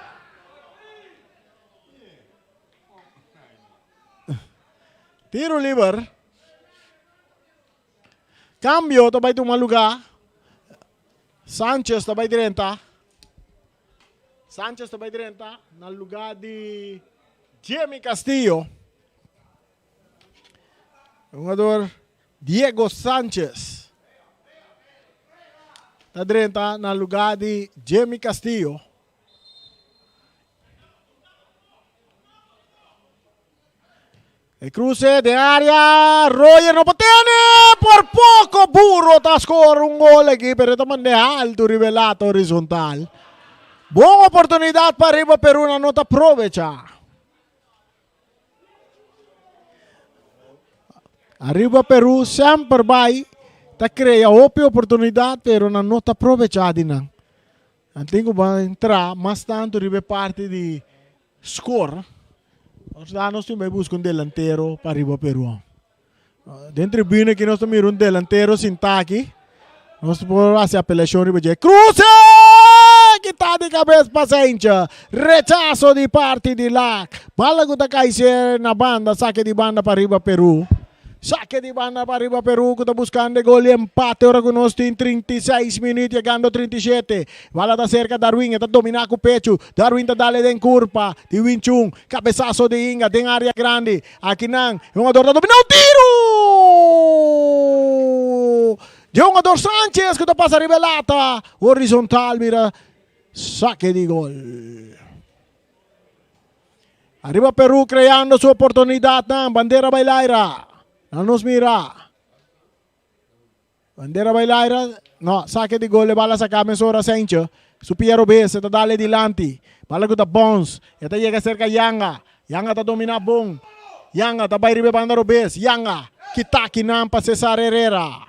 Tiro liber. Cambio ta bai tuma lugar. Sanchez ta bai drenta. Sanchez ta bai drenta na lugar di Jimmy Castillo. Jugador Diego Sanchez ta drenta na lugar di Jimmy Castillo. E cruce den área, Royer no por tene, por poco Burro ta score un gol aquí, pero ta mande alto riba e lata horizontal. Bon oportunidad pa Riba Peru, nan no ta aprovecha. Arriba Peru semper bai ta crea hopi oportunidad, pero nan no ta aprovecha di nan. Nan tin ku entra mas tantu riba e parti di score. Nos da nos tin bai buska un delantero pa riba Peru. Den tribuna aki nos ta mira un delantero sinta aki. Nos por hasi apelashon riba dje. Cruce! Kita di kabes pa Sencha. Rechaso di parti di Lak. Bala ku ta kai ser na banda, sake di banda pa riba Peru. Sake di banda pa riba Peru ku ta buskando e gol di empate ora ku nos tin 36 minuut yegando 37. Bala ta serka Darwin, e ta dominá ku pechu. Darwin ta dale den kurpa di Winchun. Kabesaso di Inga den área grandi. Akinan e hungador ta dominá un tiru! Di e hungador Sanchez ku ta pasa riba e lata horizontal bira sake di gol. Ariba Peru creando su oportunidadnan. Bandera bay laira. Na nos mira. Bandera bay laira. No, saque di gol. E bala saca mesora Sencho. Su pia robes. E ta dale dilanti. Bala cu ta bounce. E ta yega cerca Yanga. Yanga ta domina bon. Yanga ta bay riba e banda robes. Yanga. Kita kinan pa Cesar Herrera.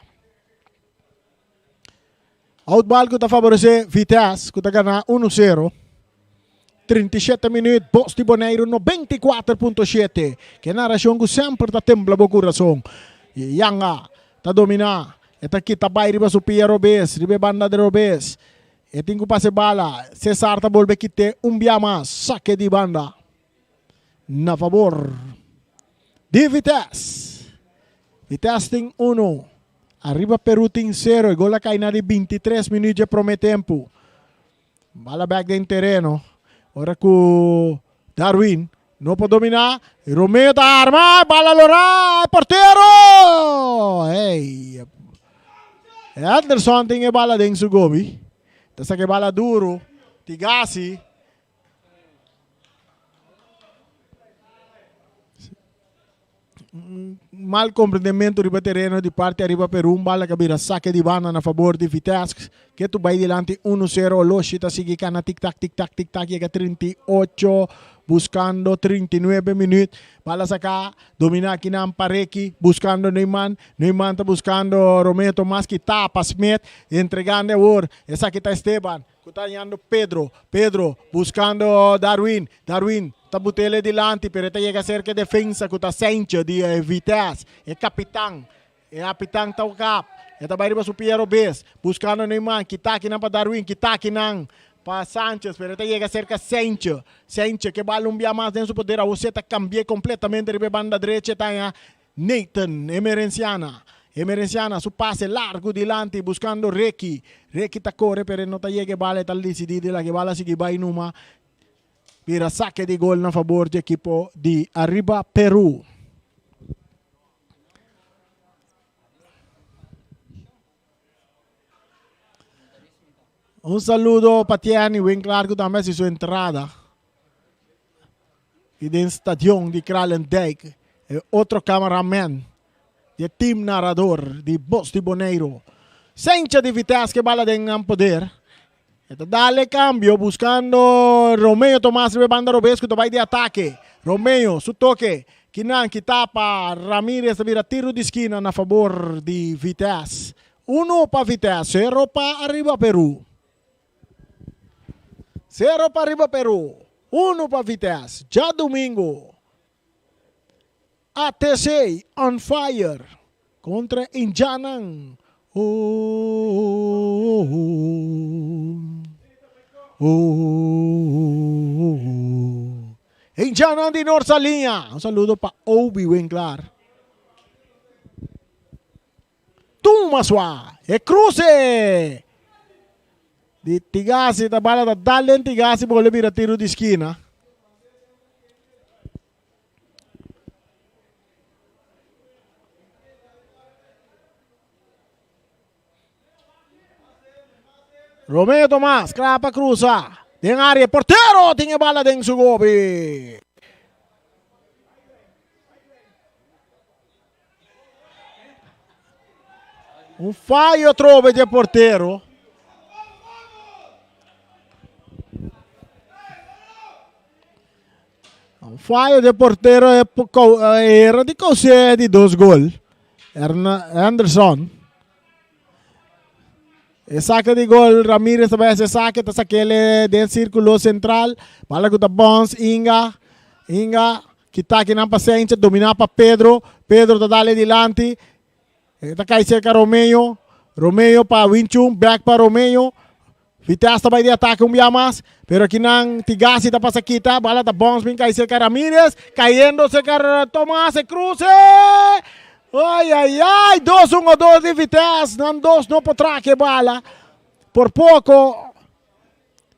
Outbal ku ta faboresé Vitesse ku ta gana uno sero. 37 minuut, Bos di Boneiru 94.7. Ke narashon ku semper ta tembla bo kurason. Yanga ta dominá, e ta kita bai riba su pia robes, riba e banda di robes. E tin ku pasa e bala, Cesar ta bolbe kit'é un bia mas, sake di banda na fabor di Vitesse. Vitesse tin uno. Ariba Peru tin sero, e gol a kai na di 23 minuut dje prome tempu. Bala bek den tereno, ora ku Darwin no por domina, Romeo ta arma, bala lora, e portero! Hey! Anderson tin e bala den su gobi, ta saka e bala duro, Tigasi. Un mal komprendementu riba tereno di parti Ariba Peru, un bala ku a bira sake di banda na fabor di Vitesse. Ketu bai dilanti unu sero, Oloshi ta sigui kana tik tak tik tak tik tak yega 38 buskando 39 minüt. Bala saka, domina akinan pa Reki buskando Neumann, Neumann ta buskando Romeo Tomas ki tapa Smith entregando awor esaki ta Esteban. Ku ta hañando Pedro. Pedro buskando Darwin. Darwin ta but'el dilanti pero e ta yega serka e defensa ku ta Saintje di Vitesse. E kapitan. E apitan ta kap. E ta bai riba su pia robes. Buskando Neymar. Kita akinan pa Darwin. Kita akinan pa Sanchez pero e ta yega serka Saintje. Saintje ke bal un bia mas den su poder. Awor si e ta kambi'é kompletamente riba e banda drechi. E ta haña Nathan Emerenciana. Emerenciana su pase largu dilanti buscando Ricky. Ricky ta core pero e no ta yega e bala e ta dicidi di laga e bala sigui bay numa. Bira saque di gol na fabor di ekipo di Arriba Peru. Un saludo pa Tierney Winklaar ku tambe hasi su entrada i den stadion di Kralendijk. E otro cameraman di e team narador di Bos di Boneiru. Sencha di Vitesse ke bala den nan poder. E ta dale cambio buscando Romeo Tomas riba e banda robes cu ta bay di atake. Romeo su toke kinan ki tapa Ramirez ta bira tiro di skina na fabor di Vitesse. Uno pa Vitesse, sero pa Arriba Peru. Sero pa Arriba Peru, uno pa Vitesse. Djadumingo ATC on fire kontra Indjanan oh oh oh Indjanan di Noord Saliña. Un saludo pa Obi Winklaar. Tuma sua e kruse di Tigasi ta bala ta dal den Tigasi bolbe bira tiro di skina. Romeo Tomas kla pa cruza den área. Portero tin e bala den su gobi. Un fallo trobe di e portero. Un fallo di e portero e era di causé di dos gol. Anderson. E saque di gol, Ramirez ta bai haci e saque, ta saquele den circulo central. Bala cu ta bounce, Inga. Inga, kita akinan pa Sanchez, domina pa Pedro. Pedro ta dale dilanti. E ta cai cerca Romeo. Romeo pa Winchun, back pa Romeo. Vitesse ta bai di atake un bia mas, pero akinan Tigasi ta pasa kita, bala ta bounce bin cai cerca Ramirez, cayendo cerca Tomas, e cruce! Ay ay ay, dos un o dos di Vitesse, nan dos no por traha e bala. Por poco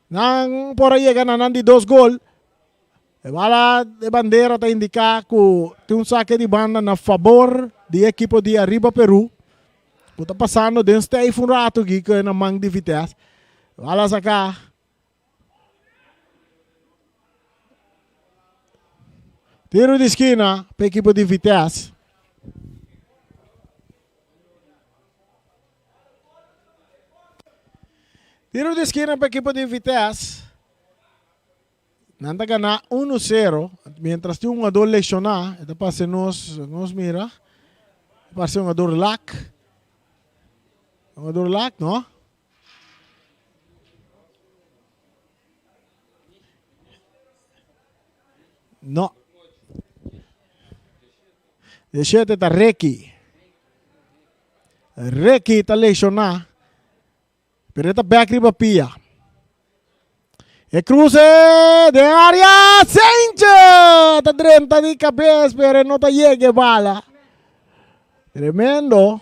nan por a yega na nan di dos gol. E bala e bandera ta indica cu tin un saque di banda na fabor di e ekipo di Arriba Peru cu ta pasando den stijf un rato aki cu e na man di Vitesse. Bala saca. Tiro di skina pa ekipo di Vitesse. Tiro di skina pa ekipo di Vitesse. Nan ta gana uno sero, mientras tin un hugador lesioná, e ta parse nos, nos mira, ta parse un hugador lak, un hugador lak, no? No. De shete ta Ricky. Ricky ta lesioná. Pero e ta bek riba pia. E cruce den area. Sanchez ta drenta di cabes, pero e no ta yega e bala. Tremendo.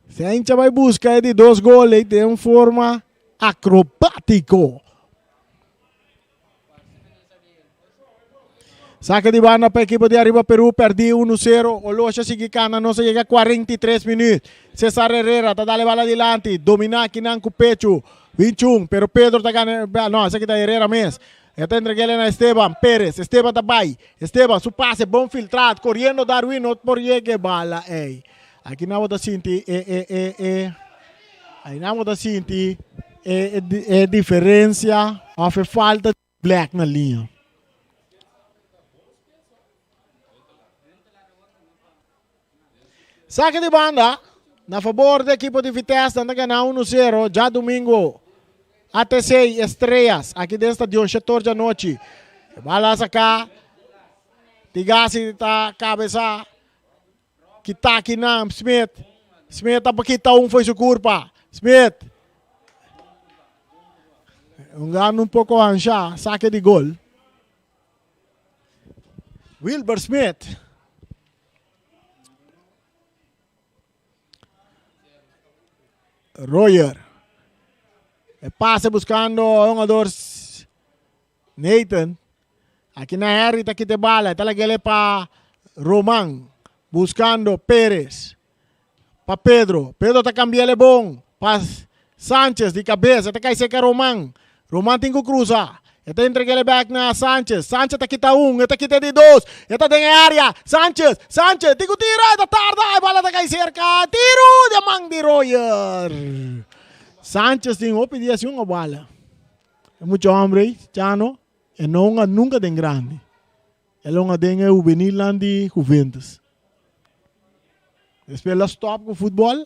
Sanchez bai busca e di dos gol e den forma acrobatico. Saque di banda pa equipo di Arriba Peru, perdi 1-0. Olosha sigui cana, nos a yega 43 minuut. Cesar Herrera ta dale bala dilanti, domina kinan cu pecho. Winchun, pero Pedro ta gana, no, esaki ta Herrera mes. E ta entreg'é na Esteban Perez. Esteban ta bai. Esteban su pase bon filtrá. Koriendo Darwin no por yega e bala ei. Aki nan bo ta sinti e e e e Ai nan bo ta sinti e e diferensia òf e falta di Black na liña. Sake di banda na fabor di ekipo di Vitesse nan ta gana uno sero djadumingu ATC Estrellas aki den stadion Shetor djanochi. E bala a saka Tigasi ta kabesa kita akinan Smith. Smith ta kita un fo'i su kurpa. Smith un gana un poko hansha sake di gol. Wilber Smith. Royer. E pase buscando jugador Nathan. Aki na Harry ta kita e bala. Ta lagele pa Roman. Buscando Perez. Pa Pedro. Pedro ta cambiele bon. Pa Sanchez di cabeza. Ta cai seca Roman. Roman tin cu cruza. E ta entregele back na Sanchez. Sanchez ta kita un. E ta kita di dos. E ta den e area. Sanchez. Sanchez tin cu tira. E ta tarda. E bala ta cai cerca. Tiro di e man di Royer. Sanchez tin hopi dia sin un bala. E mucha hombre ei, Chano, e no hunga nunca den grandi. El a hunga den e hubenilnan di Juventus. Despues el a stop cu futbol,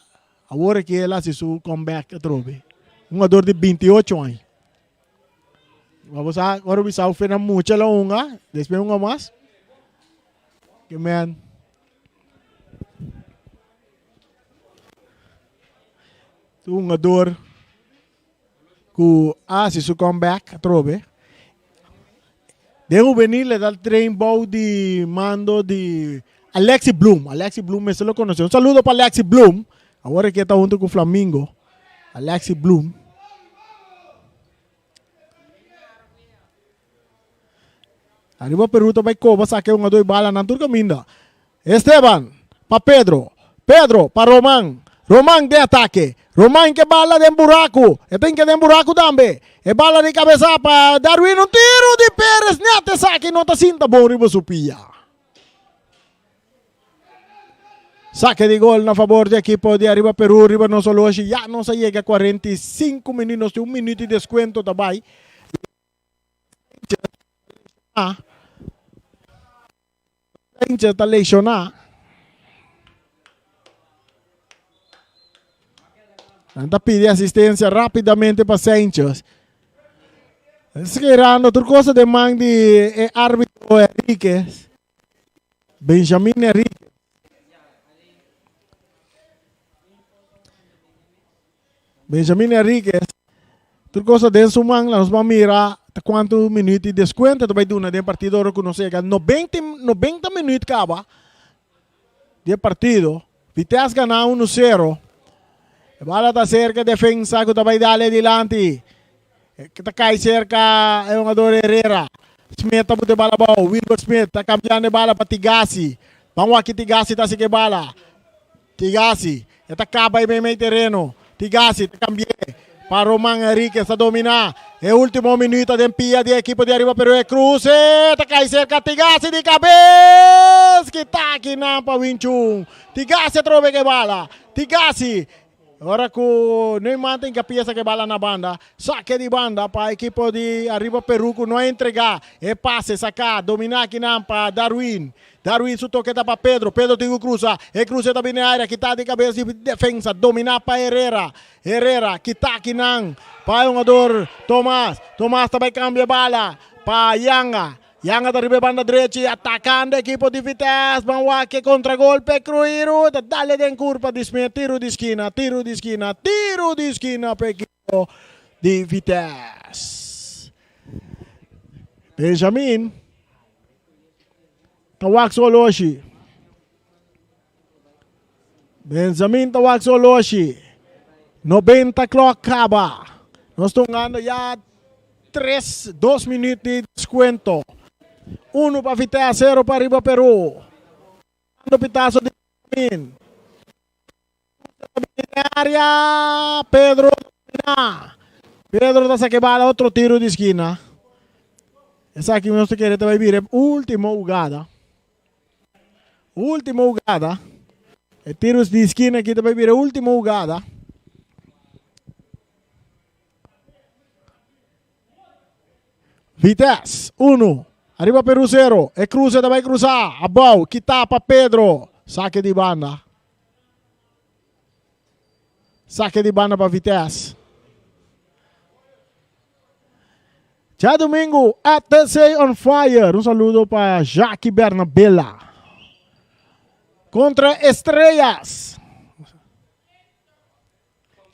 awor aki el a haci su comeback atrobe. Un hungador di 28 aña. Bo sa, ora bisa fe na mucha el a hunga, despues hunga mas. Ke men. Un hungador cu a haci su comeback atrobe. Den hubenil e ta train bou di mando di Alexi Bloom. Alexi Bloom mester lo conoce. Un saludo pa Alexi Bloom. Awor aki e ta hunto cu Flamingo. Alexi Bloom. Ariba Peru ta bai coba saca e hungador y bala nan tur caminda. Esteban pa Pedro. Pedro pa Roman. Roman den atake. Roman ke bala den buraku. E ta hinka den buraku tambe. E bala di kabesa pa Darwin. Un tiru di Perez net esaki no ta sinta bon riba su pia. Sake di gol na fabor di ekipo di Ariba Peru riba nos oloshi. Ya nos a yega 45 minuut. Nos tin un minuut di descuento ta bai. Sanchez ta lesioná. Nan ta pidi asistencia rápidamente pa Sanchez. Skerando tur cosa den man di e árbitro Enriquez. Benjamin Enriquez. Benjamin Enriquez, tur cosa den su man, nos ban mira ta cuanto minuut di descuento ta bay duna den partido ora cu nos yega 90, 90 minuut caba di e partido. Vitesse gana uno cero. E bala ta cerca defensa cu ta bay dale dilanti. Ta cay cerca e hungador Herrera. Smith ta buta e bala abao. Wilbert Smith ta cambiando e bala pa Tigasi. Ban wak Tigasi ta haci cu e bala. Tigasi e ta kaba e meimei tereno. Tigasi ta kambi'é pa Roman Henriquez ta dominá e último minuto den pia di e ekipo di Ariba Peru. E kruse ta kai serka Tigasi di kabes! Kita akinan pa Winchun. Tigasi atrobe ku e bala. Tigasi ora ku Neumann ta hinka piesa ku e bala na banda. Sake di banda pa ekipo di Ariba Peru ku no a entregá e pase saká. Dominá akinan pa Darwin. Darwin su toke ta pa Pedro, Pedro tin ku krusa, e kruse ta bini aire, kita di kabes di defensa, dominá pa Herrera, Herrera kita akinan pa e hungador Tomas, Tomas ta bai kambia e bala pa Yanga, Yanga ta riba e banda drechi atakando ekipo di Vitesse, ban wak e kontragolpe, Kruiru ta dale den kurpa di Smit, tiru di skina, tiru di skina, tiru di skina pa ekipo di Vitesse. Benjamin. Ta wak su oloshi. Benjamin ta wak su oloshi. 90 klok kaba. Nos ta hungando ya tres, dos minuut di descuento. Uno pa Vitesse, cero pa Riba Peru. Pitazo di Benjamin. Área, Pedro domina. Pedro ta saca e bala, otro tiro di esquina. Esaki nos ta kere ta bai bira e ultimo hugada. Ultimo hugada. E tiro di skina aki ta bai bira e ultimo hugada. Vitesse, uno. Ariba Peru zero. E cruze ta bai cruza. Abou, kita pa Pedro. Sake di banda. Sake di banda pa Vitesse. Djadumingu, ATC on fire. Un saludo pa Jackie Bernabela. Contra Estrellas.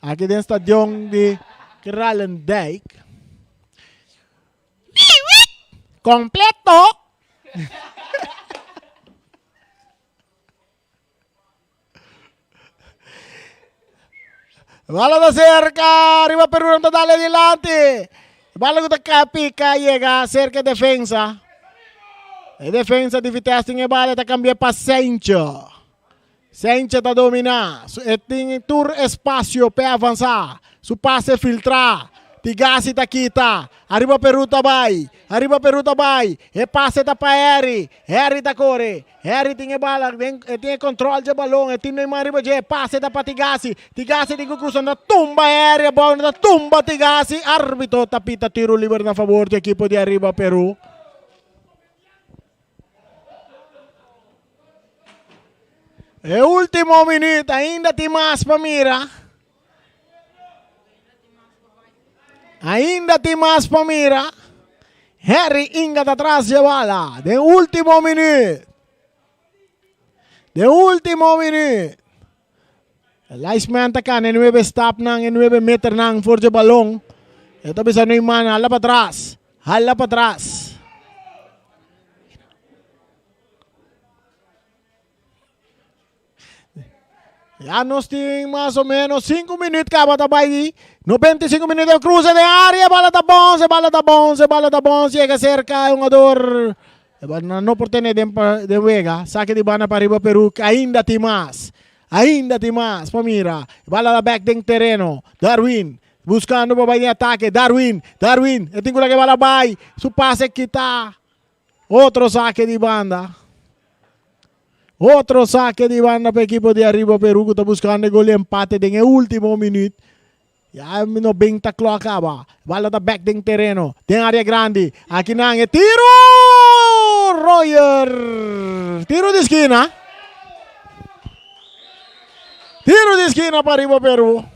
Aki den stadion di Kralendijk. Completo! Bala ta cerca, riba Peru ta dale dilanti. Bala ku ta pica yega cerca e defensa. E defensa di Vitesse tin e bala ta cambia pa Sencho. Sencho ta domina. E tin tur espacio pe avansa. Su pase filtra. Tigasi ta kita. Ariba Peru ta bai. Ariba Peru ta bai. E pase ta pa Harry. Harry ta kore. Harry tin e bala den e tin e control dje balon e tin Neymar riba dje e pase ta pa Tigasi Tigasi tin ku krusa na tumba Harry abou na tumba Tigasi arbitro ta pita tiro liber na fabor di ekipo di Ariba Peru. E ultimo minuut ainda tin mas pa mira. Ainda tin mas pa mira. Harry Inga ta tras dje bala. Den ultimo minuut. Den ultimo minuut. E linesman ta kana e nuebe stapnan, e nuebe meternan for dje balon. E ta bisa Neymar hala pa tras. Hala pa tras. Ya nos tin mas o menos 5 minuut kaba ta bai di 95 minuut el cruce de área, bala ta bons, bala ta bons, bala ta bons, llega cerca el jugador. No por tener den, den wega, saque di banda para arriba Perú, ainda tin mas, ainda tin mas, pa mira, bala da back den terreno, Darwin, buscando pa bai den ataque, Darwin, Darwin, e tin ku laga e bala bai, su pase kita, otro saque di banda. Otro sake di banda pa ekipo di Arriba Peru ku ta buskando e gol di empate den e ultimo minuut. Ya 90 klok kaba. Bala ta bek den tereno, den area grandi. Aki nan e tiro! Royer! Tiro di skina. Tiro di skina pa Arriba Peru.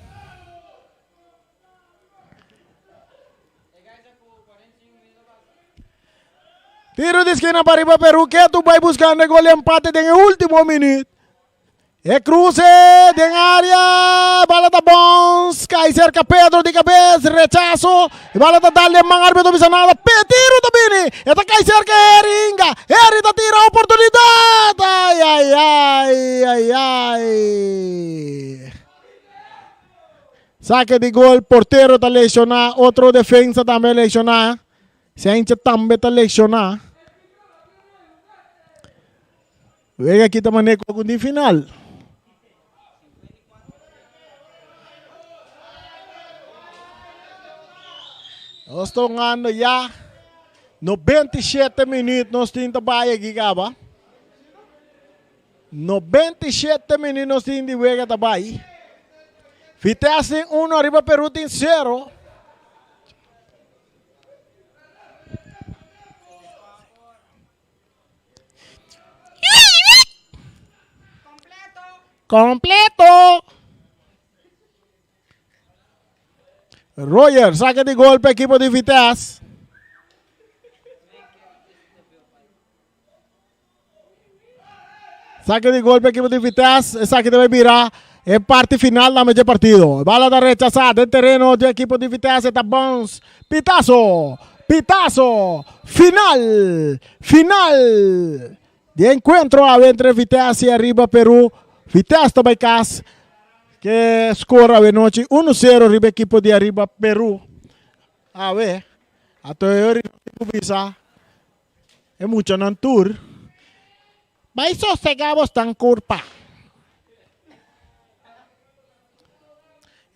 Tiro di skina pa riba Peru ketu bai buscando e gol di empate den e ultimo minuut. E cruce den area, bala ta bons, cai cerca Pedro di cabez, rechazo, bala ta dal den man, arbitro bisa nada, pe tiro ta bini, e ta cai cerca Harry Inga, Harry ta tira oportunidad, ay ay ay ay ay. Sake di gol, portero ta lesioná, otro defensa tambe a lesioná. Sencha tambe ta lesioná. Wega aki ta mané ku algun di final. Nos ta hungando ya 97 minuut nos tin ta bai aki kaba. 97 minuut nos tin di wega ta bai. Vitesse tin uno ariba Peru tin sero. Completo. Roger saca di gol pa equipo di Vitesse. Saque di gol pa equipo di Vitesse. Esaki debe bira e parti final na medio partido. Bala ta rechazá den tereno di equipo di Vitesse. Ta bounce. Pitazo! Pitazo! Final! Final! Di encuentro awe entre Vitesse y Arriba Peru. Vitesse ta bay cas ke score awe nochi 1-0 riba equipo di Arriba Peru. Awe, ato e ori bisa. E muchanan tur bai sosegá bosnan kurpa.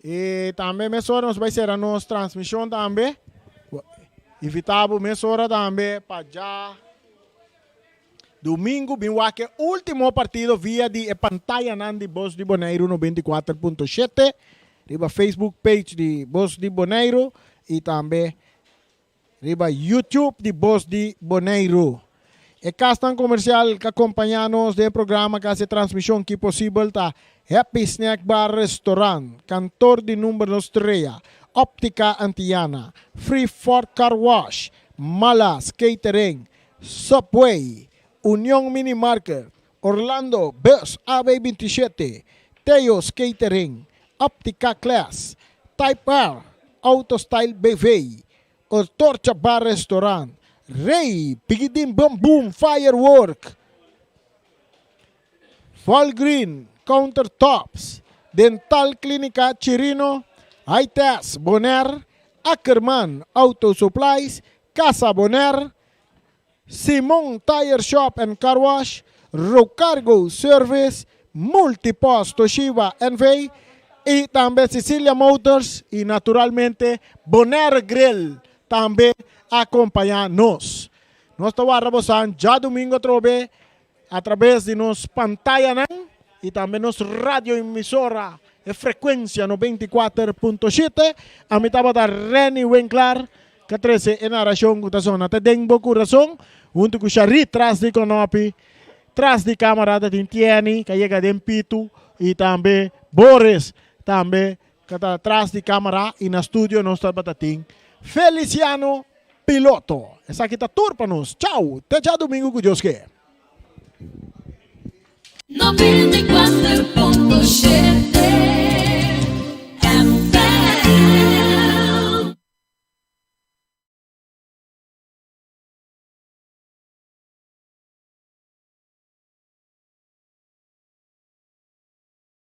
I tambe mesora nos bai sera nos transmishon tambe. Invitá bo mesora tambe pa djadumingu bin wak e último partido via di e pantayanan di Bos di Boneiru 94.7, riba Facebook page di Bos di Boneiru i tambe riba YouTube di Bos di Boneiru. E kasnan komersial ku a kompañá nos den e programa ku a hasi e transmishon ki posibel ta Happy Snack Bar Restaurant, Kantor di Number Nos Trea, Optica Antiana, Free Ford Car Wash, Malas Catering, Subway, Union Mini Market, Orlando Bus AB 27, Teo's Catering, Optica Class, Type R, Auto Style BV, Torcha Bar Restaurant, Rey Pigidin Bum Boom Firework, Volgreen Countertops, Dental Clínica Chirino, Hightest Bonaire, Ackerman Auto Supplies, Casa Bonaire, Simon Tire Shop and Car Wash, Rocargo Service, Multipost Toshiba NV i tambe Cecilia Motors i naturalmente Bonaire Grill tambe a kompañá nos. Nos ta warda bosan djadumingu atrobe atraves di nos pantayanan i tambe nos radioemisora e frekuensia 94.7. Ami tabata Renny Winklar ku a trese e narashon ku ta sona te den bo kurason huntu ku Sharit tras di konopi. Tras di kámara ta tin Tieni ku a yega den pitu i tambe Boris tambe ku ta tras di kámara i na studio nos tabata tin Feliciano Piloto. Esaki ta tur pa nos. Chau! Te djadumingu ku Dios ke. 94.7.